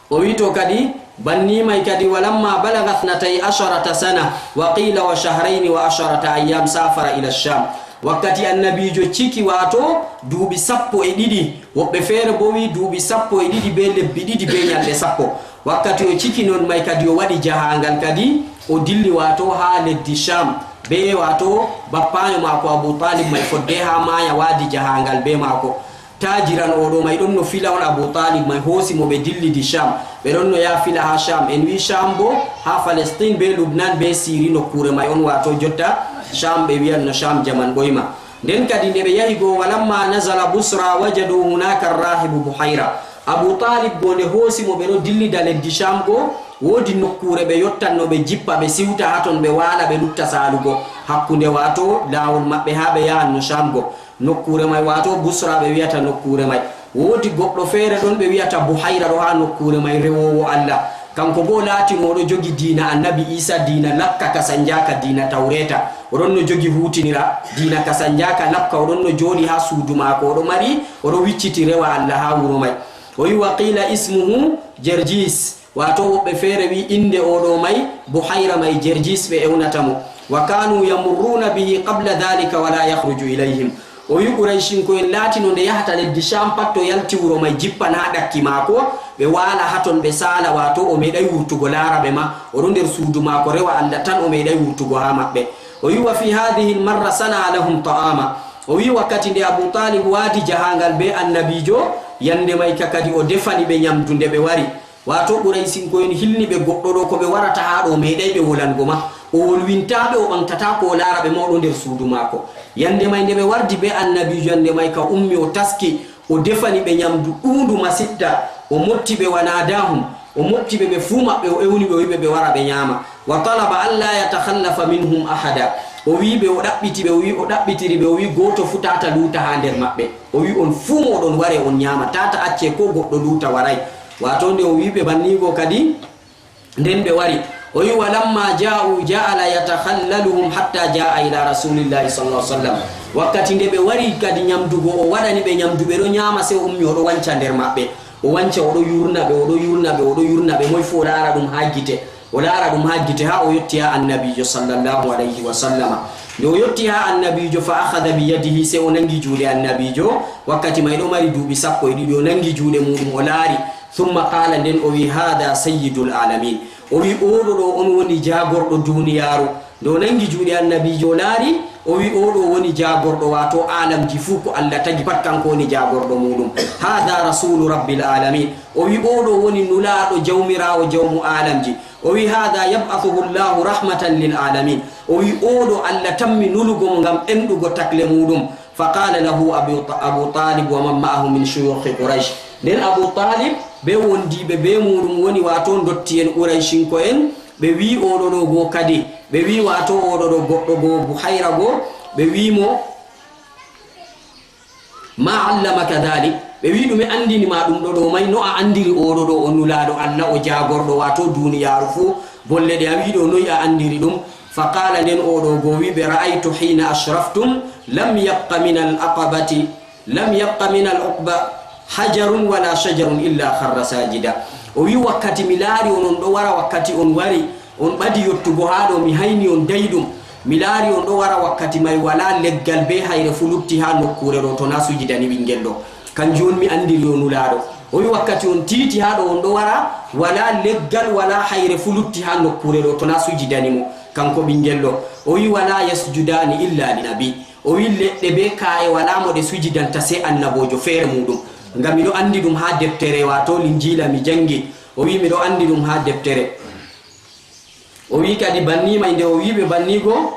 O wi'i to kadi, banni may kadi, "Walamma balagha ithnatay asharata sana, wa qila wa shahrayni wa asharata ayyam, safara ila Sham." Wakkati annabiijo ciki, waato duuɓi sappo e ɗiɗi, woɓɓe feere boo wi'i duuɓi sappo e ɗiɗi bee lebbi ɗiɗi bee nyalɗe sappo. Wakkati o ciki non may kadi, o waɗi jahaangal kadi, o dilli waato haa leddi Sham, bee waato bappaayo maako Abu Talib may, fodde haa maaya, waɗi jahaangal bee maako. Taajiran oo ɗo may ɗonno fila on, Abu Talib may hoosi mo, ɓe dillidi Sham. Ɓe ɗonno yaha fila haa Sham. En wi'i Sham boo haa Palestine bee Lubnan bee Siri, nokkuure may on, waato jotta Sham ɓe wi'anno Sham jaman ɓoyma. Nden kadi nde ɓe yahi go, walamma nazala Busra wajadu hunaka rahibu Buhayra. Abu Talib go nde hoosi mo ɓe ɗo dillida leddi Sham go, woodi nokkuure ɓe yottanno ɓe jippa, ɓe siwta haa ton, ɓe waala, ɓe lutta saalugo hakkunde waato laawol maɓɓe haa ɓe yahanno Sham go. Nokkuure may, waato Busra ɓe wi'ata nokkuure may. Woodi goɗɗo feere ɗon ɓe wi'ata Buhayra ɗo haa nokkuure may, rewoowo Allah. Kanko boo laatino o ɗo jogi diina Annabi Iisa, diina lakka ka sanjaaka, diina Tawreeta. O ɗonno jogi huutinira diina ka sanjaaka lakka, o ɗonno jooɗi haa suudu maako, o ɗo mari, o ɗo wicciti rewa Allah haa wuro may. O wi'i, wa qiila ismuhu Jerjis. Waato woɓɓe feere wi'i innde oo ɗo may, Buhayra may Jerjis ɓe ewnata mo. Wa kaanu yamurruuna bihi qabla dhalika wa laa yakhruju ilayhim. O wi'i Qurayshinko'en laatino nde yahata leddi Sham pat, to yalti wuro may jippan haa ɗakki maako, ɓe waala haa ton, ɓe saala, waato o meeɗay wurtugo laara ɓe ma. O ɗo nder suudu maako rewa Allah tan, o meeɗay wurtugo haa maɓɓe. O wi'i, wa fi hadhihi al-marra sana'a lahum ta'ama. O wi'i wakkati nde Abu Talib waadi jahaangal bee Annabiijo, yande may ka kadi o defani ɓe nyamdu nde ɓe wari. Waato Quraysinko'en hilni ɓe goɗɗo ɗo, ko ɓe warata haa ɗo meeɗay ɓe wolango ma. O wolwintaa ɓe, o ɓaŋgtataa ko o laara ɓe ma, o ɗo nder suudu maako. Yande may nde ɓe wardi bee Annabiijo, yande may ka ummi o taski, o defani ɓe nyamdu ɗuundu masiɗɗa, o motti ɓe wa nadahum, o motti ɓe ɓe fuu maɓɓe, o ewni ɓe, o wi'i ɓe ɓe wara ɓe nyaama. Wa talaba an la yatakhallafa minhum ahada. O wi'i ɓe, o ɗaɓɓiti ɓe, o wi'i, o ɗaɓɓitiri ɓe, o wi'i gooto fuu taata luuta haa nder maɓɓe. O wi'i on fuu mooɗon ware on nyaama, taata acce koo goɗɗo luuta waray. Waato nde o wi'i ɓe banni go kadi, nden ɓe wari. O wi'i, walamma ja'u ja'ala yatakhallaluhum hatta ja'a ila Rasulillahi sallallahu alaihi wasallam. Wakkati nde ɓe wari kadi nyamdu go, o waɗani ɓe nyamdu, ɓe ɗo nyaama, sey o ummi o ɗo wanca nder maɓɓe. O wanca, o ɗo yurna ɓe, o ɗo yurna ɓe, o ɗo yurna ɓe, moy fuu o laara ɗum haa gite. O laara ɗum haa gite, haa o yotti haa Annabiijo sallallahu alayhi wa sallama. Nde o yotti haa Annabiijo, fa akhadha bi yadihi, sey o nangi juuɗe Annabiijo, wakkati may ɗo mari duuɓi sappo e ɗiɗi, o nangi juuɗe muuɗum, o laari. Thumma qaala, nden o wi'i, "Haadha sayyidul aalamiin." O wi'i, "Oo ɗo ɗo on woni jaagorɗo duuniyaaru." Nde o nangi juuɗe Annabiijo, o laari, O wi, "Oo ɗoo woni jaagorɗo, waato aalamji fuu ko Allah tagi pat, kanko woni jaagorɗo muuɗum. Haada rasuulu rabbil aalamiin." O wi, "Oo ɗoo woni nulaaɗo Jawmiraawo jawmu aalamji." O wi, "Haada yab'athuhu Allaahu rahmatan lil aalamiin." O wi, "Oo ɗoo Allah tammi nulugo mo ngam enɗugo takle muuɗum." Fa qaala lahu Abu, Abu Taalib wa man ma'ahu min shuyuukhi Quraysh. Nden Abu Taalib bee wondiiɓe bee muuɗum woni, waato ndotti'en Qurayshinko'en, ɓe wi, "Oo ɗoo ɗoo goo kadi." Ɓe wi, "Waato oo ɗoo ɗoo goɗɗo goo, Buhayra goo." Ɓe wi mo, "Ma allamaka dhalik?" Ɓe wi, "Ɗume anndini ma ɗum ɗoo ɗoo may? No a anndiri oo ɗoo ɗoo o nulaaɗo Allah, o jaagorɗo, waato duuniyaaru fuu? Bolle ɗe a wi ɗoo, noy a anndiri ɗum?" Fa qaala, nden oo ɗoo goo wi ɓe, "Ra'aytu hiina ashraftum lam yabqa min al aqabati, lam yabqa min al uqba hajarun wala shajarun illa kharra saajida." O wi, "Wakkati mi laari on, on ɗo wara, wakkati on wari, on ɓadi yottugo haa ɗoo, mi hayni on dayɗum. Mi laari on ɗo wara, wakkati may walaa leggal bee hayre fuu lutti haa nokkuure ɗoo, to naa sujidani ɓinngel ɗoo. Kanjum on mi anndiri o nulaaɗo." O wi, "Wakkati on tiiti haa ɗoo, on ɗo wara, walaa leggal, walaa hayre fuu lutti haa nokkuure ɗoo, to naa sujidani mo, kanko ɓinngel ɗoo." O wi, "Walaa yasjudaani illa li nabi." O wi, "Leɗɗe bee kaa'e walaa mo ɗe sujidanta sey annaboojo feere muuɗum. Ngam miɗo anndi ɗum haa deftere, waato Linjiila mi janngi." O wi, "Miɗo anndi ɗum haa deftere." O wi kadi banni may, nde o wi ɓe banni goo,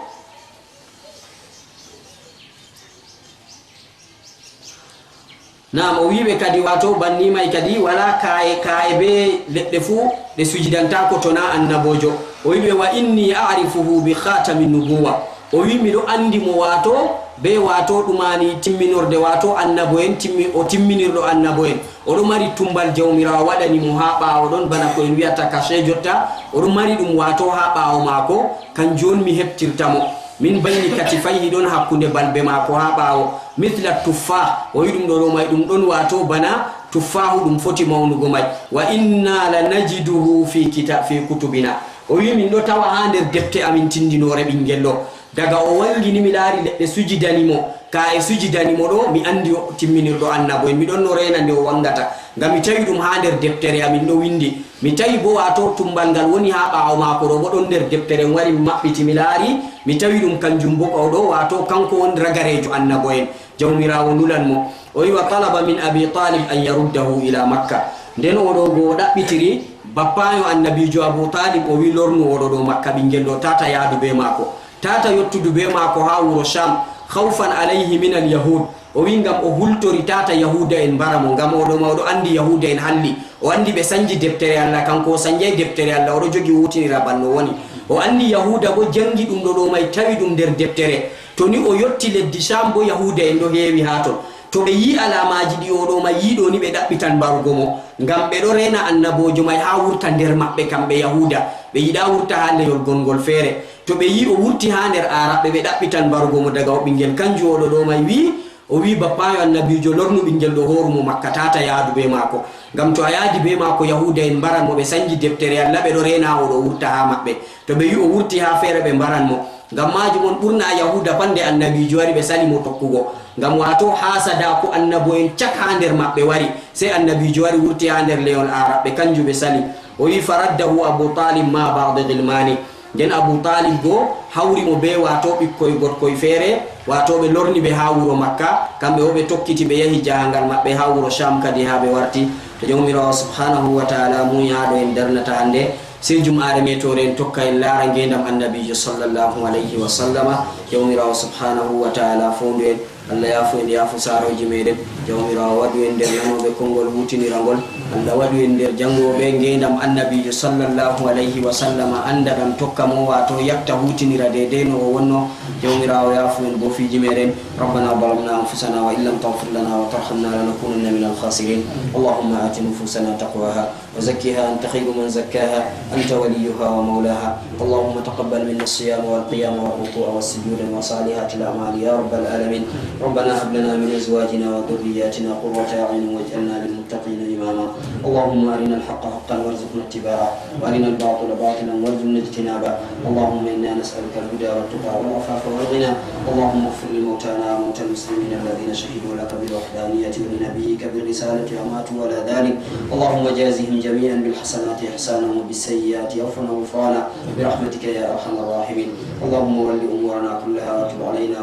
naam, o wi ɓe kadi, waato banni may kadi, walaa kaa'e, kaa'e bee leɗɗe fuu ɗe sujidantaako to naa annaboojo. O wi ɓe, "Wa inni a'rifuhu bi khatami nubuwa." O wi, "Miɗo anndi mo, waato bee, waato ɗumaani timminorde, waato annabo en, timmi-, o timminirɗo annabo en. O ɗo mari tumbal Jawmiraawo waɗani mo haa ɓaawo ɗon, bana ko en wi'ata cachet jotta. O ɗo mari ɗum, waato haa ɓaawo maako, kanjum on mi heɓtirta mo. Min bayni katifayhi, ɗon hakkunde balbe maako haa ɓaawo. Mithla tuffah." O wi ɗum ɗoo ɗoo may, ɗum ɗon, waato bana tuffaahu, ɗum foti mawnugo may. "Wa inna la najiduhu fi kita-, fi kutubina." O wi, "Min ɗo tawa haa nder defte amin tindinoore ɓinngel ɗoo. Daga o waŋgini, mi laari leɗɗe sujidani mo, kaa'e sujidani mo ɗoo, mi anndi o timminirɗo annabo en. Mi ɗon no reena nde o waŋgata, ngam mi tawi ɗum haa nder deftere amin ɗo winndi. Mi tawi boo, waato tumbal ngal woni haa ɓaawo maako ɗoo boo ɗon nder deftere, mi wari mi maɓɓiti, mi laari, mi tawi ɗum kanjum boo o ɗoo, waato kanko woni ragareejo annabo en. Jawmiraawo nulan mo." O wi, "Wa talaba min Abi Talib an yaruddahu ila Makka." Nden oo ɗoo goo o ɗaɓɓitiri bappaayo annabiijo Abu Talib, o wi, "Lornu oo ɗoo ɗoo Makka, ɓinngel ɗoo, tata yaadu bee maako. Tata yottudu bee maako haa wuro Sham, khawfan alayhi min al yahud." O wi, ngam o hultori tata Yahuuda en mbara mo, ngam oo ɗoo ma o ɗo anndi Yahuuda en halli. O anndi ɓe sanji deftere Allah, kanko o sanjay deftere Allah, o ɗo jogi huutinira bana no woni. O anndi Yahuuda boo janngi ɗum ɗoo ɗoo may, tawi ɗum nder deftere. To ni o yotti leddi Sham boo, Yahuuda en ɗo heewi haa ton. To ɓe yi'i alaamaaji ɗi oo ɗoo may yi'i ɗoo ni, ɓe ɗaɓɓitan mbarugo mo, ngam ɓe ɗo reena annaboojo may haa wurta nder maɓɓe, kamɓe Yahuuda. Ɓe yiɗaa wurta haa lenyol gonngol feere. To ɓe yi'i o wurti haa nder Aaraɓɓe, ɓe ɗaɓɓitan mbarugo mo daga o ɓinngel. Kanjum oo ɗoo ɗoo may wi, o wi bappaayo annabiijo, "Lornu ɓinngel ɗoo, hooru mo Makka, tata yaadu bee maako. Ngam to a yaadi bee maako, Yahuuda en mbaran mo, ɓe sanji deftere Allah, ɓe ɗo reena oo ɗoo wurta haa maɓɓe. To ɓe yi'i o wurti haa feere, ɓe mbaran mo. Ngam maajum on ɓurna Yahuuda pat, nde annabiijo wari, ɓe sali mo tokkugo. Ngam waato haasadaaku, annabo en cak haa nder maɓɓe wari. Sey annabiijo wari, wurti haa nder lenyol Aaraɓɓe, kanjum ɓe sali." O wi, "Faraddahu Abu Talib ma ba'di ghilmani." Nden Abu Talib boo hawri mo bee, waato ɓikkoy gorkoy feere, waato ɓe lorni ɓe haa wuro Makka, kamɓe boo ɓe tokkiti, ɓe yahi jahaangal maɓɓe haa wuro Sham kadi haa ɓe warti. To Jawmiraawo subhaanahu wa ta'ala muuyi haa ɗo en darnata hannde, sey jum'aare meetoore en tokka en laara ngeendam annabiijo sallallahu alayhi wa sallama. Jawmiraawo subhaanahu wa ta'ala foondu en. Allah yaafo en, yaafo saarooji meeɗen. Jawmiraawo waɗu en nder nanooɓe konngol huutinira ngol. Allah waɗu en nder janngooɓe ngeendam annabiijo sallallahu alayhi wa sallama, annda ɗam, tokka mo, waato yaɓta huutinira deydey no o wonno. Jawmiraawo yaafo en boofiiji meeɗen. ربنا ظلمنا أنفسنا وإن لم تغفر لنا وترحمنا لنكونن من الخاسرين. اللهم آت نفوسنا تقواها وزكها أنت خير من زكاها أنت وليها ومولاها. اللهم تقبل منا الصيام والقيام والركوع والسجود وصالحات الأعمال يا رب العالمين. ربنا هب لنا من أزواجنا وذرياتنا قرة أعين واجعلنا للمتقين إماما. اللهم أرنا الحق حقا وارزقنا اتباعه وأرنا الباطل باطلا وارزقنا اجتنابه. اللهم إنا نسألك الهدى والتقى والعفاف والغنى. اللهم اغفر لموتانا وموتى المسلمين الذين شهدوا لك بالوحدانية ولنبيك بالرسالة وماتوا على ذلك. اللهم جازهم جميعا بالحسنات إحسانا وبالسيئات عفوا وغفرانا برحمتك يا أرحم الراحمين. اللهم ول أمورنا كلها وتب علينا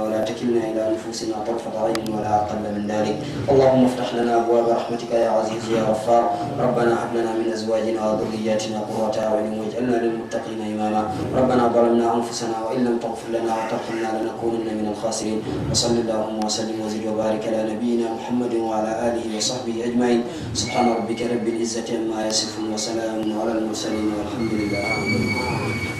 إلى أنفسنا طرفة عين ولا أقل من ذلك. اللهم افتح لنا أبواب رحمتك يا عزيز يا غفار. ربنا هب لنا من أزواجنا وذرياتنا قرة أعين واجعلنا للمتقين إماما. ربنا ظلمنا أنفسنا وإن لم تغفر لنا وترحمنا لنكونن من الخاسرين. وصل اللهم وسلم وزد وبارك على نبينا محمد وعلى آله وصحبه أجمعين. سبحان ربك رب العزة عما يصفون وسلام على المرسلين والحمد لله رب العالمين.